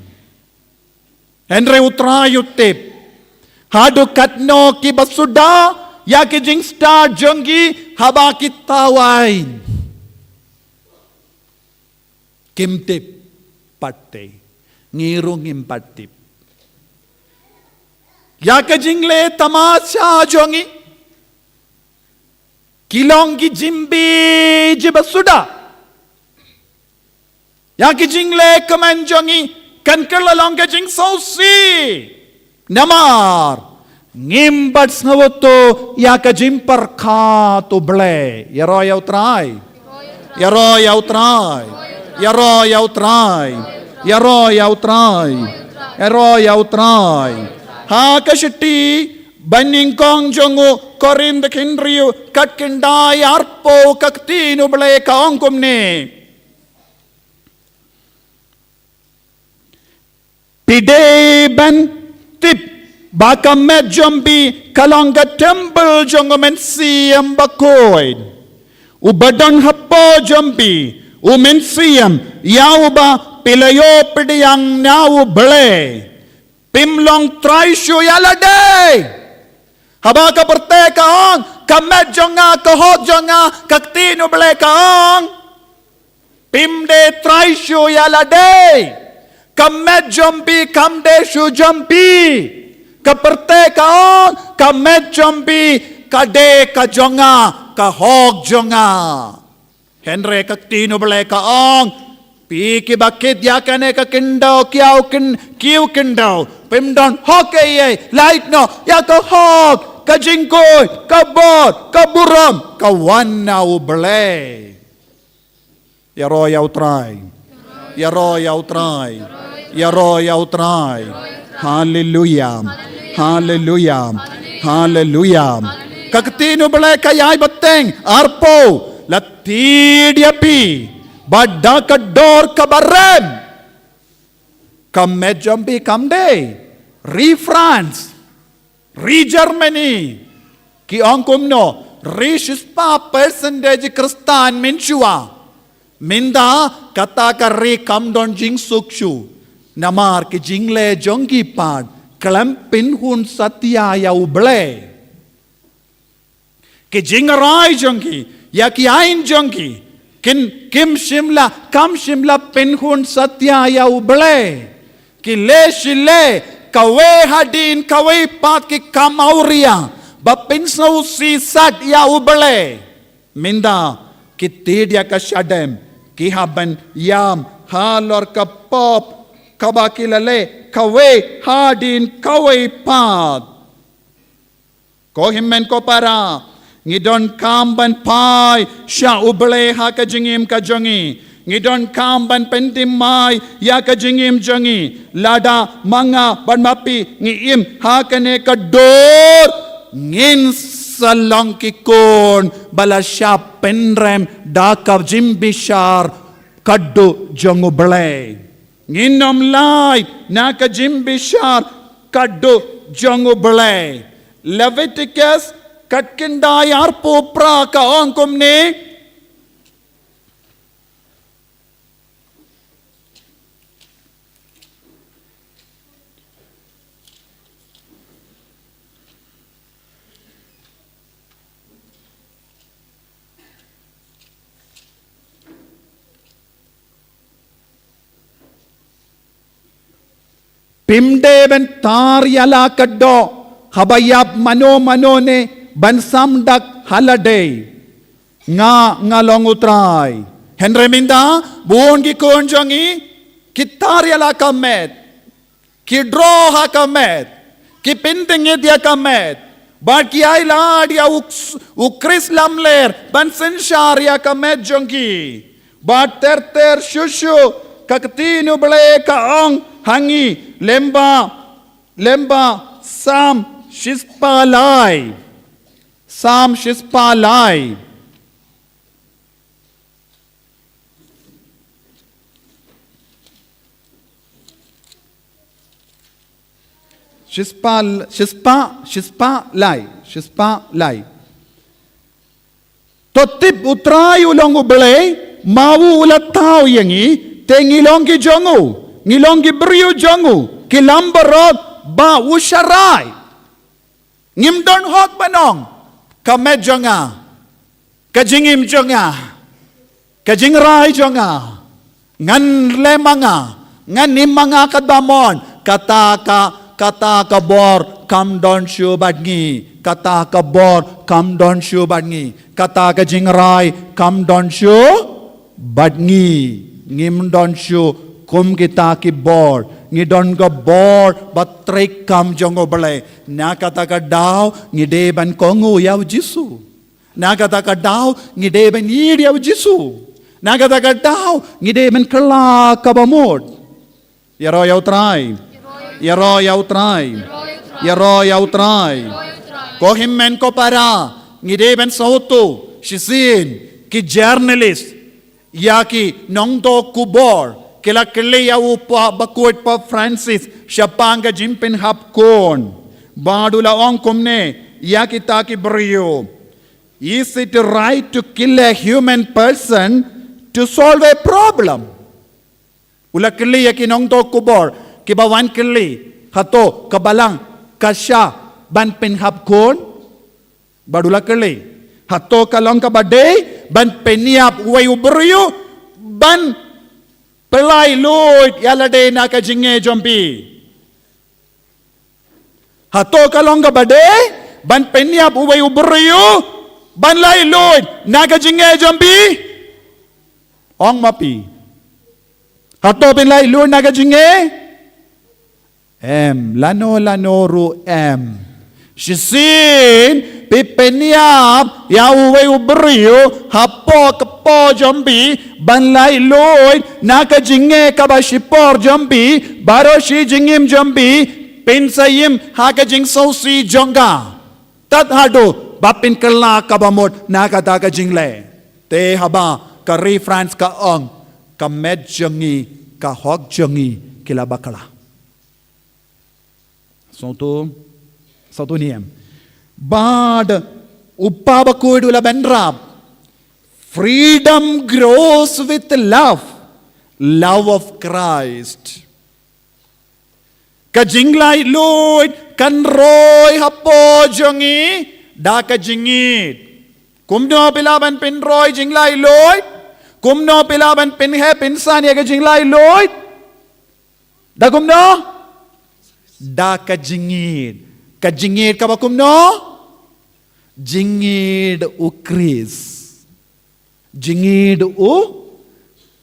Hynrei U Trai u tip haduh katno ki basuda ïa ki jingstad jong ki haba ki thaw aiñ. Kim tip pat te, ngi ruh ngim pat tip. Ïa ka jingleh tamasha jong ngi ki long ki jingbieit basuda. Ïa ki jingleh kmen jong ngi kan kylla long ka jingsngewsih. Namar ngim pat sngewthuh ïa ka jingpyrkhat U Blei. Ïaroh ïa U Trai. Ïaroh ïa U Trai. Ïaroh ïa U Trai. Ïaroh ïa U Trai. Ïaroh ïa U Trai. Ha ka shithi ba nyngkong jong u Korinth, ka hynriew, khatkhyndai arphew, ka ktien U Blei ka ong kumne. Phi dei ban tip ba ka met jong phi ka long ka templ jong U Mynsiem Bakhuid, uba don hapoh jong phi, U mynsiem, ïa uba phi la ïoh pdiang na U Blei. Phim long trai shuh ïa lade. Haba ka pyrthei ka ong, ka met jong nga, ka hok jong nga, ka ktien U Blei ka ong, phim dei trai shuh ïa lade. Ka met jong phi kam dei shuh jong phi. Ka pyrthei ka ong, ka met jong phi ka dei ka jong nga, ka hok jong nga. Hynrei ka ktien U Blei ka ong, phi kiba kit ïa kane ka khyndew, ki ïa u khyn-, ki u khyndew, phim don hok ei ei, lait noh ïa ka hok, ka jingkhuid, ka bor, ka burom ka wan na U Blei. Ïaroh ïa U Trai. Ïaroh ïa U Trai. Ïaroh ïa U Trai. Haleluia. Haleluia. Haleluia. Ka ktien U Blei ka ïai bteng, arphew, la thied ïa phi bad da ka dor kaba rem. Ka met jong phi kam dei ri France, ri Germany. Ki ong kumno, ri shispah percent dei ki Khristan mynshuwa. Mynta kata ka ri kam don jingsuk shuh. Namar ki jingleh jong ki pat khlem pynhun satia ïa U Blei. Ki jingrai jong ki ïa ki aiñ jong ki, kin, kim shym la, kam shym la pynhun satia ïa U Blei. Ki leh shi leh, kawei hadien kawei pat ki kam awria ba pynsngewsih sat ïa U Blei. Mynta ki thied ïa ka shadem, ki hap ban ïam halor ka pop kaba ki la leh kawei hadien kawei pat. Ko hynmen ko para, ngi donkam ban phai sha U Blei ha ka jingim ka jong ngi. Ngi donkam ban pynthymmai ïa ka jingim jong ngi. Lada ma nga bad ma phi ngi im ha kane ka dur, ngin sa long ki khun ba la shah pynrem da ka jingbishar khatduh jong U Blei. Ngin ym lait na ka jingbishar khatduh jong U Blei. Leviticus khatkhyndai arphew phra ka ong kumne. Phim dei ban tar ïa la ka doh haba ïap mano mano ne ban sam dak ha lade. Nga, nga long U Trai. Hynrei mynta bun ki khun jong ngi ki tar ïa la ka met. Ki droh ha ka met, ki pyntngit ïa ka met, bad ki ailad ïa u, u Khrist lamler ban synshar ïa ka met jong ki. Bad ter ter shuh shuh ka ktien U Blei ka ong ha ngi, lyngba, lyngba Salm shispah lai. Salm shispah lai. Shispah, shispah, shispah lai, shispah lai. To tip U Trai u long U Blei, ma u u la thaw ïa ngi, te ngi long ki jong u, ngi long ki briew jong u, ki lam baroh ba u sharai. Ngim don hok ban ong, ka met jong nga, ka jingim jong nga, ka jingrai jong nga, ngan leh ma nga, ngan im ma nga katba mon, kata ka, kata ka bor kam don shuh bad ngi, kata ka bor kam don shuh bad ngi, kata ka jingrai kam don shuh bad ngi. Ngim don shuh kum kita ki bor, ngi don ka bor ba treikam jong U Blei. Na kata ka daw ngi dei ban kohnguh ïa U Jisu. Na kata ka daw ngi dei ban ïeit ïa U Jisu. Na kata ka daw ngi dei ban kylla kaba mut. Ïaroh ïa U Trai. Ïaroh ïa U Trai. Ïaroh ïa U Trai. Ko hynmen ko para, ngi dei ban sngewthuh shisien, ki journalist, ïa ki nongdonkam khubor ki la kylli ïa u Pope, bakhuid Pope Francis, shaphang ka jingpynhap khun. Bad u la ong kumne ïa kita ki briew: Is it right to kill a human person to solve a problem. U la kylli ïa ki nongthoh khubor kiba wan kylli, hato ka balang ka shah ban pynhap khun? Bad u la kylli, hato ka long kaba dei ban pynïap uwei u briew ban pyllait luid ïa lade na ka jingeh jong phi? Hato ka long kaba dei ban pynïap uwei u briew ban lait luid na ka jingeh jong phi? Ong ma phi, hato phin lait luid na ka jingeh? Em, lano lano ruh em. Shisien phi pynïap ïa uwei u briew hapoh ka por jong phi ban lait luid na ka jingeh kaba shipor jong phi, baroh shi jingim jong phi, phin sa im ha ka jingsngewsih jong ka tad haduh ba phin kylla kaba mut na kata ka jingleh. Te haba ka ri France ka ong, ka met jong ngi, ka hok jong ngi ki la bakla. Sngewthuh, sngewthuh ne em? Bad u Kpa Bakhuid u la bynrap, freedom grows with love, love of Christ. Ka jinglait luid kan roi hapoh jong ngi da ka jingïeid. Kumno phi lah ban pynroi jinglait luid? Kumno phi lah ban pynheh pynsan ïa ka jinglait luid? Da kumno? Da ka jingïeid. Ka jingïeid kaba kumno? Jingïeid u Khrist. Jingïeid u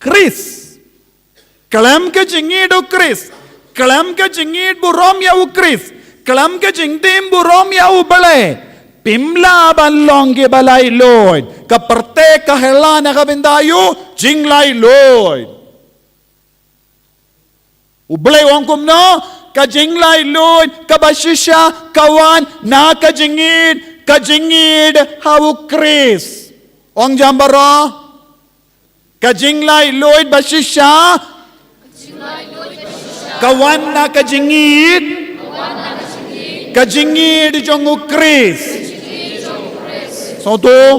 Khrist. Khlem ka jingïeid u Khrist, khlem ka jingïeid burom ïa u Khrist, khlem ka jingtim burom ïa U Blei, phim lah ban long kiba lait luid. Ka pyrthei ka hela na ka bynta ïa u jinglait luid. U Blei u ong kumno? Ka jinglait luid kaba shisha ka wan na ka jingïeid, ka jingïeid ha u Khrist. Ong jam baroh. Ka jinglait luid ba shisha ka wan na ka jingïeid, ka jingïeid jong u Khrist. Sngewthuh,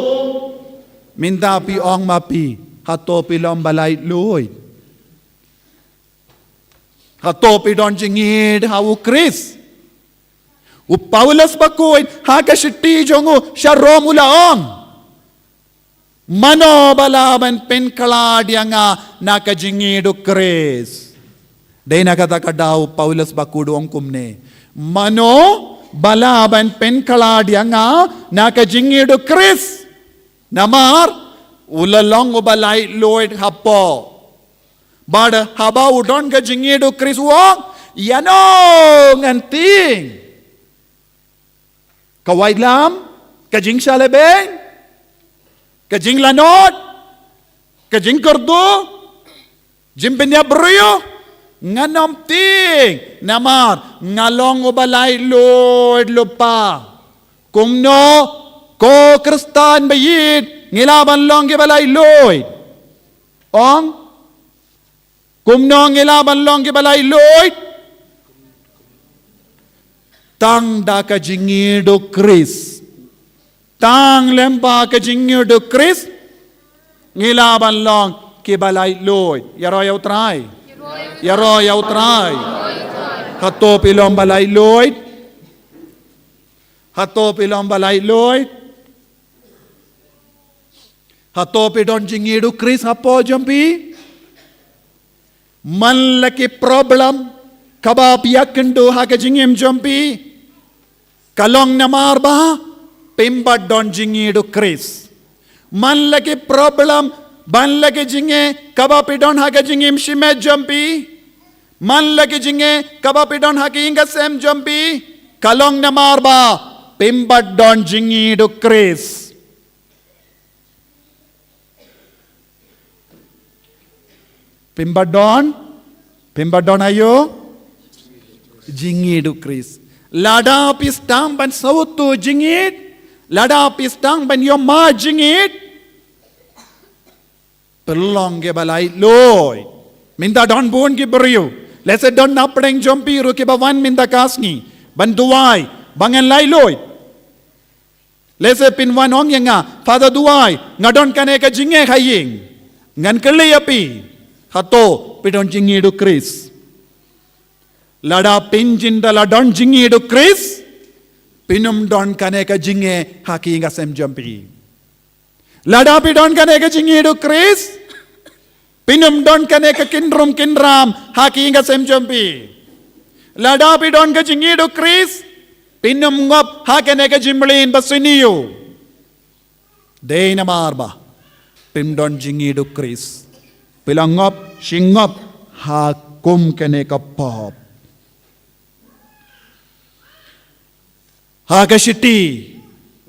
mynta phi ong ma phi, hato phi long ba lait luid? Hato phi don jingïeid ha u Khrist? U Paulus Bakhuid ha ka shithi jong u sha Rom u la ong, mano ba lah ban pynkhlad ïa nga na ka jingïeid u Khrist? Dei na kata ka daw u Paulus Bakhuid u ong kumne, mano ba lah ban pynkhlad ïa nga na ka jingïeid u Khrist? Namar u la long uba lait luid hapoh. Bad haba u don ka jingïeid u Khrist u ong, ïano ngan tieng? Ka waitlam, ka jingshah lehbeiñ, ka jinglanot, ka jingkyrduh, jingpynïap briew? Ngan ym tieng, namar nga long uba lait luid lypa. Kumno ko Khristan ba ïeit ngi lah ban long kiba lait luid? Ong, kumno ngi lah ban long kiba lait luid? Tang da ka jingïeid u Khrist. Tang lem bad ka jingïeid u Khrist ngi lah ban long kiba lait luid. Ïaroh ïa u Trai. Ïaroh ïa u Trai. Hato phi long ba lait luid? Hato phi long ba lait luid? Hato phi don jingïeid u Khrist hapoh jong phi? Man la ki problem kaba phi ïakynduh ha ka jingim jong phi, ka long namar ba phim pat don jingïeid u Khrist. Man la ki problem, man la ki jingeh kaba phi don ha ka jingim shimet jong phi, man la ki jingeh kaba phi don ha ka ïing ka sem jong phi, ka long namar ba phim pat don jingïeid u Khrist. Phim pat don, phim pat don aïu? Jingïeid u Khrist. Lada phi sdang ban sngewthuh jingïeid, lada phi sdang ban ïohmad jingïeid, phin long kiba lait luid. Mynta don bun ki briew, lehse don na pdeng jong phi ruh kiba wan mynta ka sngi ban duwai ba ngan lait luid. Lehse phin wan ong ïa nga, Father, duwai, nga don kane ka jingeh ha ïing. Ngan kylli ïa phi, hato phi don jingïeit u Khrist? Lada phin jin da la don jingïeit u Khrist, phin ym don kane ka jingeh ha ki ïing ka sem jong phi. Lada phi don kane ka jingïeit u Khrist, phin ym don kane ka kynrum kynram ha ki ïing ka sem jong phi. Lada phi don ka jingïeit u Khrist, phin ym ngop ha kane ka jingmlien ba sniew. Dei namar ba phim don jingïeit u Khrist, phi la ngop shi ngop ha kum kane ka pop. Ha ka shithi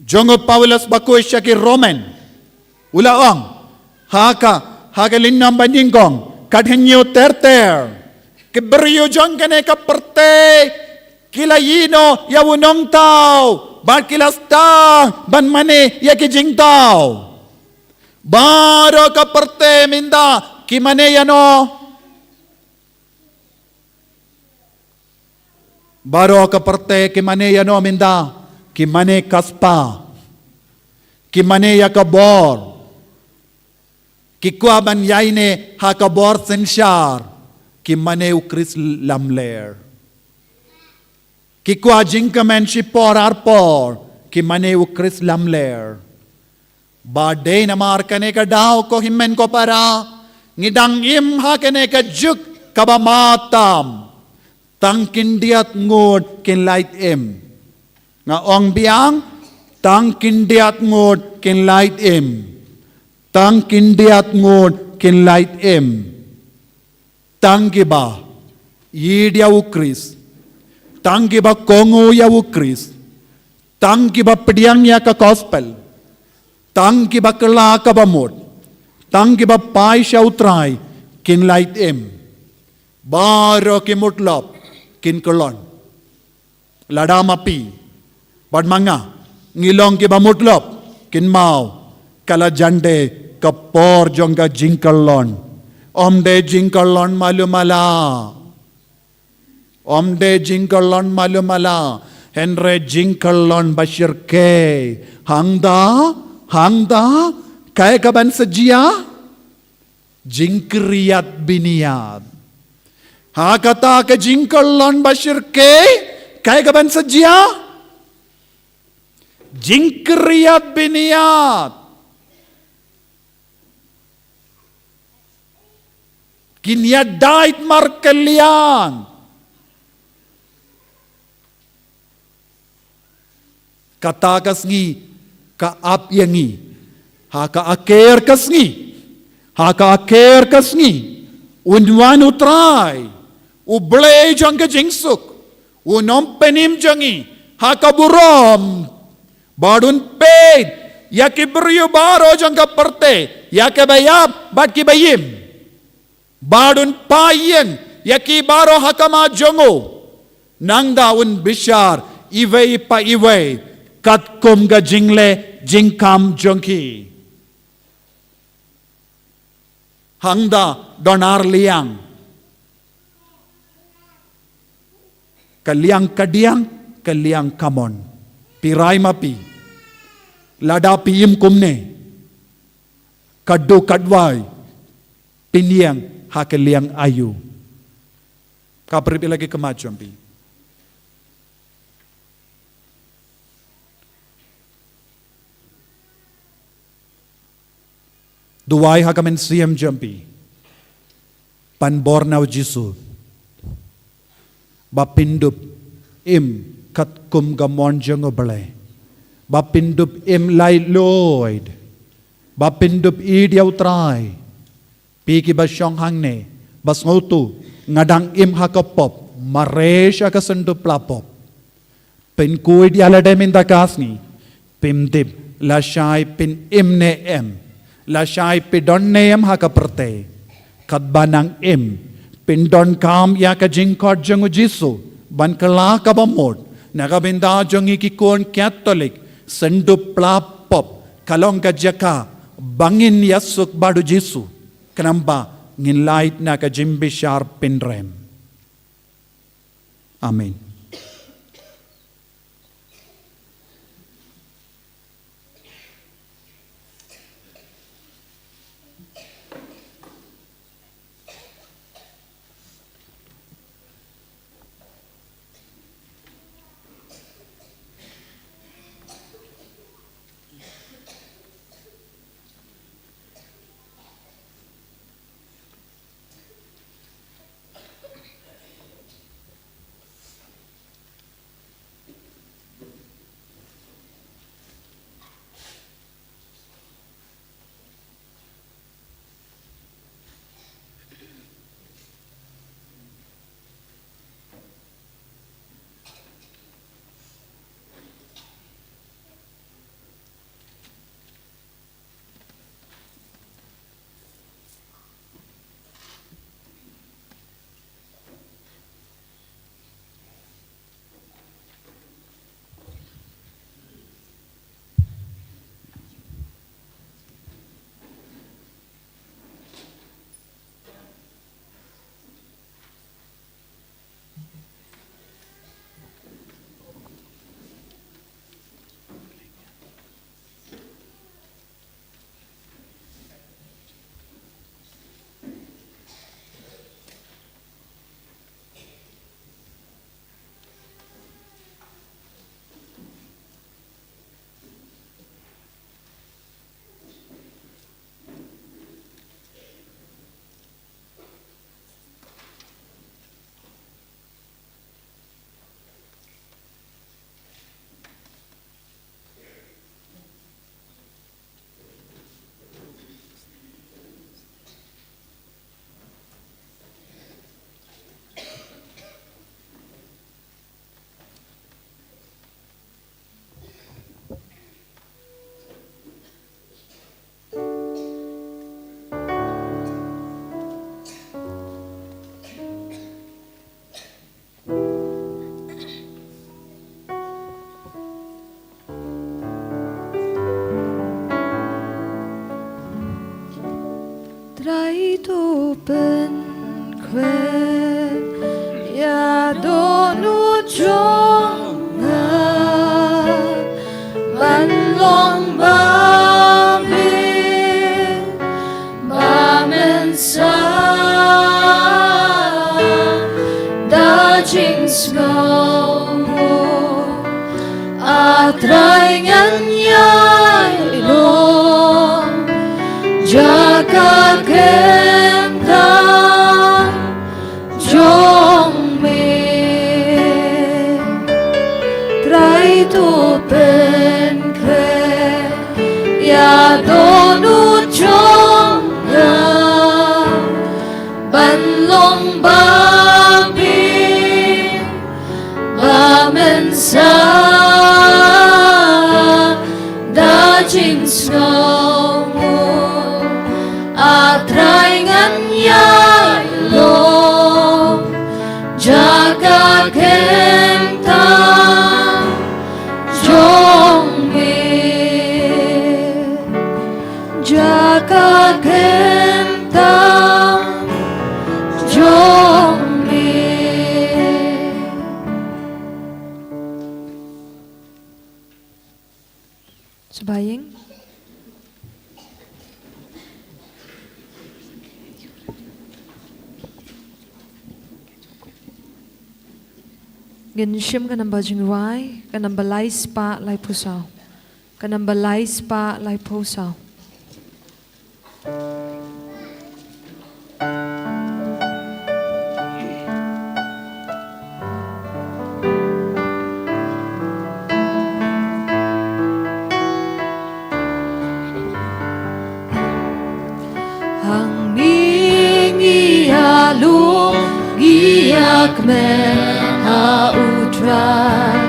jong u Paulus ba khuid sha ki Roman, u la ong ha ka, ha ka lynnong ba nyngkong, ka dkhot hynñiew ter ter: Ki briew jong kane ka pyrthei ki la ïehnoh ïa u nongthaw, bad ki la sdang ban mane ïa ki jingthaw. Baroh ka pyrthei mynta ki mane ïano? Baroh ka pyrthei ki mane ïano mynta? Ki mane ka spah. Ki mane ïa ka bor. Ki kwah ban ïaineh ha ka bor synshar. Ki mane u Khrist lamler. Ki kwah jingkmen shipor arpor, ki mane u Khrist lamler. Ba dei namar kane ka daw, ko hynmen ko para, ngi dang im ha kane ka juk kaba matam. Tang khyndiat ngut kin lait im. Nga ong biang, tang khyndiat ngut kin lait im. Tang khyndiat ngut kin lait im. Tang kiba ïeit ïa u Khrist, tang kiba kohnguh ïa u Khrist, tang kiba pdiang ïa ka gospel, tang kiba kylla kaba mut, tang kiba phai sha u Trai, kin lait im. Baroh ki mutlop kin kyllon. Lada ma phi bad ma nga ngi long kiba mutlop, kynmaw, ka la jan dei ka por jong ka jingkyllon. Ym dei jingkyllon malu mala. Ym dei jingkyllon malu mala. Hynrei jingkyllon ba shyrkhei. Hangta, hangta kaei kaban sa jia? Jingkriat bniat. Ha kata ka jingkyllon ba shyrkhei, kaei kaban sa jia? Jingkriat bniat. Kin ïadait markylliang. Kata ka sngi ka ap ïa ngi. Ha ka akhir ka sngi, ha ka akhir ka sngi, un wan u Trai, u Blei jong ka jingsuk, u nongpynim jong ngi, ha ka burom, bad un peit ïa ki briew baroh jong ka pyrthei, ïa kiba ïap bad kiba im. Bad un phai ïeng ïa ki baroh ha khmat jong u. Nangta un bishar iwei pa iwei katkum ka jingleh jingkham jong ki. Hangta don ar liang. Ka liang kadiang, ka liang kamon. Phi rai ma phi, lada phi im kumne, katto katwai phin ïeng ha ka liang aïu? Ka pyrshah ïa la ki khmat jong phi. Duwai ha ka mynsiem jong phi. Pan bor na u Jisu. Ba phin dup im katkum ka mon jong u Blei. Ba phin dup im laitluid. Ba phin dup ïeit ïa u Trai. Phi kiba shong hangne, ba sngewthuh, nga dang im ha ka pop, mareh sha ka syndup pla pop. Pynkhuid ïa lade mynta ka sngi, phim tip lashai phin im ne em, lashai phi don ne em ha ka pyrthei. Katba nang im, phin donkam ïa ka jingkhot jong u Jisu ban kylla kaba mut. Na ka bynta jong ngi ki khun Katholik, syndup pla pop ka long ka jaka ba ngin ïasuk bad u Jisu. Khnang ba ngin lait na ka jingbishar pynrem. Amen. To pynkhreh ïa dohnud jong nga ban long ba biang ba mynsiem da jingsngew. A Trai ngan ïai long jaka khein tam jong me. Trai to pynkhreh ïa dohnud jong nga ban long ba biang ba mynsiem da jingsngew. A Trai ngan ïai long jaka khein tam jong me. Jaka khein tam jong me. Shaba ïing. Ngin shim ka namba jingrwai, ka namba lai spah laiphew saw. Ka namba lai spah laiphew saw. Hangne ngi ïalum, ngi ïakmen ha U Trai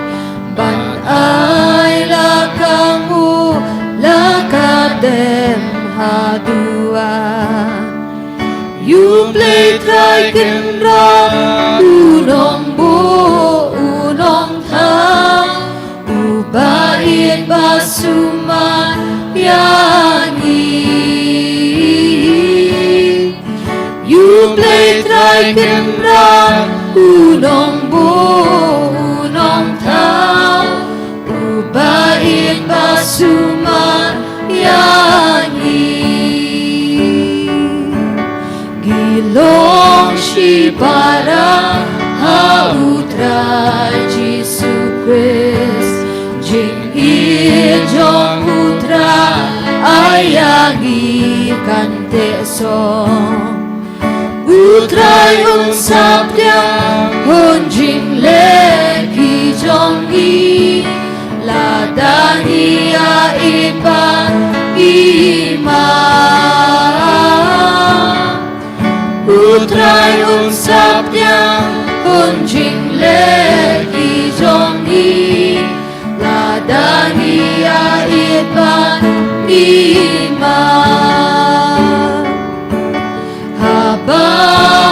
ban ai la ka nguh, la ka dem ha duwan. Ïa U Blei Trai Kynrad, U Nongbuh, U Nongthaw, Uba ïeit ba sumar ïa ngi. Ïa U Blei Trai Kynrad, U Nongbuh, U Nongthaw, Uba ïeit ba sumar ïa ngi. Ngi long shipara ha U Trai Jisu Khrist. Jingïeit jong U Trai ai ïa ngi kan teh song. U Trai un saptiang, un jingleh ki jong ngi, lada ngi ïaieit bad i Maw. U Trai un saptiang, un jingleh ki jong ngi, lada ngi ïaieit bad i Maw. Haba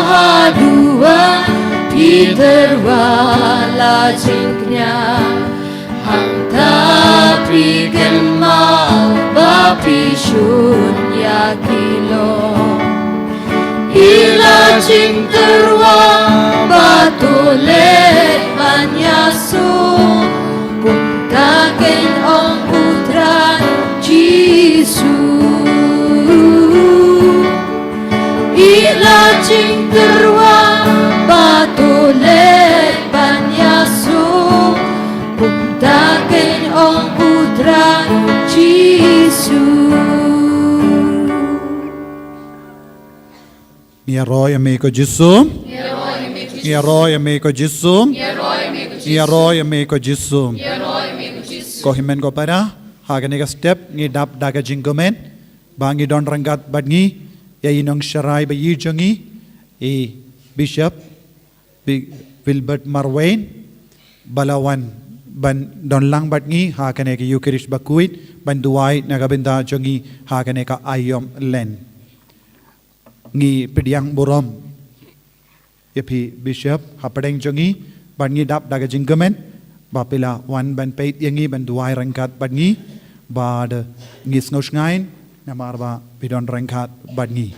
haduh phi tyrwa la jingkñia, hangta phi kynmaw ba phi shun ïa ki lok. Ïa la jingtyrwa ba to leh ban ïasuk, kumta kein ong U Trai Jisu. Ïa la jingtyrwa ba to leh ban ïasuk, kumta kein ong U Trai Jisu. Ngi ïaroh ïa me ko Jisu. Ngi ïaroh ïa me ko Jisu. Ngi ïaroh ïa me ko Jisu. Ko hynmen ko para, ha kane ka step ngi dap da ka jingkmen ba ngi don ryngkat bad ngi ïa i nongsharai ba ïeit jong ngi, i Bishop Bi-, Wilbert Marwein, ba la wan ban don lang bad ngi ha kane ka Eucharist Banquet, ban duwai na ka bynta jong ngi ha kane ka Aïom Lent. Ngi pdiang burom ïa phi Bishop hapdeng jong ngi, bad ngi dap da ka jingkmen ba phi la wan ban peit ïa ngi, ban duwai ryngkat bad ngi, bad ngi sngewshngaiñ namar ba phi don ryngkat bad ngi.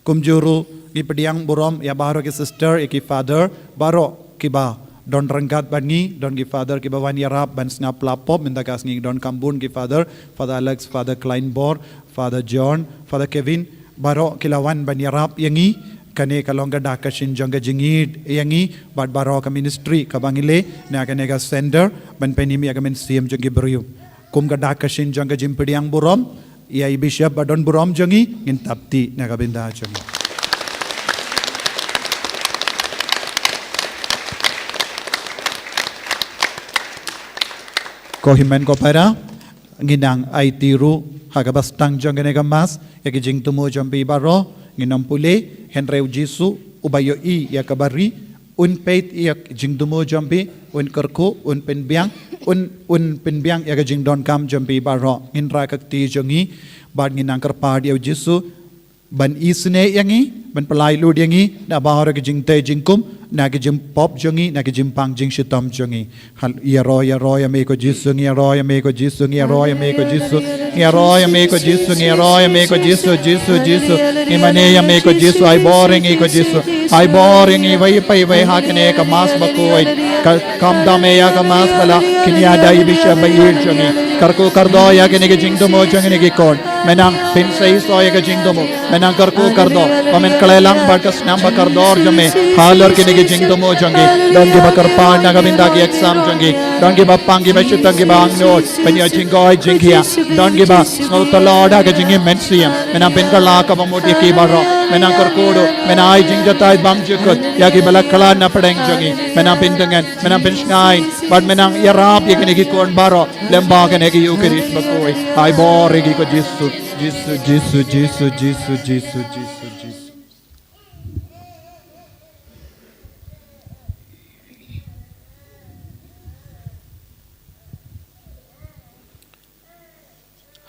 Kumjuh ruh ngi pdiang burom ïa baroh ki sister, ïa ki father baroh kiba don ryngkat bad ngi, don ki father kiba wan ïarap ban sngap la pop, mynta ka sngi don kam bun ki father, Father Alex, Father Kleinbor, Father John, Father Kevin, baroh ki la wan ban ïarap ïa ngi. Kane ka long ka dak ka shin jong ka jingïeit ïa ngi bad baroh ka ministry kaba ngi leh na kane ka center ban pynim ïa ka mynsiem jong ki briew. Kum ka dak ka shin jong ka jingpdiang burom ïa i bishop ba don burom jong ngi, ngin tap ti na ka bynta jong ngi. Ko hynmen ko para, ngi nang aiti ruh ha kaba sdang jong kane ka mass ïa ki jingthmu jong phi baroh. Ngin ym pule, hynrei u Jisu uba ïohi ïa kaba ri, un peit ïa ki jingthmu jong phi, un kyrkhu, un pynbiang, un, un pynbiang ïa ka jingdonkam jong phi baroh. Ngin rah ka kti jong ngi bad ngin nang kyrpad ïa u Jisu ban isynei ïa ngi, ban pyllait lut ïa ngi na baroh ki jingtei jingkum, na ki jingpop jong ngi, na ki jingpang jingshitom jong ngi. Hal-, ïaroh, ïaroh ïa me ko Jisu, ngi ïaroh ïa me ko Jisu, ngi ïaroh ïa me ko Jisu, ngi ïaroh ïa me ko Jisu, ngi ïaroh ïa me ko Jisu, Jisu, Jisu. Ngi mane ïa me ko Jisu, ai bor ïa ngi ko Jisu. Ai bor ïa ngi, wei pa wei ha kane ka mass bakhuid. Ka kam da me ïa ka mass ba la kynja da i bishop ba ïeit jong ngi. Kyrkhu kyrdoh ïa kine ki jingthmu jong kine ki khun. Me nang pynseisoh ïa ka jingthmu. Me nang kyrkhu kyrdoh ba men khleh lang bad ka snam ba kordor jong me halor kine ki jingthmu jong ki. Don kiba kyrpad na ka bynta ki exam jong ki. Don kiba pang, kiba shitang, kiba angnud ban ïoh jingkoit jingkhiah. Don kiba sngewtynnad ha ka jingim mynsiem. Me nang pynkylla kaba mut ïa ki baroh. Me nang kyrkhu, me nang ai jingjahthait bymjukut ïa kiba la khlad na pdeng jong ngi. Me nang pyntngen, me nang pynshngaiñ bad me nang ïarap ïa kine ki khun baroh lyngba kane ka Eucharist bakhuid. Ai bor ïa ngi ko Jisu, Jisu, Jisu.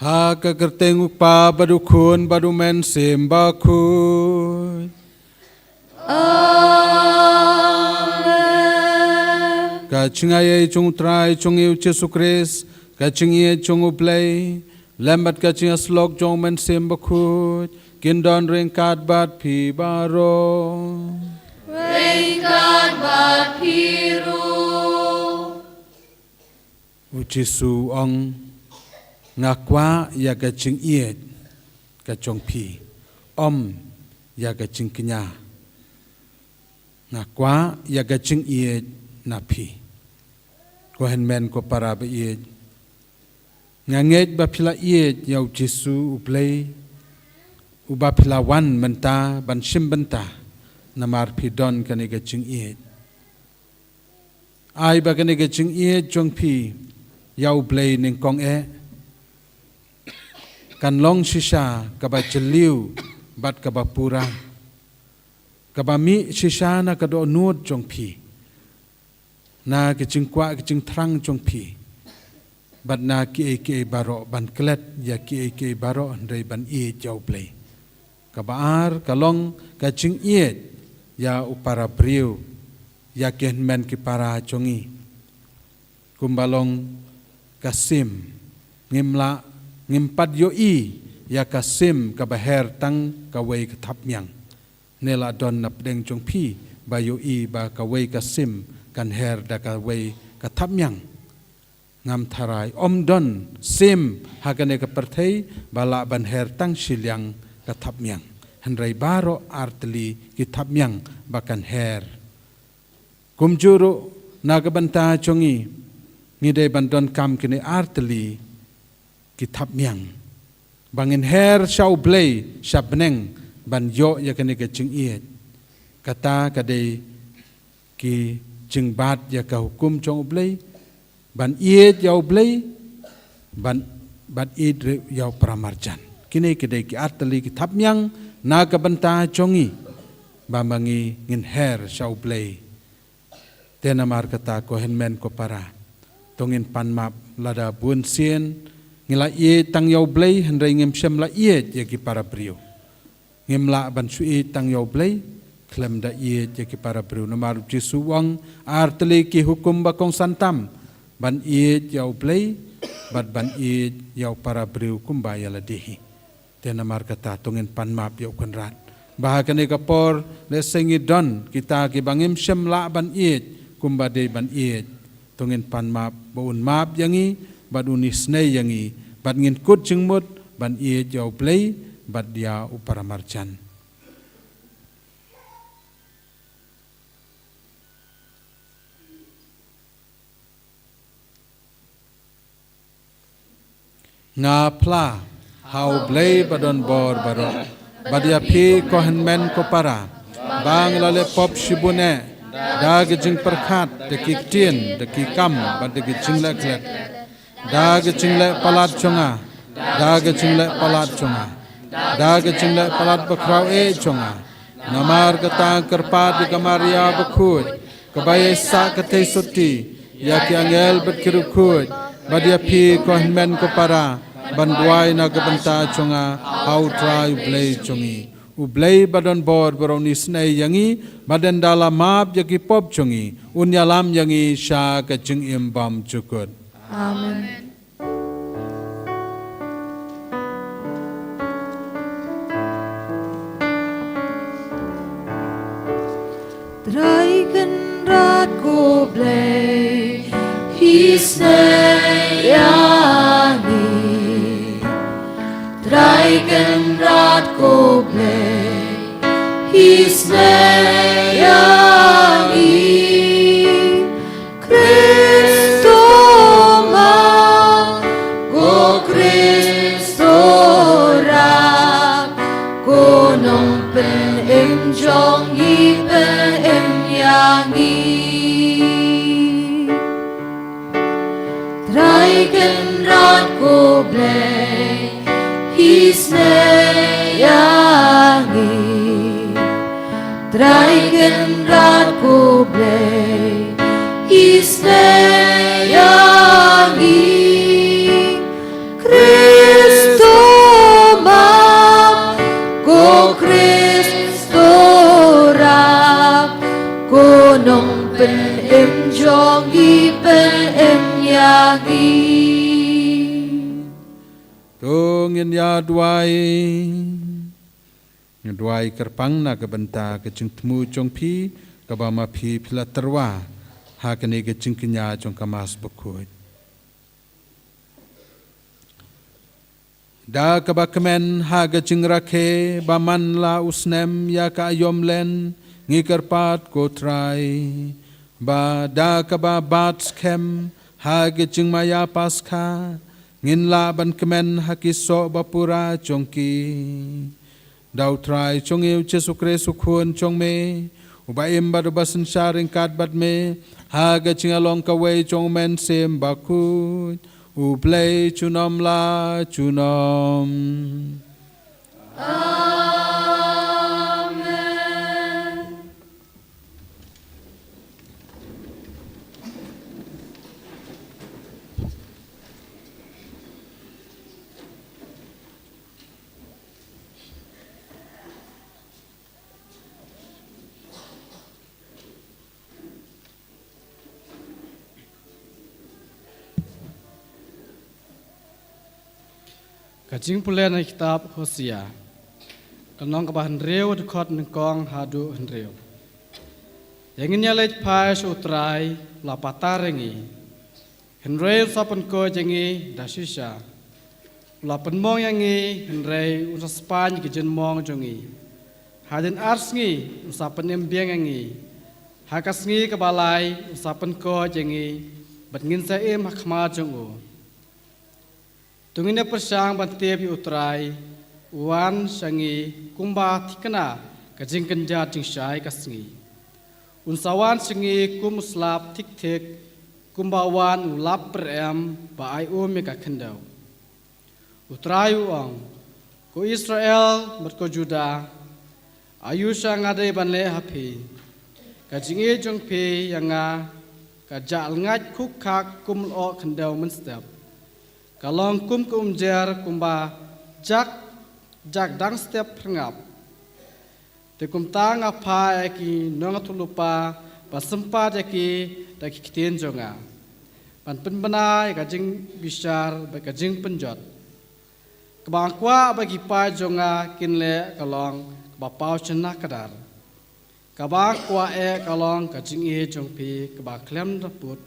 Ha ka kyrteng u Kpa bad u Khun bad u Mynsiem Bakhuid. Amen. Ka jingaiei jong u Trai jong ngi u Jisu Khrist, ka jingïeit jong u Blei, lem bad ka jingïasyllok jong u Mynsiem Bakhuid, kin don ryngkat bad phi baroh. Ryngkat bad phi ruh. U Jisu u ong, nga kwah ïa ka jingïeit ka jong phi, ym ïa ka jingkñia. Nga kwah ïa ka jingïeit na phi. Ko hynmen ko para ba ïeit, nga ngeit ba phi la ïeit ïa u Jisu u Blei, uba phi la wan mynta ban shim bynta, namar phi don kane ka jingïeit. Ai ba kane ka jingïeit jong phi ïa u Blei nyngkong eh kan long shisha kaba jylliew bad kaba pura, kaba mih shisha na ka dohnud jong phi, na ka jingkwah ka jingthrang jong phi, bad na kiei kiei baroh, ban klet ïa kiei kiei baroh hynrei ban ïeit ïa u Blei. Kaba ar ka long ka jingïeit ïa u para briew, ïa ki hynmen ki para jong ngi. Kumba long ka sim, ngim lah, ngim pat ïohi ïa ka sim kaba her tang kawei ka thapniang. Ne la don na pdeng jong phi ba ïohi ba kawei ka sim kan her da kawei ka thapniang? Ngam tharai, ym don sim ha kane ka pyrthei ba lah ban her tang shiliang ka thapniang. Hynrei baroh artylli ki thapniang ba kan her. Kumjuh ruh na ka bynta jong ngi, ngi dei ban donkam kine artylli ki thapniang ba ngin her sha u Blei sha bneng ban ïoh ïa kane ka jingïeit. Kata ka dei ki jingbat ïa ka hukum jong u Blei, ban ïeit ïa u Blei, ban, ban ïeit ruh ïa u paramarjan. Kine ki dei ki artylli ki thapniang na ka bynta jong ngi ba ma ngi ngin her sha u Blei. Te namar kata ko hynmen ko para, to ngin pan map lada bun sien ngi la ïeit tang ïa u Blei hynrei ngim shym la ïeit ïa ki para briew. Ngim lah ban shu ïeit tang ïa u Blei khlem da ïeit ïa ki para briew. Namar u Jisu u ong, artylli ki hukum ba kongsan tam, ban ïeit ïa u Blei bad ban ïeit ïa u para briew kumba ïa lade hi. Te namar kata to ngin pan map ïa u Kynrad. Ba ha kane ka por lehse ngi don kita kiba ngim shym lah ban ïeit kumba dei ban ïeit. To ngin pan map ba un map ïa ngi bad un isynei ïa ngi bad ngin kut jingmut ban ïeit ïa U Blei bad ïa u paramarjan. Nga phla ha U Blei ba don bor baroh, bad ïa phi ko hynmen ko para, ba nga la leh pop shibun eh, da ka jingpyrkhat, da ki ktien, da ki kam, bad da ka jingleh klet, da ka jingleh palat jong nga, da ka jingleh palat jong nga, da ka jingleh palat bakhraw eh jong nga. Namar kata nga kyrpad ïa ka Maria bakhuid, kaba ïa sah ka theisotti, ïa ki angel bad ki riewkhuid, bad ïa phi ko hynmen ko para, ban duwai na ka bynta jong nga ha U Trai U Blei jong ngi. U Blei ba don bor baroh un isynei ïa ngi, bad ynda la map ïa ki pop jong ngi, un ïalam ïa ngi sha ka jingim bymjukut. Amen. Trai Kynrad ko Blei, isynei ïa ngi. Trai Kynrad ko Blei, isynei ïa ngi. Khristo ma, ko Khristo rap, ko nongpynim jong ngi, pynim ïa ngi. Trai Kynrad ko Blei, isynei ïa ngi. Trai Kynrad ko Blei, isynei ïa ngi. Khristo ma, ko Khristo rap, ko nongpynim jong ngi, pynim ïa ngi. To ngin ïa duwai. Ngi duwai kyrpang na ka bynta ka jingthmu jong phi, kaba ma phi phi la tyrwa ha kane ka jingkñia jong ka Mass bakhuid. Da kaba kmen ha ka jingrakhe ba man la u snem ïa ka aïom len, ngi kyrpad ko Trai, ba da kaba bat skhem ha ka jingmaïa Paskha, ngin lah ban kmen ha ki soh ba pura jong ki. Da U Trai jong ngi U Jisu Khrist U Khun jong me, uba im bad uba synshar ryngkat bad me ha ka jingïalong kawei jong U Mynsiem Bakhuid, U Blei junom la junom. Amen. Ka jingpule na kitab Hosea. Ka lynnong kaba hynriew, dkhot nyngkong haduh hynriew. Ïa ngin ïaleit phai sha U Trai, u la patar ïa ngi. Hynrei un sa pynkoit ïa ngi da shisha. U la pynmong ïa ngi, hynrei un sa spaiñ ïa ki jingmong jong ngi. Hadien ar sngi un sa pynim biang ïa ngi. Ha ka sngi kaba lai un sa pynkoit ïa ngi, bad ngin sa im ha khmat jong u. To ngin ïa pyrshang ban tip ïa U Trai, u wan sha ngi kumba thikna ka jingkynjat jingshai ka sngi. Un sa wan sha ngi kum u slap thik thik, kumba wan u lap pyrem ba ai um ïa ka khyndew. U Trai u ong, ko Israel bad ko Judah, aïu sha nga dei ban leh ha phi? Ka jingïeit jong phi ïa nga ka jah lngait khuk khak kum lyoh khyndew mynstep. Ka long kum ka umjer kumba jak, jak dang step pyrngap. Te kumta nga phah ïa ki nongïathuhlypa ban sympat ïa ki da ki ktien jong nga, ban pynbna ïa ka jingbishar bad ka jingpynjot. Kaba nga kwah ba ki paid jong nga kin leh ka long ba paw shynna ka dar. Kaba kwah eh ka long ka jingïeit jong phi kaba khlem da put,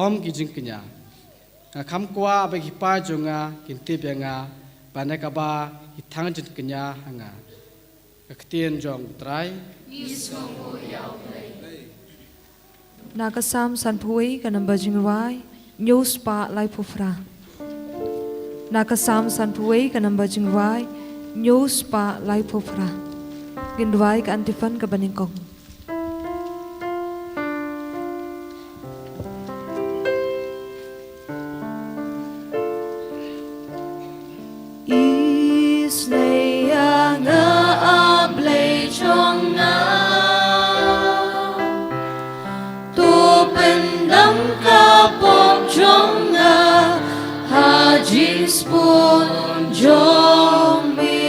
ym ki jingkñia. Nga kham kwah ba ki paid jong nga kin tip ïa nga, ba ne kaba ki thang jingkñia ha nga. Ka ktien jong U Trai. Na ka Salm sanphew wei ka number jingrwai, hynñiew spah laiphew phra. Na ka Salm sanphew wei ka number jingrwai, hynñiew spah laiphew phra. Ngin rwai ka antiphon kaba nyngkong. Isynei ïa nga, A Blei jong nga, to pyndam ka pop jong nga ha jingsbun jong me.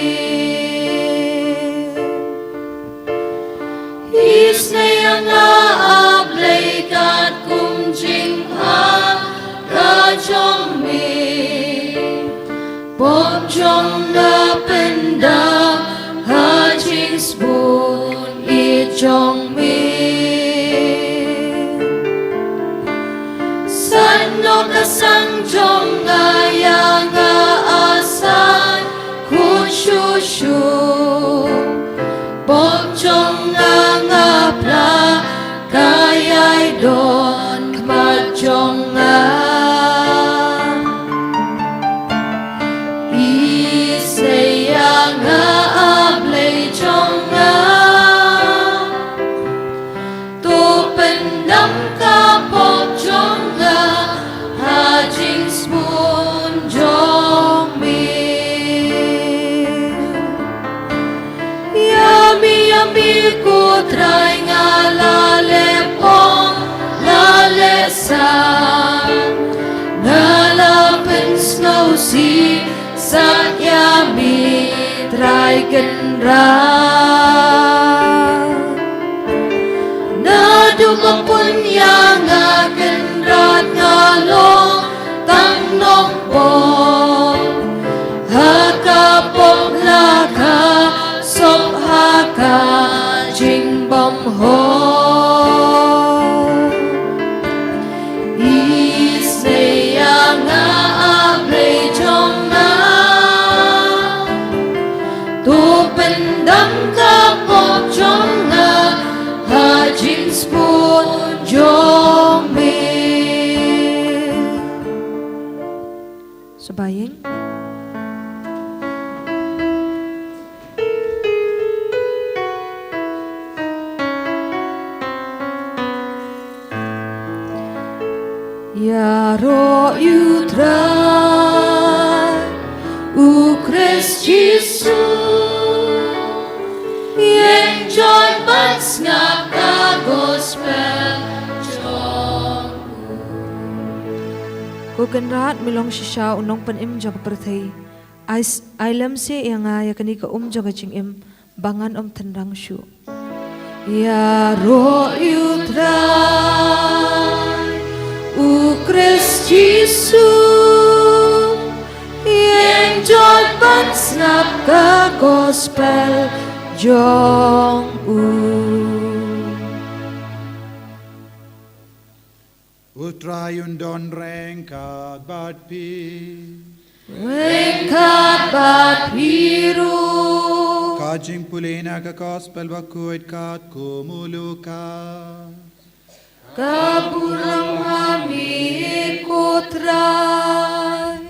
Isynei ïa nga, A Blei, katkum jingbha ka jong me. Pop jong nga pyndam ha jingsbun ïeit jong me. San noh ka sang jong nga ïa nga, A San khuid shuh shuh. Pop jong nga, nga phla ka ïai don khmat jong nga. Isynei ïa nga, A Blei jong nga, to pyndam ka pop jong nga ha jingsbun jong me. Ïa me, ïa me ko Trai, nga la leh pop, la leh san, nga la pynsngewsih sah ïa me, Trai Kynrad. Naduh ba pun ïa nga Kynrad, nga long tang nongpop. Ha ka pop la ka sop, ha ka jingbymhok. Isynei ïa nga, A Blei jong nga, to pyndam ka pop jong nga ha jingsbun jong me. Sngewbha ïing. Ïaroh ïa U Trai, U Khrist Jisu, ïeng joit ban sngap ka gospel jong u. Ko Kynrad, me long shisha U Nongpynim jong ka pyrthei. Ai s-, ai lem seh ïa nga ïa kane ka um jong ka jingim, ba ngan ym tynrang shuh. Ïaroh ïa U Trai, U Khrist Jisu, ïeng joit ban sngap ka gospel jong u. U Trai un don ryngkat bad phi. Ryngkat bad phi ruh. Ka jingpule na ka gospel bakhuid katkum u Lukas. Ka burom ha me ko Trai.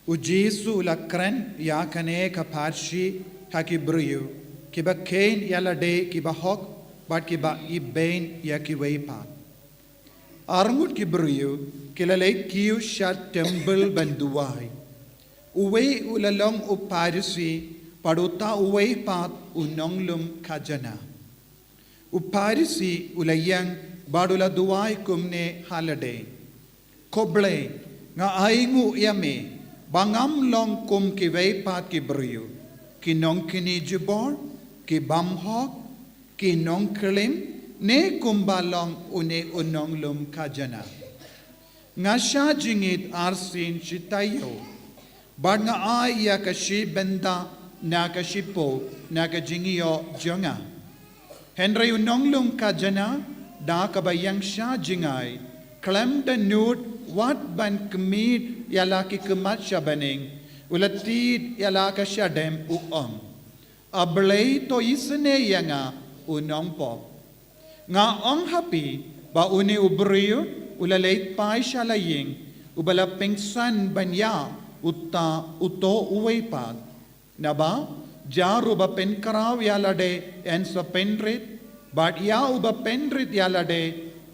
U Jisu u la kren ïa kane ka pharshi ha ki briew kiba kheiñ ïa lade kiba hok bad kiba ibeiñ ïa kiwei pat. Arngut ki briew ki la leit kiew sha temple ban duwai. Uwei u la long u Pharisi bad uta uwei pat u nonglum khajana. U Pharisi u la ïeng bad u la duwai kumne ha lade: Ko Blei, nga ainguh ïa me ba ngam long kum kiwei pat ki briew, ki nongkñia jubor, ki bymhok, ki nongklim, ne kumba long une u nonglum khajana. Nga shah jingit arsien shi taïew, bad nga ai ïa ka shi bynta na ka shiphew na ka jingïoh jong nga. Hynrei u nonglum khajana, da kaba ïeng shah jngai, khlem da nud wat ban khmih ïa la ki khmat sha bneng, u la tied ïa la ka shadem, u ong: A Blei, to isynei ïa nga, u nongpop. Nga ong ha phi ba une u briew u la leit phai sha la ïing, uba la pynsan ban ïa uta uto uwei pat. Naba jar uba pynkhraw ïa lade yn sa pynrit, bad ïa uba pynrit ïa lade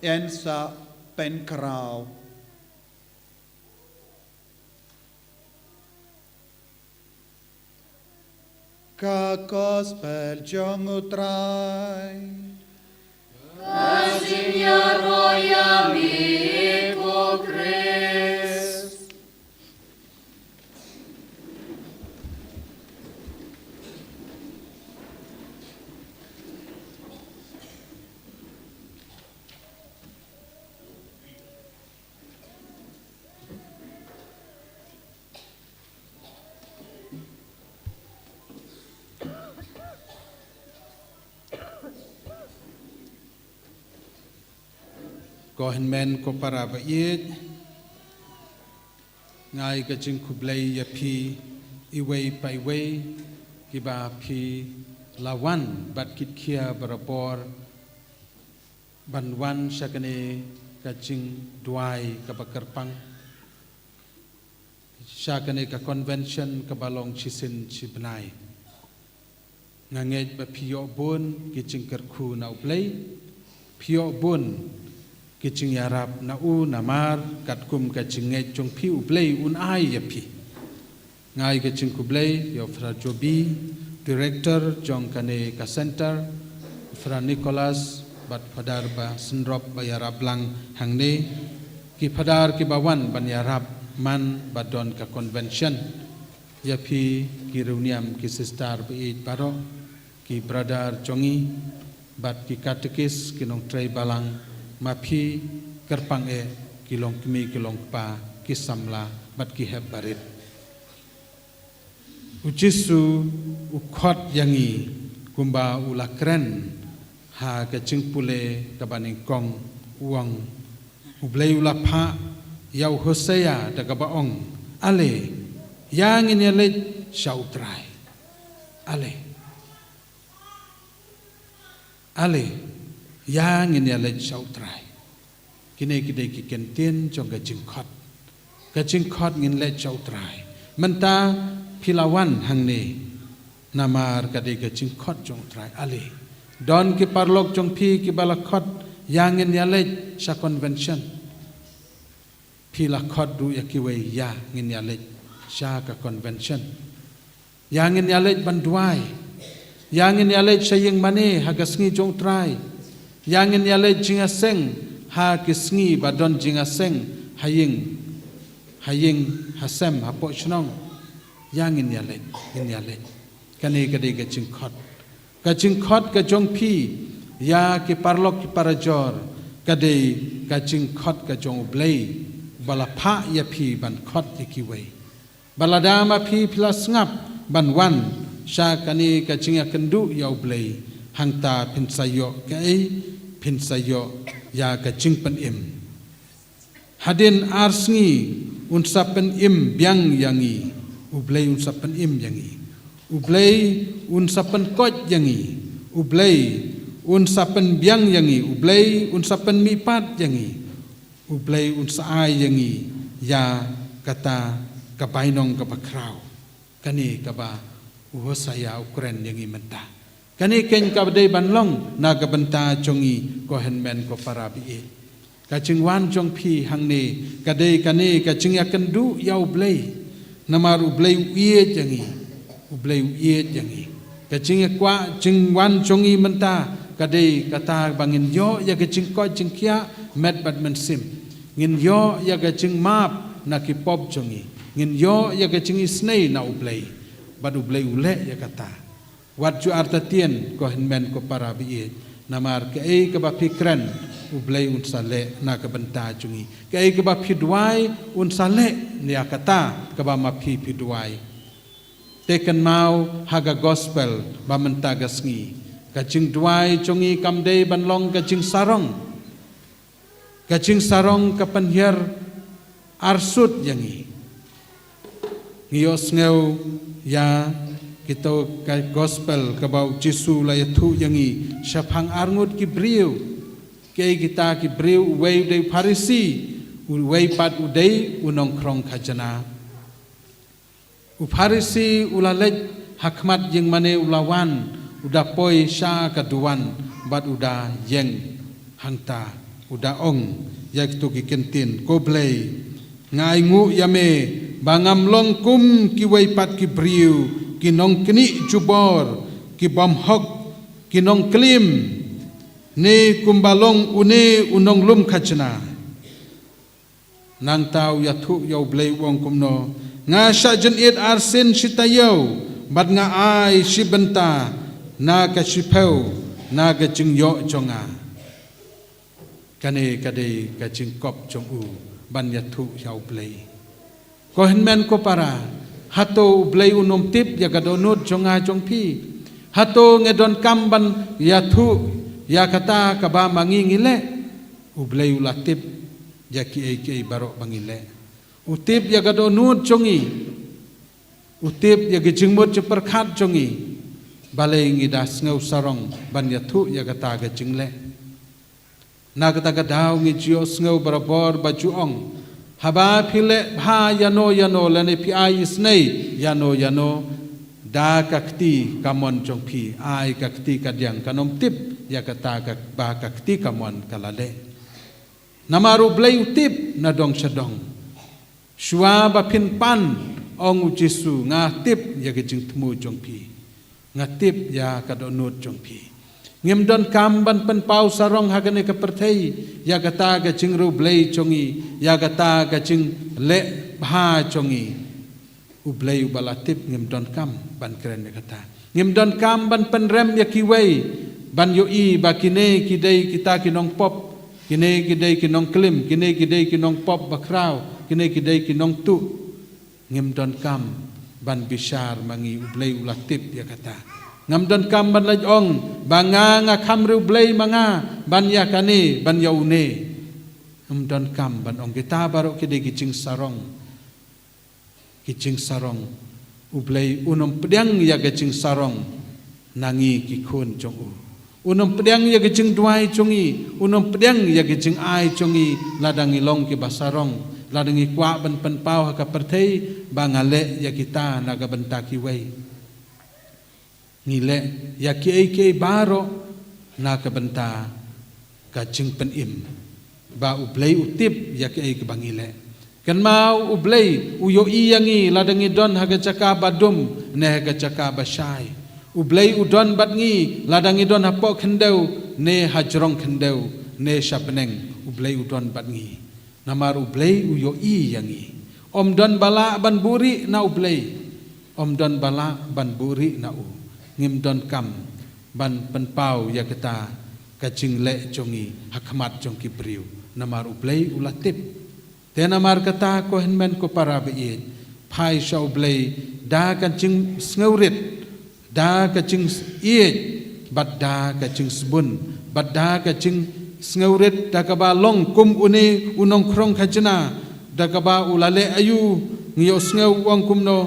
yn sa pynkhraw. Ka Gospel jong U Trai. Ka jingïaroh ïa me ko Khrist. Ko hynmen ko para ba ïeit, nga ai ka jingkhublei ïa phi iwei pa iwei, kiba phi la wan bad kit khia barabor ban wan sha kane ka jingduwai kaba kyrpang, sha kane ka convention kaba long shisien shibnai. Nga ngeit ba phi ïoh bun ki jingkyrkhu na U Blei, phi ïoh bun ki jingïarap na u, namar katkum ka jingngeit jong phi, U Blei un ai ïa phi. Nga ai ka jingkhublei ïa u Phadar Jobi, director jong kane ka center, u Phadar Nicholas, bad Phadar ba synrop ba ïarap lang hangne, ki phadar kiba wan ban ïarap man ba don ka convention. Ïa phi ki riewniam, ki sister ba ïeit baroh, ki brother jong ngi, bad ki katekis, ki nongtrei balang, ma phi kyrpang eh, ki longkmie ki longkpa, ki samla bad ki hep barit. U Jisu u khot ïa ngi kumba u la kren ha ka jingpule kaba nyngkong, u ong, U Blei u la phah ïa u Hosea da kaba ong: Ale, ïa ngin ïaleit sha U Trai. Ale. Ale, ïa ngin ïaleit sha U Trai. Kine ki dei ki kyntien jong ka jingkhot. Ka jingkhot ngin leit sha U Trai. Mynta phi la wan hangne, namar ka dei ka jingkhot jong U Trai. Ale. Don ki paralok jong phi kiba la khot, ïa ngin ïaleit sha convention. Phi la khot ruh ïa kiwei, ïa ngin ïaleit sha ka convention. Ïa ngin ïaleit ban duwai. Ïa ngin ïaleit sha ïing mane ha ka sngi jong U Trai. Ïa ngin ïaleit jingïaseng ha ki sngi ba don jingïaseng ha ïing, ha ïing, ha sem, hapoh shnong. Ïa ngin ïaleit, ngin ïaleit. Kane ka dei ka jingkhot. Ka jingkhot ka jong phi ïa ki paralok ki parajor, ka dei ka jingkhot ka jong U Blei, ba la phah ïa phi ban khot ïa kiwei. Ba lada ma phi phi la sngap ban wan sha kane ka jingïakynduh ïa U Blei, hangta phin sa ïoh kaei, phin sa ïoh ïa ka jingpynim. Hadien ar sngi un sa pynim biang ïa ngi, U Blei un sa pynim ïa ngi. U Blei un sa pynkoit ïa ngi. U Blei un sa pynbiang ïa ngi. U Blei un sa pynmihpat ïa ngi. U Blei un sa ai ïa ngi ïa kata ka bainong kaba khraw. Kane kaba u Hosea u kren ïa ngi mynta. Kane keiñ kaba dei ban long na ka bynta jong ngi, ko hynmen ko para ba ïeit. Ka jingwan jong phi hangne ka dei kane ka jingïakynduh ïa U Blei. Namar U Blei u ïeit ïa ngi. U Blei u ïeit ïa ngi. Ka jingïakwah jingwan jong ngi mynta ka dei kata ba ngin ïoh ïa ka jingkoit jingkhiah met bad mynsiem. Ngin ïoh ïa ka jingmap na ki pop jong ngi. Ngin ïoh ïa ka jingisynei na U Blei. Bad U Blei u leh ïa kata. Wat ju artatien, ko hynmen ko para baieit, namar kaei kaba phi kren, U Blei un sa leh na ka bynta jong ngi. Kaei kaba phi duwai, un sa leh ïa kata kaba ma phi phi duwai. Te kynmaw ha ka gospel ba mynta ka sngi, ka jingduwai jong ngi kam dei ban long ka jingsarong. Ka jingsarong ka pynhiar arsut ïa ngi. Ngi ïohsngew ïa kito ka gospel kaba U Jisu la ïathuh ïa ngi shaphang arngut ki briew. Kiei kita ki briew? Uwei u dei u Pharisi, uwei pat u dei u nongkhrong khajna. U Pharisi u la leit ha khmat ïing mane, u la wan, u da poi sha ka duwan bad u da ïeng hangta, u da ong ïa kito ki kyntien: Ko Blei, nga ainguh ïa me ba ngam long kum kiwei pat ki briew, ki nongknieh jubor, ki bym hok, ki nongklim, ne kumba long une u nonglum khajna. Nangta u ïathuh ïa U Blei, u ong kumno: Nga shah jynit arsien shi taïew bad nga ai shi bynta na ka shiphew na ka jingïoh jong nga. Kane ka dei ka jingkop jong u ban ïathuh ïa U Blei. Ko hynmen ko para, hato U Blei un ym tip ïa ka dohnud jong nga jong phi? Hato ngi donkam ban ïathuh ïa kata kaba ma ngi ngi leh? U Blei u la tip ïa kiei kiei baroh ba ngi leh. U tip ïa ka dohnud jong ngi. U tip ïa ka jingmut jingpyrkhat jong ngi. Balei ngi da sngew sarong ban ïathuh ïa kata ka jingleh? Na kata ka daw ngi ju ïohsngew barabor ba ju ong, haba phi leh bha ïano ïano lane phi ai isynei ïano ïano, da ka kti kamon jong phi, ai ka kti kadiang, kan ym tip ïa kata kaba ka kti kamon ka la leh. Namar U Blei u tip na dong sha dong. Shuwa ba phin pan, ong U Jisu, nga tip ïa ka jingthmu jong phi. Nga tip ïa ka dohnud jong phi. Ngim donkam ban pynpaw sarong ha kane ka pyrthei ïa kata ka jingriewblei jong ngi, ïa kata ka jingleh bha jong ngi. U Blei uba la tip, ngim donkam ban kren ïa kata. Ngim donkam ban pynrem ïa kiwei ban ïohi ba kine ki dei kita ki nongpop, kine ki dei ki nongklim, kine ki dei ki nongpop bakhraw, kine ki dei ki nongtuh. Ngim donkam ban bishar ma ngi, U Blei u la tip ïa kata. Ngam donkam ban leit ong ba nga, nga kham riewblei ma nga ban ïa kane, ban ïa une. Ngim donkam ban ong kita baroh ki dei ki jingsarong. Ki jingsarong. U Blei un ym pdiang ïa ka jingsarong na ngi ki khun jong u. Un ym pdiang ïa ka jingduwai jong ngi, un ym pdiang ïa ka jingai jong ngi, lada ngi long kiba sarong, lada ngi kwah ban pynpaw ha ka pyrthei ba nga leh ïa kita na ka bynta kiwei. Ngi leh ïa kiei kiei baroh na ka bynta ka jingpynim ba U Blei u tip ïa kiei kiba ngi leh. Kynmaw, U Blei u ïohi ïa ngi lada ngi don ha ka jaka ba dum ne ha ka jaka ba shai. U Blei u don bad ngi lada ngi don hapoh khyndew ne ha jrong khyndew ne sha bneng. U Blei u don bad ngi. Namar U Blei u ïohi ïa ngi. Ym don ba lah ban buhrieh na U Blei. Ym don ba lah ban buhrieh na u. Ngim donkam ban pynpaw ïa kata ka jingleh jong ngi ha khmat jong ki briew. Namar U Blei u la tip. Te namar kata, ko hynmen ko para baieit, phai sha U Blei da ka jingsngewrit, da ka jingïeit, bad da ka jingsbun, bad da ka jingsngewrit, da kaba long kum une u nongkhrong khajna, da kaba u la leh aïu. Ngi ïohsngew u ong kumno?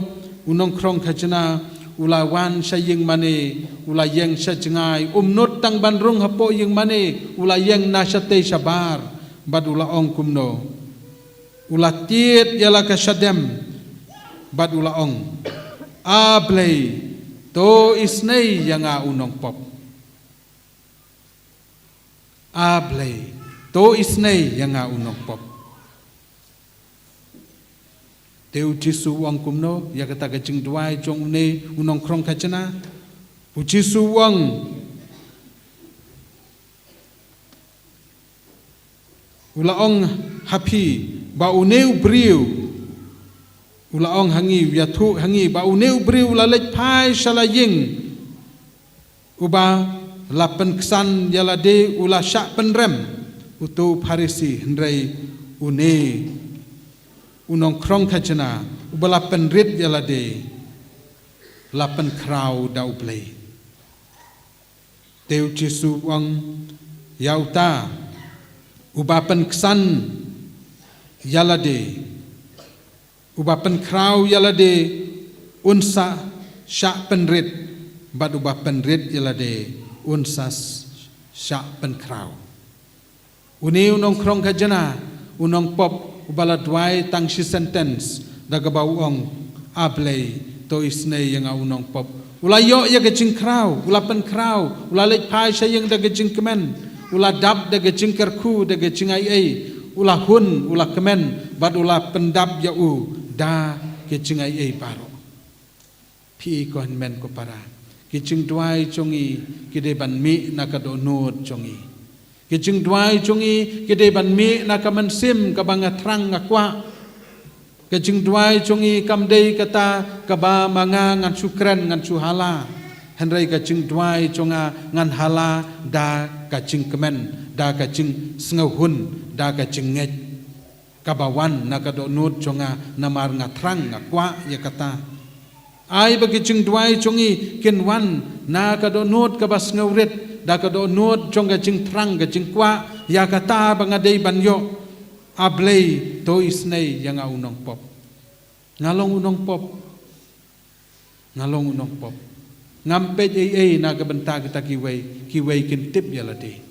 U nongkhrong khajna u la wan sha ïing mane, u la ïeng sha jngai, um nud tang ban rung hapoh ïing mane, u la ïeng na shatei shabar, bad u la ong kumno? U la tied ïa la ka shadem bad u la ong, A Blei, to isynei ïa nga u nongpop. A Blei, to isynei ïa nga u nongpop. Te U Jisu u ong kumno ïa kata ka jingduwai jong une u nongkhrong khajna? U Jisu u ong, u la ong ha phi ba une u briew, u la ong ha ngi, u ïathuh ha ngi ba une u briew u la leit phai sha la ïing, Uba la pynksan ïa lade u la shah pynrem, uto u Pharisi, hynrei une u nongkhrong khajna uba la pynrit ïa lade la pynkhraw da U Blei. Te U Jisu u ong ïa uta uba pynksan ïa lade, uba pynkhraw ïa lade un sa shah pynrit, bad uba pynrit ïa lade un sa shah pynkhraw. Une u nongkhrong khajna, u nongpop uba la duwai tang shi sentence da kaba u ong, A Blei, to isynei ïa nga u nongpop. U la ïoh ïa ka jingkhraw, u la pynkhraw, u la leit phai sha ïing da ka jingkmen, u la dap da ka jingkyrkhu, da ka jingaiei, u la hun, u la kmen, bad u la pyndap ïa u da ka jingaiei baroh. Phi i ko hynmen ko para, ki jingduwai jong ngi ki dei ban mih na ka dohnud jong ngi. Ki jingduwai jong ngi ki dei ban mih na ka mynsiem kaba nga thrang nga kwah. Ka jingduwai jong ngi kam dei kata kaba ma nga ngan shu kren ngan shu hala. Hynrei ka jingduwai jong nga ngan hala da ka jingkmen, da ka jingsngewhun, da ka jingngeit kaba wan na ka dohnud jong nga namar nga thrang nga kwah ïa kata. Ai ba ki jingduwai jong ngi kin wan na ka dohnud kaba sngewrit, da ka dohnud jong ka jingthrang ka jingkwah ïa kata ba nga dei ban ïoh. A Blei, to isynei ïa nga u nongpop. Nga long u nongpop. Nga long u nongpop. Ngam peit ei ei na ka bynta kita kiwei, kiwei kin tip ïa lade.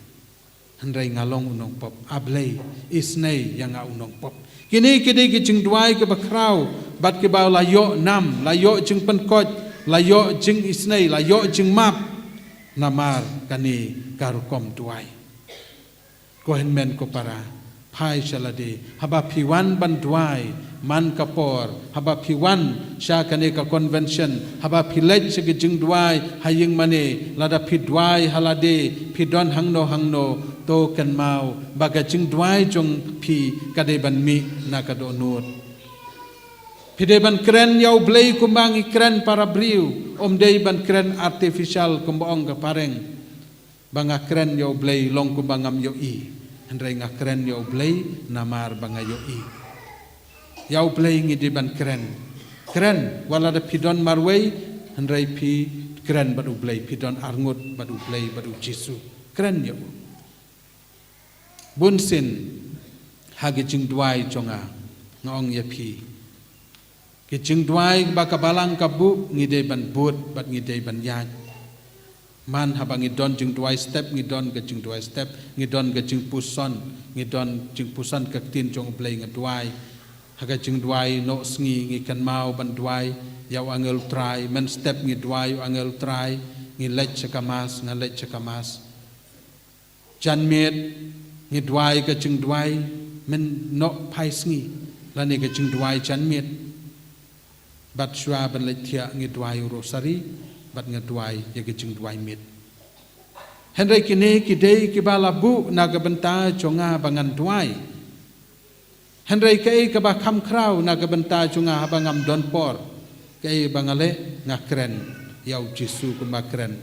Hynrei nga long u nongpop. A Blei, isynei ïa nga u nongpop. Kine ki dei ki jingduwai kiba khraw bad kiba la ïoh nam, la ïoh jingpynkoit, la ïoh jingisynei, la ïoh jingmap. Namar kane ka rukom duwai. Ko hynmen ko para, phai sha lade, haba phi wan ban duwai man ka por, haba phi wan sha kane ka convention, haba phi leit sha ka jingduwai ha ïing mane, lada phi duwai ha lade, phi don hangno hangno, to kynmaw ba ka jingduwai jong phi ka dei ban mih na ka dohnud. Phi dei ban kren ïa U Blei kumba ngi kren para briew, ym dei ban kren artificial kumba ong ka phareng. Ba nga kren ïa U Blei long kumba ngam ïohi. Hynrei nga kren ïa U Blei namar ba nga ïohi. Ïa U Blei ngi dei ban kren. Kren, wat lada phi don marwei, hynrei phi kren bad U Blei, phi don arngut bad U Blei bad U Jisu. Kren ïa u. Bunsien ha ki jingduwai jong nga, nga ong ïa phi. Ki jingduwai ba ka balang ka buh ngi dei ban bud bad ngi dei ban ïaid. Man haba ngi don jingduwai step, ngi don ka jingduwai step, ngi don ka jingpuson, ngi don jingpuson ka ktien jong U Blei nga duwai. Ha ka jingduwai noh sngi ngi kynmaw ban duwai ïa u angel Trai, mynstep ngi duwai u angel Trai, ngi leit sha ka mass, nga leit sha ka mass. Janmiet ngi duwai ka jingduwai mynnoh phai sngi, lane ka jingduwai janmiet. Bad shuwa ban leit thiah ngi duwai u rosari, bad nga duwai ïa ka jingduwai miet. Hynrei kine ki dei kiba la buh na ka bynta jong nga ba ngan duwai. Hynrei kaei kaba kham khraw na ka bynta jong nga haba ngam don por, kaei ba nga leh, nga kren ïa U Jisu kumba kren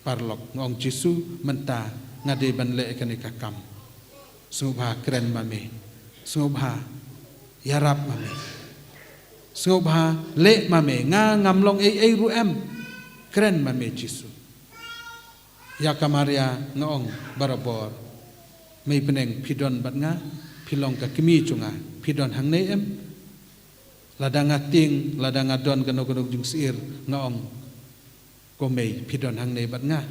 paralok, nga ong, Jisu, mynta nga dei ban leh kane ka kam. Sngewbha kren ma me. Sngewbha ïarap ma me. Sngewbha leh ma me, nga ngam long ei ei ruh em. Kren ma me Jisu. Ïa ka Maria nga ong barabor, mei bneng, phi don bad nga, phi long ka kmie jong nga, phi don hangne em? Lada nga tieng, lada nga don kano kano ka jingsyier, nga ong, ko mei, phi don hangne bad nga.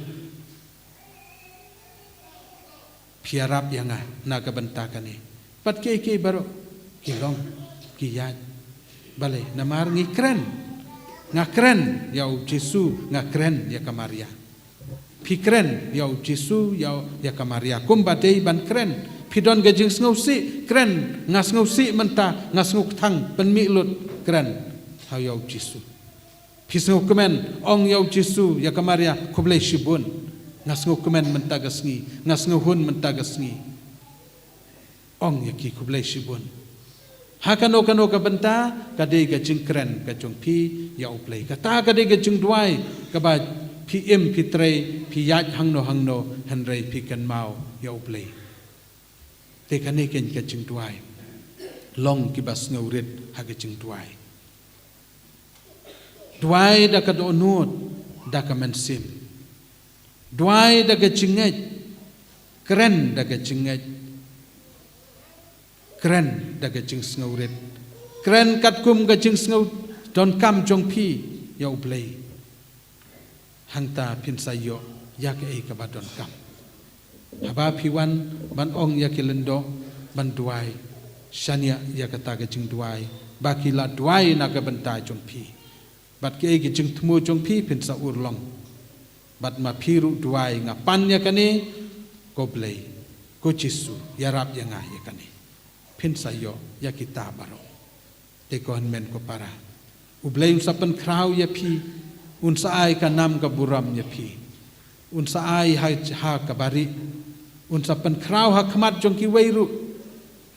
Phi ïarap ïa nga na ka bynta kane. Bad kiei kiei baroh ki long, ki ïaid. Balei? Namar ngi kren. Nga kren ïa U Jisu, nga kren ïa ka Maria. Phi kren ïa U Jisu, ïa, ïa ka Maria kumba dei ban kren. Phi don ka jingsngewsih, kren. Nga sngewsih mynta, nga sngewkthang, pynmih lut, kren ha ïa U Jisu. Phi sngewkmen, ong ïa U Jisu, ïa ka Maria, khublei shibun. Nga sngewkmen mynta ka sngi, nga sngewhun mynta ka sngi. Ong ïa ki, khublei shibun. Ha kano kano ka bynta, ka dei ka jingkren ka jong phi ïa U Blei. Kata ka dei ka jingduwai kaba Phi im, phi trei, phi ïaid hangno hangno, hynrei phi kynmaw ïa U Blei. Te kane keiñ ka jingduwai. Long kiba sngewrit ha ka jingduwai. Duwai da ka dohnud, da ka mynsiem. Duwai da ka jingngeit. Kren da ka jingngeit. Kren da ka jingsngewrit. Kren katkum ka jingsngew donkam jong phi ïa U Blei. Hangta phin sa ïoh ïa kaei kaba donkam. Haba phi wan ban ong ïa ki lyngdoh ban duwai, shaniah ïa kata ka jingduwai ba ki la duwai na ka bynta jong phi. Bad kiei ki jingthmu jong phi phin sa urlong. Bad ma phi ruh duwai, nga pan ïa kane, ko Blei, ko Jisu, ïarap ïa nga ïa kane. Phin sa ïoh ïa kita baroh. Te ko hynmen ko para, U Blei un sa pynkhraw ïa phi. Un sa ai ka nam ka burom ïa phi. Un sa ai ha, ha kaba rieh. Un sa pynkhraw ha khmat jong kiwei ruh.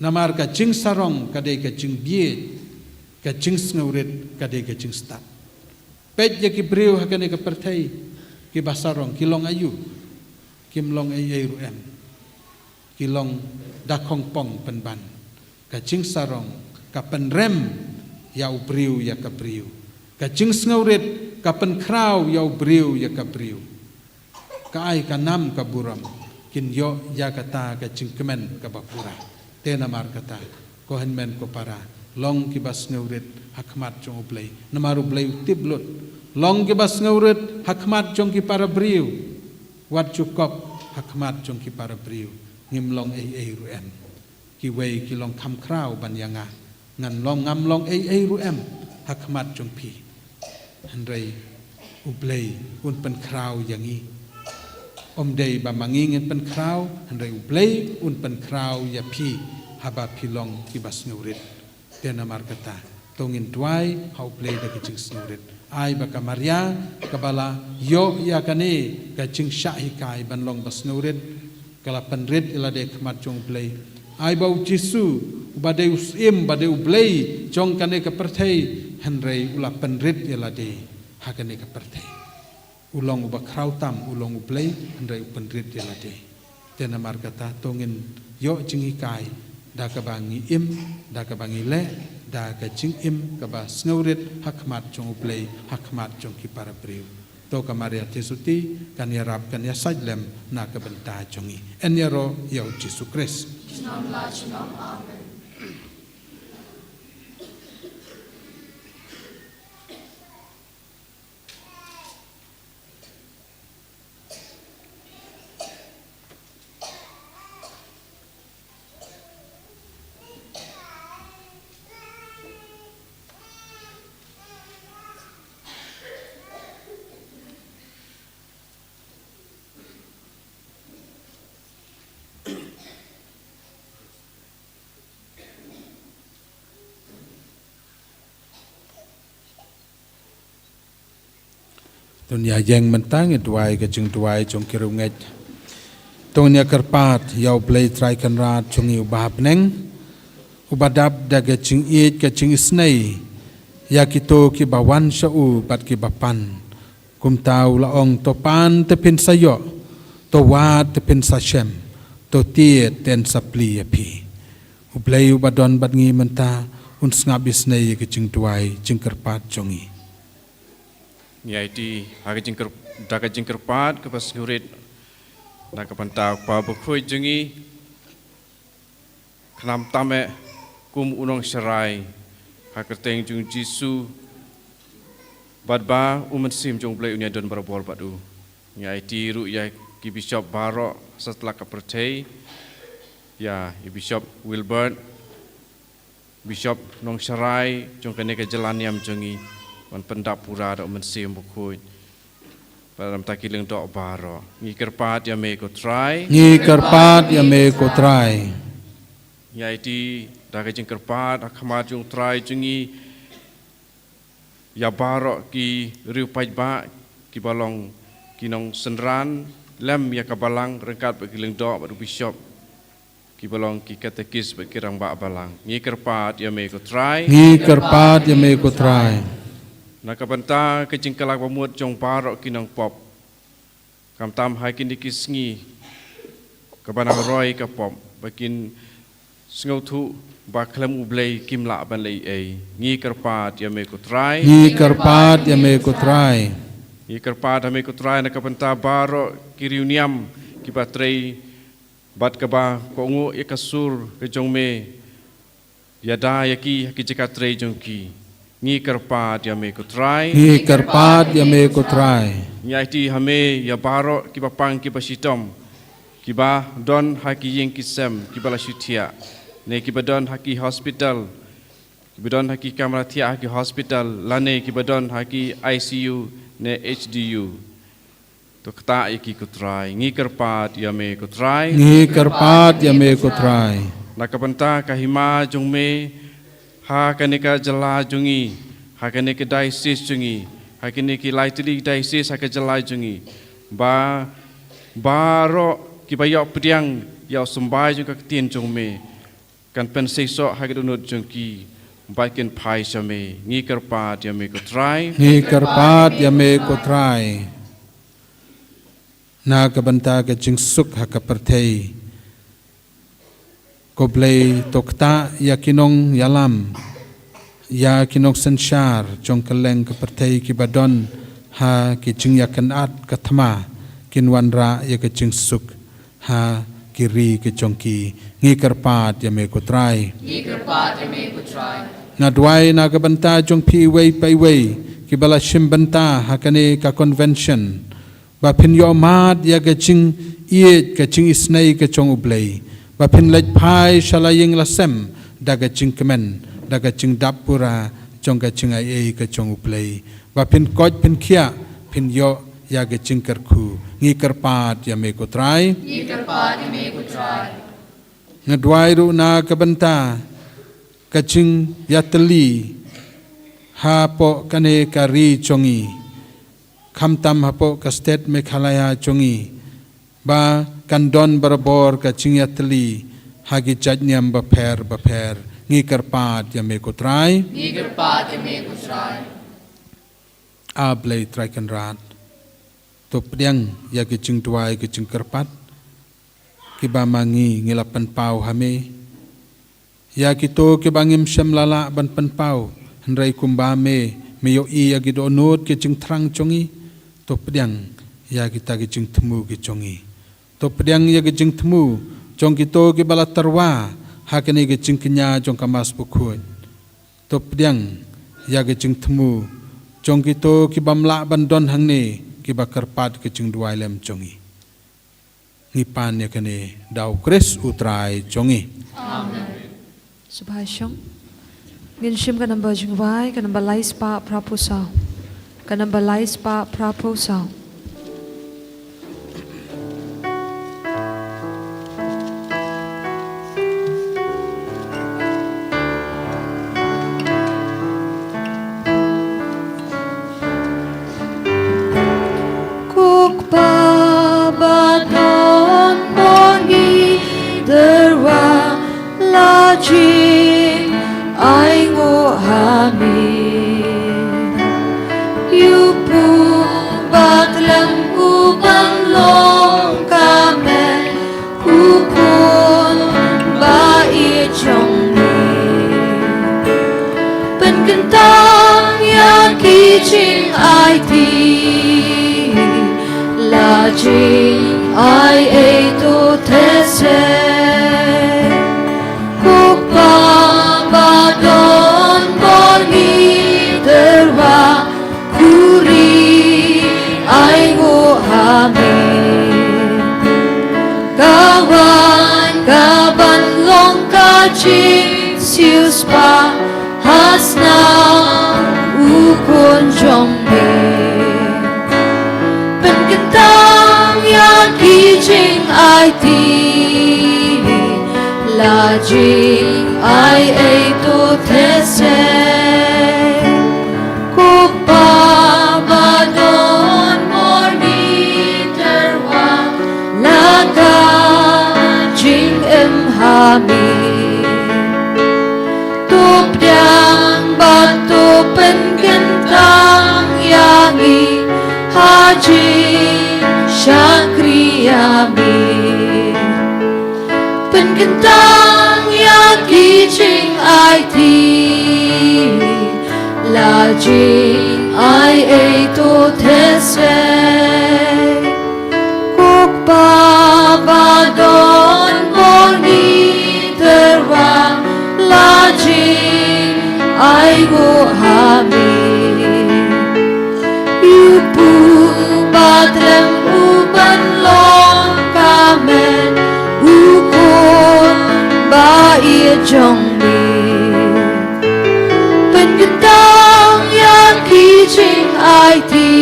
Namar ka jingsarong ka dei ka jingbieit, ka jingsngewrit ka dei ka jingstad. Peit ïa ki briew ha kane ka pyrthei, kiba sarong, ki long aïu? Kim long ei ei ruh em. Ki long da khongpong pynban. Ka jingsarong ka pynrem ïa u briew ïa ka briew. Ka jingsngewrit ka pynkhraw ïa u briew ïa ka briew. Ka ai ka nam ka burom, kin ïoh ïa kata ka jingkmen kaba pura. Te namar kata, ko hynmen ko para, long kiba sngewrit ha khmat jong U Blei, namar U Blei u tip lut. Long kiba sngewrit ha khmat jong ki para briew. Wat ju kop ha khmat jong ki para briew. Ngim long ei ei ruh em. Kiwei ki long kham khraw ban ïa nga. Ngan long, ngam long ei ei ruh em ha khmat jong phi. Hynrei U Blei un pynkhraw ïa ngi. Ym dei ba ma ngi ngin pynkhraw, hynrei U Blei un pynkhraw ïa phi haba phi long kiba sngewrit. Te namar kata, to ngin duwai ha U Blei da ka jingsngewrit. Ai ba ka Maria kaba la ïoh ïa kane ka jingshah hikai ban long ba sngewrit, ka la pynrit ïa lade ha khmat jong U Blei. Ai ba U Jisu, uba dei U Syiem, ba dei U Blei jong kane ka pyrthei, hynrei u la pynrit ïa lade ha kane ka pyrthei. U long uba khraw tam, u long U Blei, hynrei u pynrit ïa lade. Te namar kata, to ngin ïoh jinghikai da kaba ngi im, da kaba ngi leh, da ka jingim kaba sngewrit ha khmat jong U Blei, ha khmat jong ki para briew. To ka Maria Theisotti kan ïarap, kan ïasaid lem na ka bynta jong ngi. Yn ïaroh ïa U Jisu Khrist. Junom la junom. Amen. To ngin ïa ïeng mynta, ngin duwai ka jingduwai jong ki riewngeit. To ngin ïa kyrpad ïa U Blei Trai Kynrad jong ngi uba ha bneng, uba dap da ka jingïeit ka jingisynei ïa kito kiba wan sha u bad kiba pan. Kumta u la ong, to pan te phin sa ïoh, to wad te phin sa shem, to tied te yn sa plie ïa phi. U Blei uba don bad ngi mynta un sngap isynei ïa ka jingduwai jingkyrpad jong ngi. Ngi aiti ha ka jingkyr-, da ka jingkyrpad kaba sngewrit na ka bynta u Kpa Bakhuid jong ngi, khnang tam eh kum u nongsharai ha ka kyrteng jong U Jisu, bad ba U Mynsiem jong U Blei un ïadon barabor bad u. Ngi aiti ruh ïa ki bishop baroh satlak ka pyrthei, ïa i Bishop Wilbert, Bishop nongsharai jong kane ka jylla niam jong ngi, ban pyndap pura da U Mynsiem Bakhuid. Bad na ka bynta ki lyngdoh baroh, ngi kyrpad ïa me ko Trai. Ngi kyrpad ïa me ko Trai. Ngi aiti da ka jingkyrpad ha khmat jong U Trai jong ngi, ïa baroh ki riew paidbah kiba long ki nongsynran lem ïa ka balang, ryngkat bad ki lyngdoh bad u bishop, kiba long ki katekis bad ki rangbah balang. Ngi kyrpad ïa me ko Trai. Ngi kyrpad ïa me ko Trai. Na ka bynta ka jingkylla bamut jong baroh ki nongpop, Khamtam ha kine ki sngi kaba nang roi ka pop, ba kin sngewthuh ba khlem U Blei kim lah ban leh ei. Ngi kyrpad ïa me ko Trai. Ngi kyrpad ïa me ko Trai. Ngi kyrpad ïa me ko Trai na ka bynta baroh ki riewniam kiba trei bad kaba kohnguh ïa ka sur ka jong me. Ïada ïa ki ha ki jaka trei jong ki. Ngi kyrpad ïa me ko Trai. Ngi kyrpad ïa me ko Trai. Ngi aiti ha me ïa baroh kiba pang kiba shitom, kiba don ha ki ïing ki sem kiba la shu thiah, ne kiba don ha ki hospital, kiba don ha ki kamra thiah ha ki hospital, lane kiba don ha ki I C U ne H D U. To ktah ïa ki ko Trai. Ngi kyrpad ïa me ko Trai. Ngi kyrpad ïa me ko Trai. Na ka bynta ka hima jong me ha kane ka jylla jong ngi, ha kane ka diocese jong ngi, ha kine ki lai tylli diocese ha ka jylla jong ngi, ba baroh kiba ïoh pdiang ïa u symbai jong ka ktien jong me kan pynseisoh ha ka dohnud jong ki, ba kin phai sha me. Ngi kyrpad ïa me ko Trai. Ngi kyrpad ïa me ko Trai. Na ka bynta ka jingsuk ha ka pyrthei, ko Blei to ktah ïa ki nongïalam, ïa ki nongsynshar jong kylleng ka pyrthei kiba don ha ki jingïakynad ka thma, kin wanrah ïa ka jingsuk ha ki ri ki jong ki. Ngi kyrpad ïa me ko Trai. Ngi kyrpad ïa me ko Trai. Nga duwai na ka bynta jong phi iwei pa iwei kiba la shim bynta ha kane ka convention, ba phin ïohmad ïa ka jingïeit, ka jingisynei ka jong U Blei, ba phin leit phai sha la ïing la sem da ka jingkmen, da ka jingdap pura jong ka jingai ei ka jong U Blei, ba phin koit phin khiah, phin ïoh ïa ka jingkyrkhu. Ngi kyrpad ïa me ko Trai. Ngi kyrpad ïa me ko Trai. Nga duwai ruh na ka bynta ka jingïatylli hapoh kane ka ri jong ngi, khamtam hapoh ka state Meghalaya jong ngi, ba kan don barabor ka jingïatylli ha ki jait niam bapher bapher. Ngi kyrpad ïa me ko Trai. Ngi kyrpad ïa me ko Trai. A Blei Trai Kynrad, to pdiang ïa ki jingduwai ki jingkyrpad kiba ma ngi ngi la pynpaw ha me. Ïa kito kiba ngim shym la lah ban pynpaw, hynrei kumba me, me ïohi ïa ki dohnud ki jingthrang jong ngi, to pdiang ïa kita ki jingthmu ki jong ngi. To pdiang ïa ki jingthmu jong kito kiba la tyrwa ha kane ka jingkñia jong ka Mass Bakhuid. To pdiang ïa ki jingthmu jong kito ki bym lah ban don hangne, kiba kyrpad ki jingduwai lem jong ngi. Ngi pan ïa kane da U Khrist U Trai jong ngi. Amen. Sngewbha shong. Ngin shim ka namba jingduwai, ka namba lai spah phra phew saw. Ka namba lai spah phra phew saw. Ko Kpa ba don bor ngi tyrwa, la jingainguh ha me. Ïa u pud ba khlem u ban long ka met, u khun ba ïeit jong me. Pynkyntang ïa ki jingaiti, la jingai ei to theh seh. Ko Kpa ba don bor ngi tyrwa, khuri ainguh ha me. Ka wan ka ban long ka jingsiewspah ha snam u Khun jong me. Pynkyntang ïa ki jingaiti, la jingai ei to theh seh. Ko Kpa ba don bor ngi tyrwa, la ka jingim ha me. To pdiang bad to pynkyntang ïa ngi ha jing Shakri ïa me. Pynkyntang ïa ki jingaiti, la jingai ei to thesei. Ko Kpa ba don bor, ngi tyrwa la jingai nguh ha me. Ïa u Pu ba trem u ban long ka met, u Khun ba ïeit jong me. Pynkyntang ïa ki jingaiti,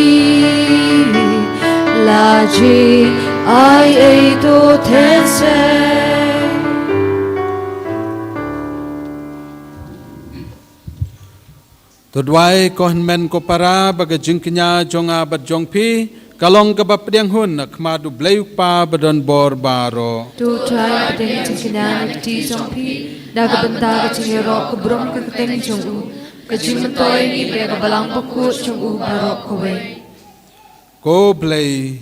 la jingai ei to thesei. To duwai ko hynmen ko para, ba ka jingkñia jong nga bad jong phi ka long kaba pdiang hun ha khmat U Blei U Kpa ba don bor baroh. To Trai, pdiang jingkñia na ka kti jong phi da ka bynta ka jingïaroh ka burom ka kyrteng jong u, ka jingmyntoi ngi bad ka Balang Bakhuid jong u baroh kawei. Ko Blei,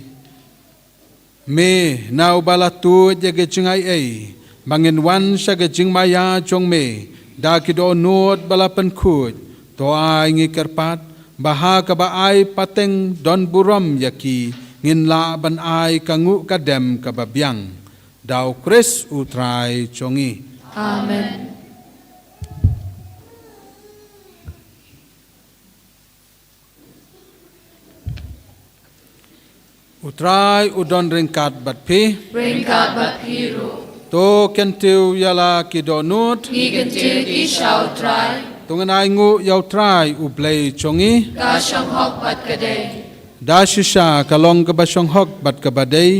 me na uba la tuid ïa ka jingai ei, ba ngin wan sha ka jingmaïa jong me da ki dohnud ba la pynkhuid, to ai ngi kyrpad ba ha kaba ai pateng don burom ïa ki, ngin lah ban ai ka nguh ka dem kaba biang. Da U Khrist U Trai jong ngi. Amen. U Trai u don ryngkat bad phi. Ryngkat bad phi ruh. To kyntiew ïa la ki dohnud. Ngi kyntiew ki sha U Trai. To ngin ai nguh ïa U Trai U Blei jong ngi. Ka shong hok bad ka dei. Da shisha ka long kaba shong hok bad kaba dei,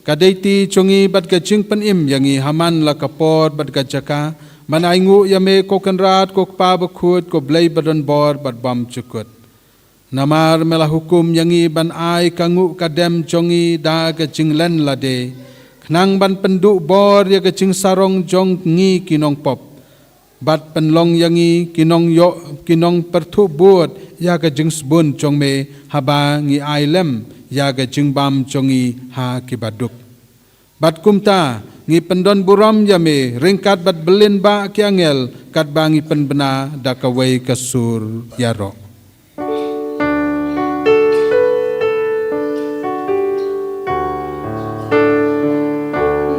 ka dei ti jong ngi bad ka jingpynim ïa ngi ha man la ka por bad ka jaka, ban ai nguh ïa me ko Kynrad ko Kpa Bakhuid ko Blei ba don bor bad bymjukut. Namar me la hukum ïa ngi ban ai ka nguh ka dem jong ngi da ka jinglen lade, khnang ban pynduh bor ïa ka jingsarong jong ngi ki nongpop, bad pynlong ïa ngi ki nongïoh, ki nongpyrthuh bud ïa ka jingsbun jong me, haba ngi ai lem ïa ka jingbam jong ngi ha ki baduk. Bad kumta ngi pyndon burom ïa me ryngkat bad byllien bah ki angel, katba ngi pynbna da kawei ka sur ïaroh.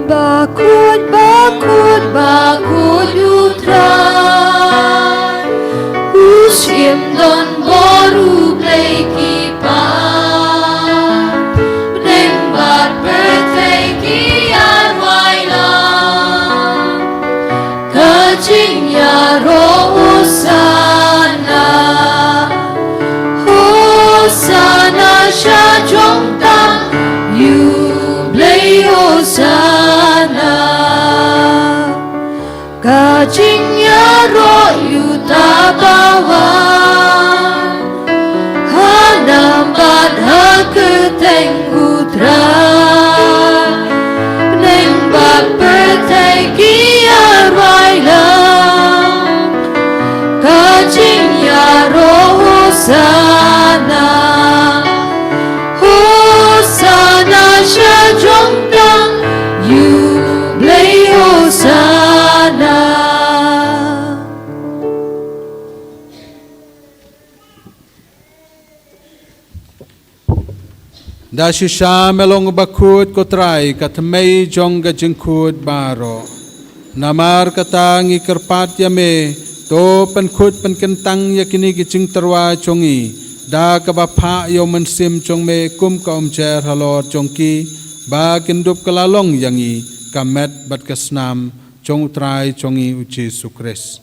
Bakhuid, bakhuid, bakhuid U Trai, u shim don bor U Blei ki kpa. Bneng bad pyrthei ki ïa rwai lang. Ka jingïaroh Hosana, Hosana sha jong tang ïa U Blei Hosana. Ka jingïaroh ïa uta ba wan ha nam bad ha kyrteng U Trai. Bneng bad pyrthei ki ïa rwai lang. Ka jingïaroh Hosana, Hosana sha jong tang ïa U Blei Hosana. Da shisha me long bakhuid ko Trai, ka thymmei jong ka jingkhuid baroh. Namar kata ngi kyrpad ïa me, to pynkhuid pynkyntang ïa kine ki jingtyrwa jong ngi da kaba phah ïa U Mynsiem jong me kum ka umjer halor jong ki, ba kin dup ka la long ïa ngi ka met bad ka snam jong U Trai jong ngi U Jisu Khrist.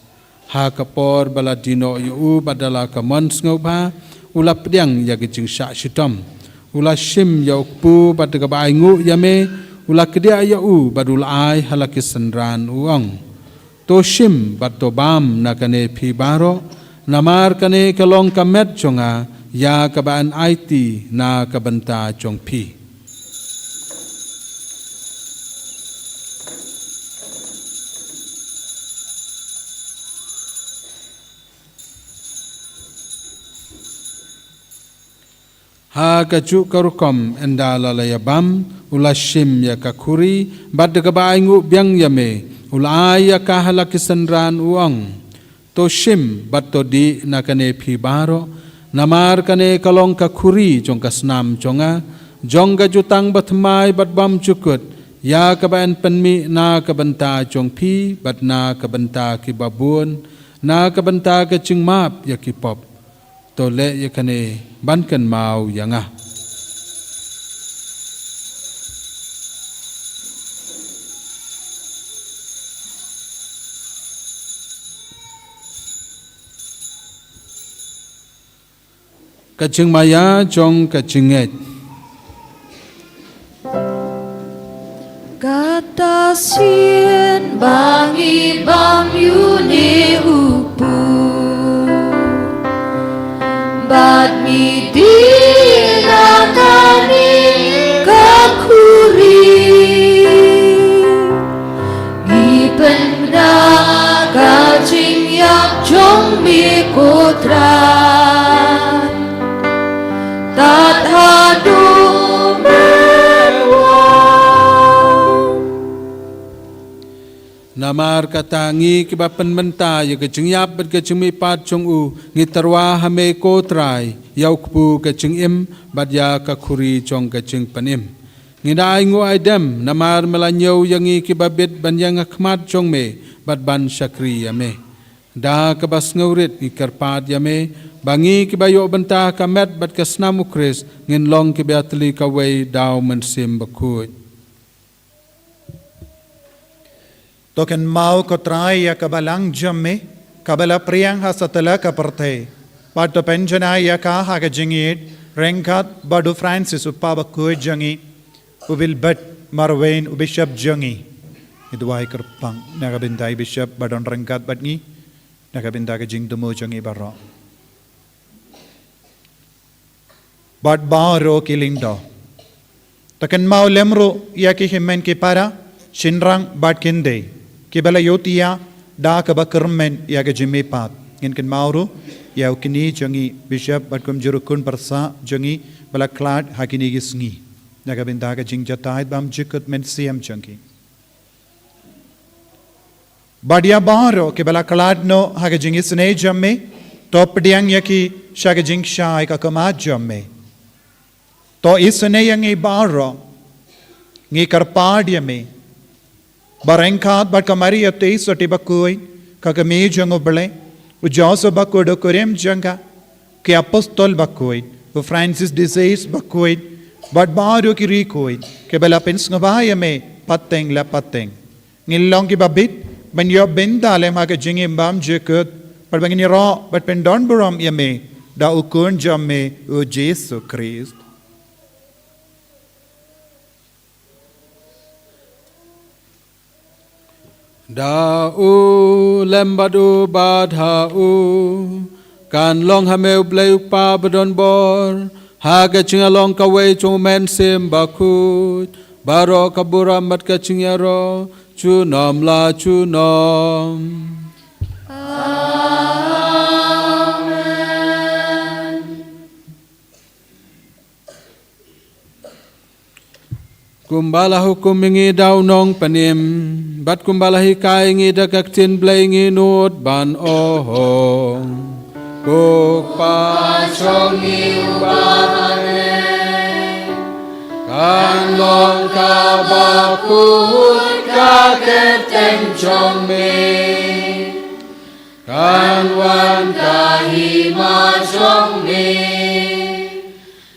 Ha ka por ba la die noh ïa u bad da la ka mon sngewbha, u la pdiang ïa ka jingshah shitom. U la shim ïa u kpu bad kaba ainguh ïa me, u la kdiah ïa u bad u la ai ha la ki synran, u ong: To shim bad to bam na kane phi baroh, namar kane ka long ka met jong nga, ïa kaba yn aiti na ka bynta jong phi. Ha kajuh ka rukom, ynda la la ïabam, u la shim ïa ka khuri, bad da kaba ainguh biang ïa me, u la ai ïa ka ha la ki synran, u ong: To shim bad to dih na kane phi baroh, namar kane ka long ka khuri jong ka snam jong nga, jong ka jutang bathymmai bad bymjukut, ïa kaba yn pynmih na ka bynta jong phi bad na ka bynta ki babun, na ka bynta ka jingmap ïa ki pop. To leh ïa kane ban kynmaw ïa nga. Ka jingmaïa jong ka jingngeit. Kata sien ba ngi bam ïa une u pud, bad ngi dih na kane ka khuri, ngi pynbna ka jingïap jong me, ko Trai, tad haduh me wan. Namar kata, ngi kiba pynmynta ïa ka jingïap bad ka jingmihpat jong u, ngi tyrwa ha me, ko Trai, ïa u kpu ka jingim bad ïa ka khuri jong ka jingpynim. Ngi da ainguh aidem namar me la ñiew ïa ngi kiba bit ban ïeng ha khmat jong me bad ban shakri ïa me. Da kaba sngewrit ngi kyrpad ïa me ba ngi kiba ïoh bynta ha ka met bad ka snam u Khrist ngin long kiba ïatylli kawei da u Mynsiem Bakhuid. To kynmaw, ko Trai, ïa ka balang jong me kaba la pdiang ha satlak ka pyrthei, bad to pynjanai ïa ka ha ka jingïeit ryngkat bad u Francis, u Kpa Bakhuid jong ngi, u Wilbert Marwein, u Bishop jong ngi. Ngi duwai kyrpang na ka bynta i Bishop ba don ryngkat bad ngi na ka bynta ka jingthmu jong ngi baroh. Bad baroh ki lyngdoh. To kynmaw lem ruh ïa ki hynmen ki para, shynrang bad khyndai, kiba la ïohthiah da kaba kyrmen ïa ka jingmihpat. Ngin kynmaw ruh ïa u kñi jong ngi, Bishop, bad kumjuh ruh u khun pyrsa jong ngi ba la khlad ha kine ki sngi na ka bynta ka jingjahthait bymjukut mynsiem jong ki. Bad ïa baroh kiba la khlad noh ha ka jingisynei jong me, to pdiang ïa ki sha ka jingshai ka khmat jong me. To isynei ïa ngi baroh, ngi kyrpad ïa me ba ryngkat bad ka Maria Theisotti Bakhuid, ka Kmie jong U Blei, u Joseph Bakhuid u kurim jong ka, ki Apostol Bakhuid, u Francis de Sales Bakhuid, bad baroh ki riewkhuid kiba la pynsngewbha ïa me pateng la pateng, ngin long kiba bit ban ïoh bynta lem ha ka jingim bymjukut, bad ba ngin ïaroh bad pyndonburom ïa me da u Khun jong me, u Jisu Khrist. Da u, lem bad u, bad ha u, kan long ha me U Blei U Kpa badonbor, ha ka jingïalong kawei jong U Mynsiem Bakhuid, baroh ka burom bad ka jingïaroh junom la junom. Amen. Kumba la hukum ïa ngi da u Nongpynim, bad kumba la hikai ïa ngi da ka ktien Blei, ngi nud ban ong: Ko Kpa jong ngi uba ha bneng, kan long kaba khuid ka kyrteng jong me, kan wan ka hima jong me,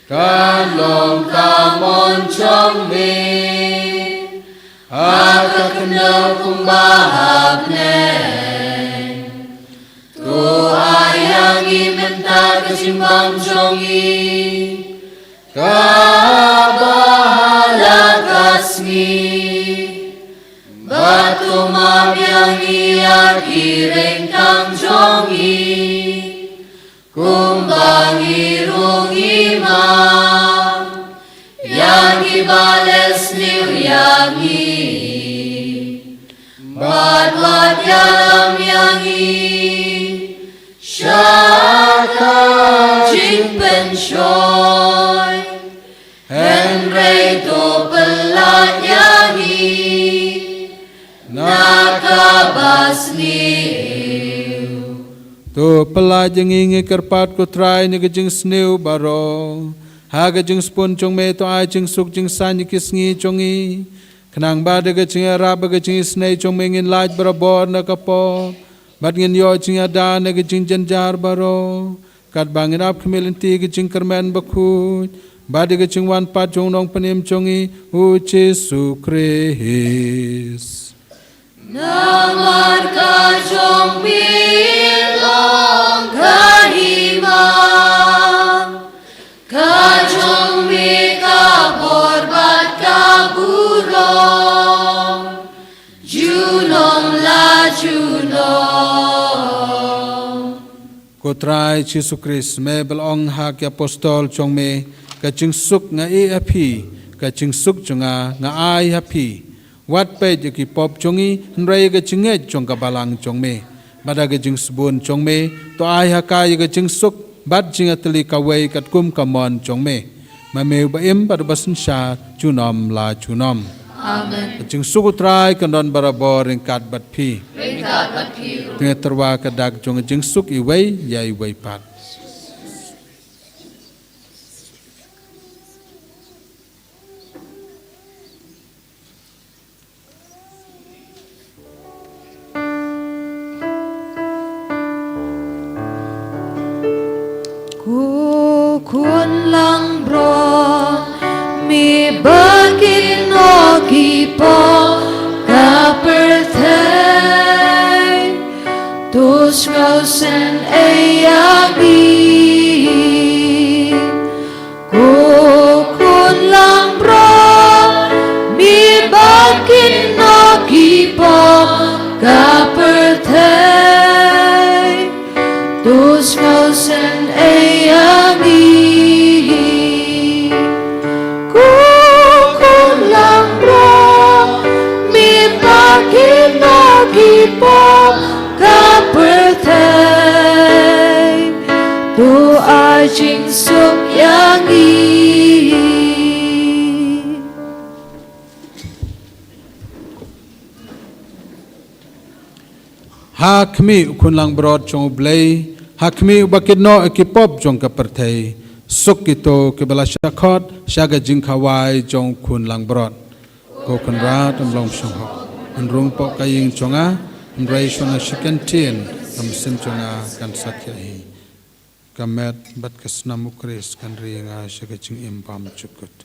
kan long ka mon jong me ha ka khyndew kumba ha bneng. To ai ïa ngi mynta ka jingbam jong ngi kaba ha la ka sngi, bad to map ïa ngi ïa ki ryngkang jong ngi, kumba ngi ruh ngi map ïa kiba leh sniew ïa ngi, bad wat ïalam ïa ngi sha ka jingpynshoi. To pyllait ïa ngi, ngi kyrpad, ko Trai, na ka jingsniew baroh. Ha ka jingsbun jong me to ai jingsuk jingsaiñ ïa ki sngi jong ngi, khnang ba da ka jingïarap bad ka jingisynei jong me ngin lait barabor na ka pop, bad ngin ïoh jingïada na ka jingjynjar baroh, katba ngin ap khmih lynti ka jingkyrmen bakhuid bad ïa ka jingwan pat jong u Nongpynim jong ngi, u Jisu Khrist. Namar ka jong me long ka hima, ka jong me ka bor bad ka burom, junom la junom. Ko Trai Jisu Khrist, me ba la ong ha ki apostol jong me, ka jingsuk nga ai ha phi, ka jingsuk jong nga nga ai ha phi. Wat peit ïa ki pop jong ngi, hynrei ïa ka jingngeit jong ka balang jong me. Bad da ka jingsbun jong me to ai ha ka ïa ka jingsuk bad jingïatylli kawei katkum ka mon jong me, ma me uba im bad uba synshar junom la junom. Amen. Ka jingsuk u Trai kan don barabor ryngkat bad phi. Ryngkat bad phi ruh. Te ngin tyrwa ka dak jong ka jingsuk iwei ïa iwei pat. Ko khun langbrot, me ba kynnoh ki pop ka pyrthei, to sngewsynei ïa ngi. Ko khun langbrot, me ba kynnoh ki pop ka pyrthei, to sngewsynei ïa ngi. Ko khun langbrot, me ba kynnoh ki pop ka pyrthei, to ai jingsuk ïa ngi. Ha khmih u khun langbrot jong U Blei, ha khmih uba kynnoh ïa ki pop jong ka pyrthei, suk kito kiba la shah khot sha ka jingkhawai jong u khun langbrot. Ko Kynrad, ym long shong hok, yn rung hapoh ka ïing jong nga, hynrei shong ha shi kyntien ka mynsiem jong nga kan sa khiah hi. Ka met bad ka snam U Khrist kan ri ïa nga sha ka jingim bymjukut.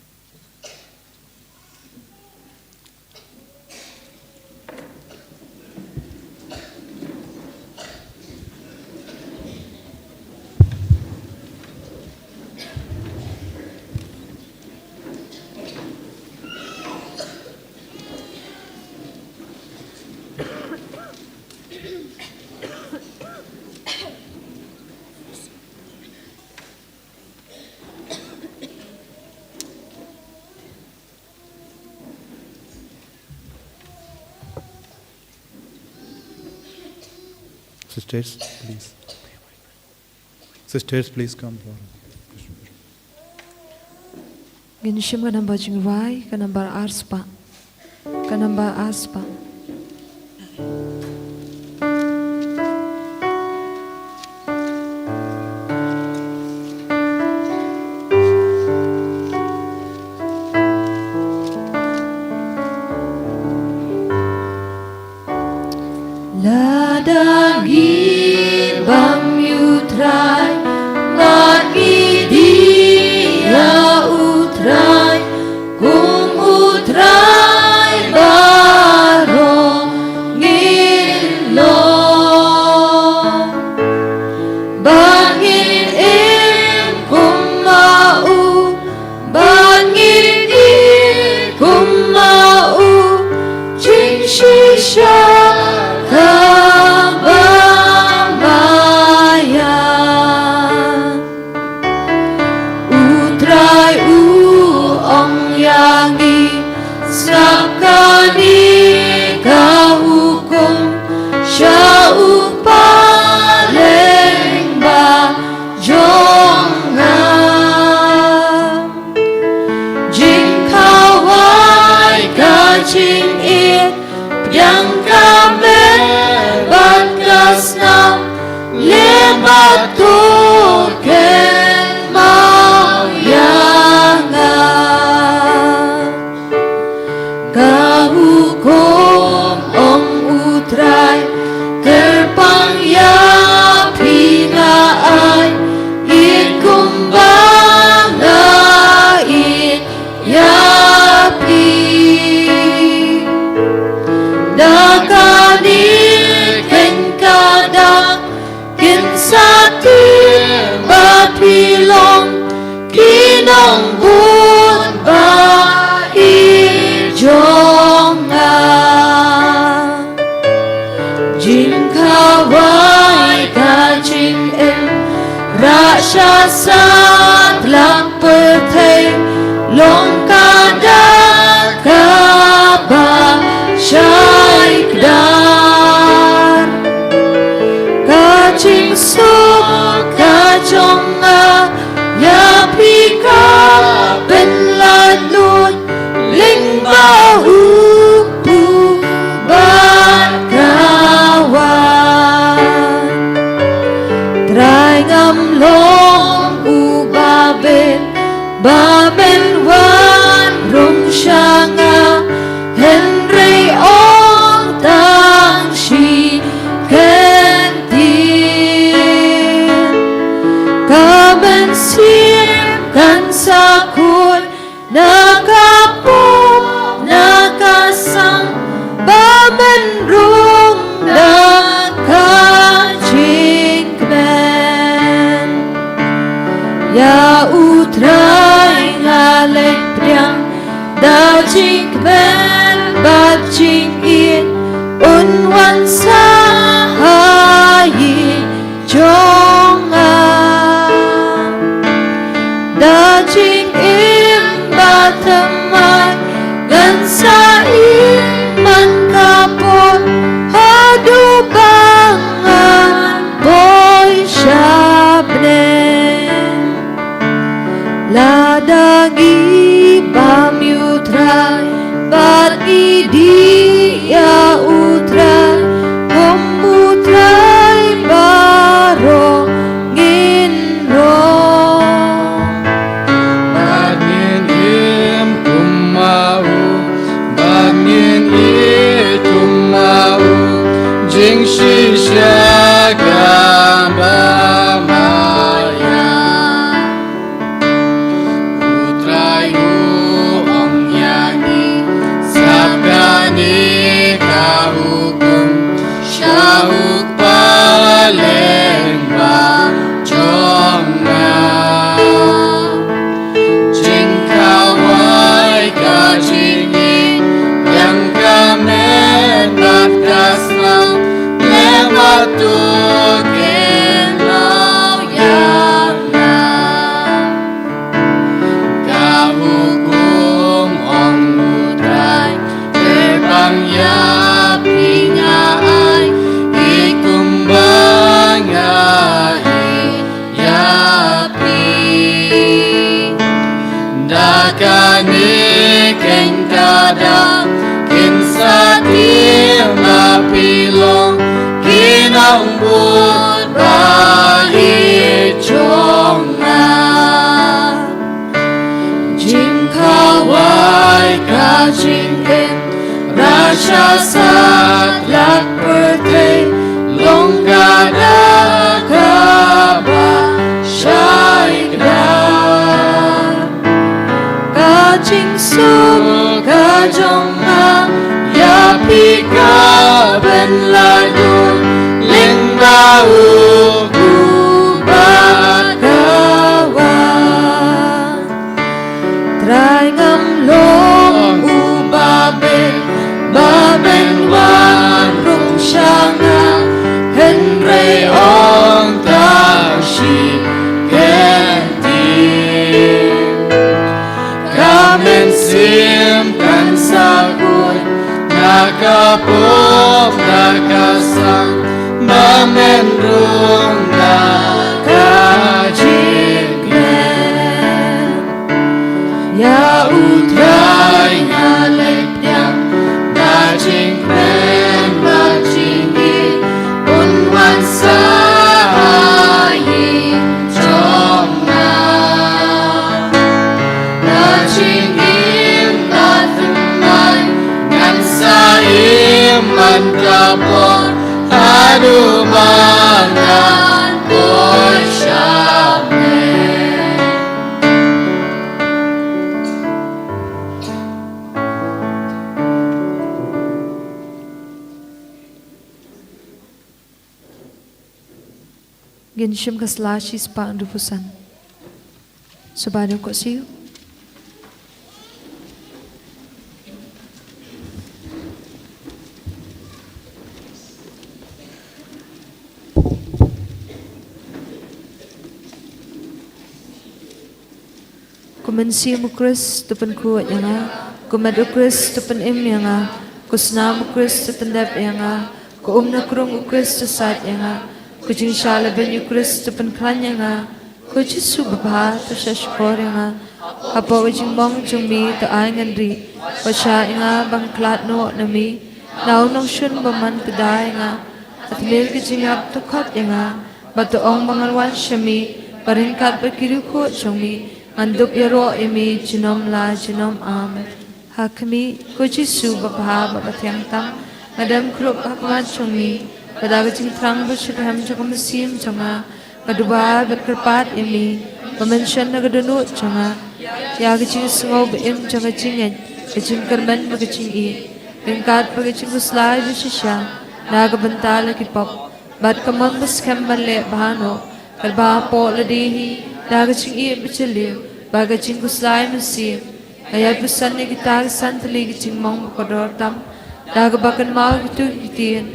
Sisters, please. Sisters, please come forward. Ngin shim ka nambar jingrwai, ka nambar arspah. Ka nambar arspah. Lada ngi bam ïa U Trai, bad ngi die ïa U Trai, kum U Trai baroh ngin long. Bad ngin im kum ma u, bad ngin ïeit kum ma u, jingshisha kaba maïan. U Trai u ong ïa ngi, sngap kane ka hukum sha u paidbah jong nga. Jingkhawai ka jingïeit, pdiang ka Hukum, ong U Trai, kyrpang ïa phi nga ai, ïeit kumba nga ïeit ïa phi. Da kane keiñ ka dak, kin sa tip ba phi long ki nongbud ba ïeit jong nga. Jingkhawai ka jingim, rah sha satlak pyrthei, long ka dak kaba shai kdar. Ka jingsuk ka jong nga ïa phi ka pynlait lut lyngba u Pu bad ka Wan. Trai, ngam long uba bit ba men wan rung sha nga, hynrei ong tang shi kyntien. Ka mynsiem kan sa khuid na ka pop na ka sang, ba men rung da ka jingkmen. Ïa U Trai nga leit pdiang, da jingkmen bad jingïeit un wan sa ha ïing jong nga. Da jingim bathymmai ngan sa ïeng man ka por, haduh ba ngan poi sha bneng. Lada ngi bam ïa U Trai bad ngi dih ïa U Trai, kum U Trai baroh ngin long. Bad ngin im kum ma u, bad ngin ïeit kum ma u, jingshisha kaba ma ïa. U Trai u ong ïa ngi, sap kane ka hukum, sha u kpa lyngba jong nga. Jingkhawai ka jingïeit, ïa ka met bad ka snam, leh ma to kin law ïa nga. Ka hukum, ong U Trai, kyrpang ïa phi nga ai, ïeit kumba nga ïeit ïa phi. Da kane keiñ ka dak kin sa tip ba phi long ki nongbud ba ïeit jong nga. Jingkhawai ka jingim, rah sha satlak pyrthei, long ka dak kaba shai kdar. Ka jingsuk ka jong nga ïa phi ka pynlait lut lyngba u Pu bad ka Wan. Trai, ngam long uba bit ba men wan rung sha nga, hynrei ong tang shi kyntien. Ka mynsiem kan sa khuid na ka pop na ka sang, ba men rung da ka jingkmen. Ïa U Trai nga leit pdiang, da jingkmen bad jingïeit un wan sa ha ïing jong nga. Da jingim bad thymmai ngan Ngin shim ka sla shispah hynriewphew san. Sngewbha ïa ka siew. Ko mynsiem u Khrist to pynkhuid ïa nga, ko met u Khrist to pynim ïa nga, ko snam u Khrist to pyndep ïa nga, ko umna krung u Khrist to sait ïa nga, ko jingshah lehbeiñ u Khrist to pynkhlaiñ ïa nga, ko Jisu babha to shahshkor ïa nga. Hapoh ka jingmong jong mi to ai ngan rieh, wat shah ïa nga ban khlad noh na mi. Na u nongshun bymman to da ïa nga, ha tmier ka jingïap to khot ïa nga, bad to ong ba ngan wan sha mi, ba ryngkat bad ki riewkhuid jong mi ngan dup ïaroh ïa mi junom la junom. Amen. Ha khmih, ko Jisu babha bad bathiang tam, nga dem khrup ha khmat jong mi, bad da ka jingthrang ba shitrhem jong ka mynsiem jong nga, nga duwai bad kyrpad ïa mi ba men shon na ka dohnud jong nga ïa ka jingsngew ba im jong ka jingngeit, ka jingkyrmen bad ka jingïeit, ryngkat bad ka jingkhuslai ba shisha na ka bynta la ki pop, bad ka mon ba skhem ban leh bha noh, katba hapoh lade hi da ka jingïeit ba jylliew bad ka jingkhuslai mynsiem. Nga ïai pyrshang ïa kita ki san tylli ki jingmong ba kordor tam da kaba kynmaw kito ki ktien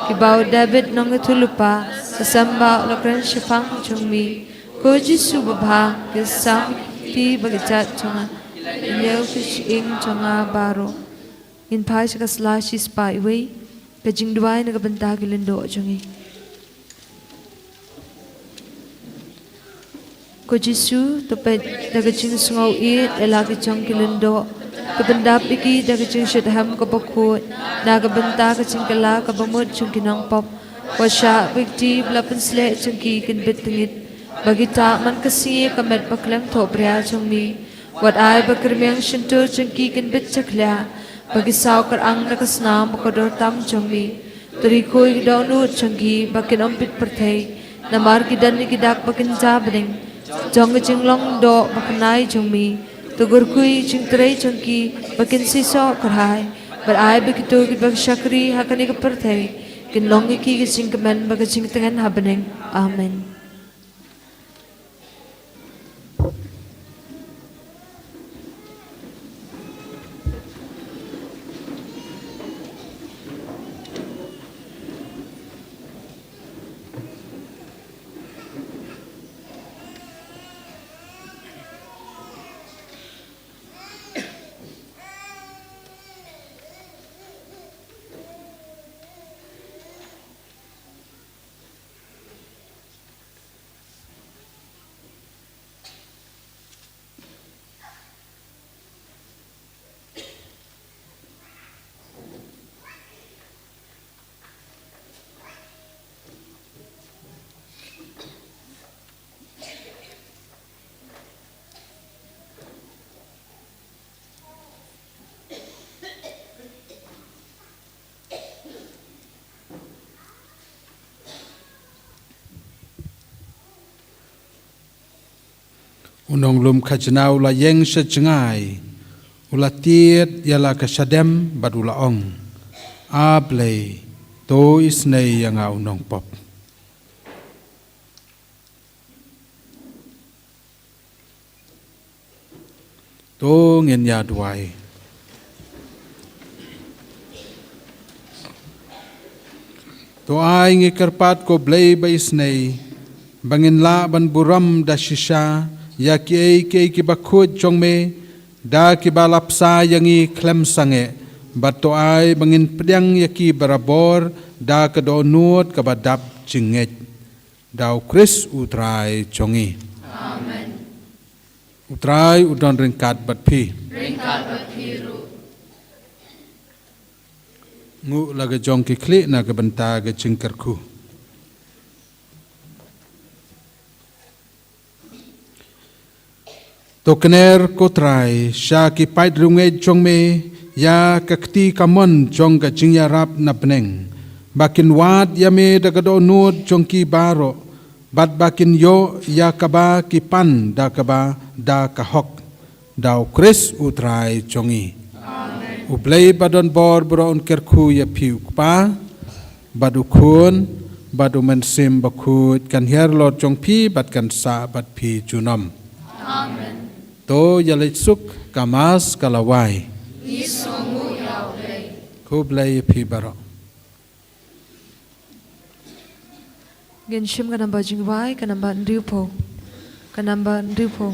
kiba u David nongïathuhlypa, ka sem ba u la kren shaphang jong mi. Ko Jisu babha, ki sam ki kti bad ki jait jong nga, ïa ki shyieng jong nga baroh. Ngin phai sha ka sla shispah wei, ka jingduwai na ka bynta ki lyngdoh jong ngi. Ko Jisu, to peit da ka jingsngew ïeit ïa la ki jong ki lyngdoh, to pyndap ïa ki da ka jingshitrhem kaba khuid na ka bynta ka jingkylla kaba mut jong ki nongpop. Wat shah ba ki kti ba la pynsleh jong ki kin bit tngit, ba ki tah man ka sngi ka met ba khlem thohbria jong mi. Wat ai ba ki rmiang shyntur jong ki kin bit jakhlia, ba ki saw kyrang na ka snam ba kordor tam jong mi. To rikhu ïa ki dohnud jong ki ba kin ym bit pyrthei, namar ki don ïa ki dak ba kynja bneng jong ka jinglong doh ba kynai jong mi. To kyrkhu ïa ki jingtrei jong ki ba kin seisoh kyrhai, bad ai ba kito kiba shakri ha kane ka pyrthei kin long ïa ki ka jingkmen bad ka jingtngen ha bneng. Amen. U nonglum khajna u la ïeng sha jngai, u la tied ïa la ka shadem bad u la ong, A Blei, to isynei ïa nga u nongpop. To ngin ïa duwai. To ai ngi kyrpad ko Blei ba isynei, ba ngin lah ban burom da shisha ïa kiei kiei kiba khuid jong me, da kiba la bsa ïa ngi khlem sangeh, bad to ai ba ngin pdiang ïa ki barabor da ka dohnud kaba dap jingngeit. Da u Khrist u Trai jong ngi. Amen. U Trai u don ryngkat bad phi. Ryngkat bad phi ruh. Nguh la ka jong ki khlieh na ka bynta ka jingkyrkhu. To kner ko Trai sha ki paid riewngeit jong me ïa ka kti kamon jong ka jingïarap na bneng, ba kin wad ïa me da ka dohnud jong ki baroh, bad ba kin ïoh ïa kaba ki pan da kaba da ka hok. Da u Khrist u Trai jong ngi. Amen. U Blei ba don bor baroh un kyrkhu ïa phi u Kpa, bad u Khun, bad u Mynsiem Bakhuid kan hiar lor jong phi bad kan sah bad phi junom. Amen. To ïaleit suk, ka Mass ka la wai. Ngi sngewnguh ïa U Blei. Khublei ïa phi baroh. Ngin shim ka namba jingwai, ka namba hynriewphew. Ka namba hynriewphew.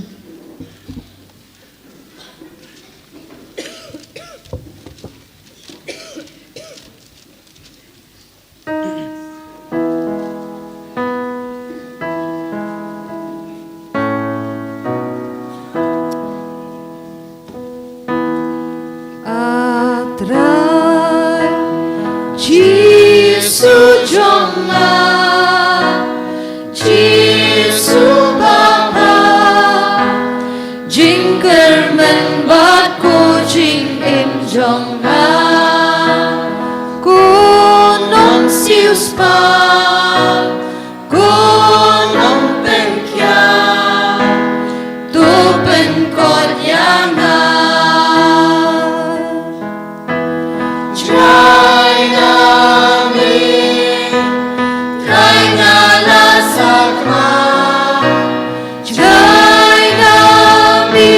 A Trai Jisu jong nga, Jisu ba bha, jingkyrmen bad ko jingim jong nga, ko nongsiewspah, ko nongpynkhiah, to pynkut ïa nga. Jai na me, Trai nga la sakma. Jai na me,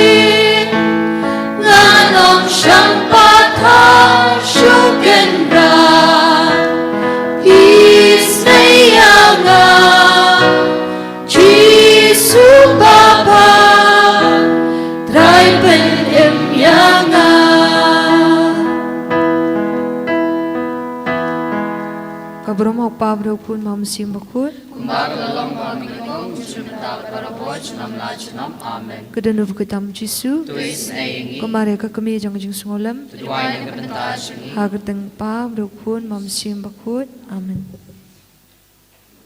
ngan ym shang pathar shuh kynrad. Phi sngew ïa nga, Jisu ba bha, Trai pynim ïa nga. Ka burom ha U Kpa bad ha U Khun bad ha U Mynsiem Bakhuid. Kumba ka la long ha ka nyngkong, mynta bad barabor, junom la junom. Amen. Ka dohnud bad ka tam Jisu. To isynei ïa ngi. Ko Maria ka kmie jong ka jingsngewlem. To duwai na ka bynta jong ngi. Ha ka kyrteng U Kpa bad U Khun bad U Mynsiem Bakhuid. Amen.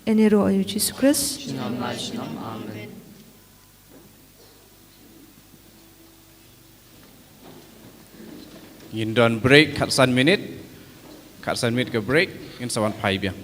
Ïaroh ïa U Jisu Khrist. Junom la junom. Amen. Ngin don break khatsan minit. Khatsan minit ka break, ngin sa wan phai biang.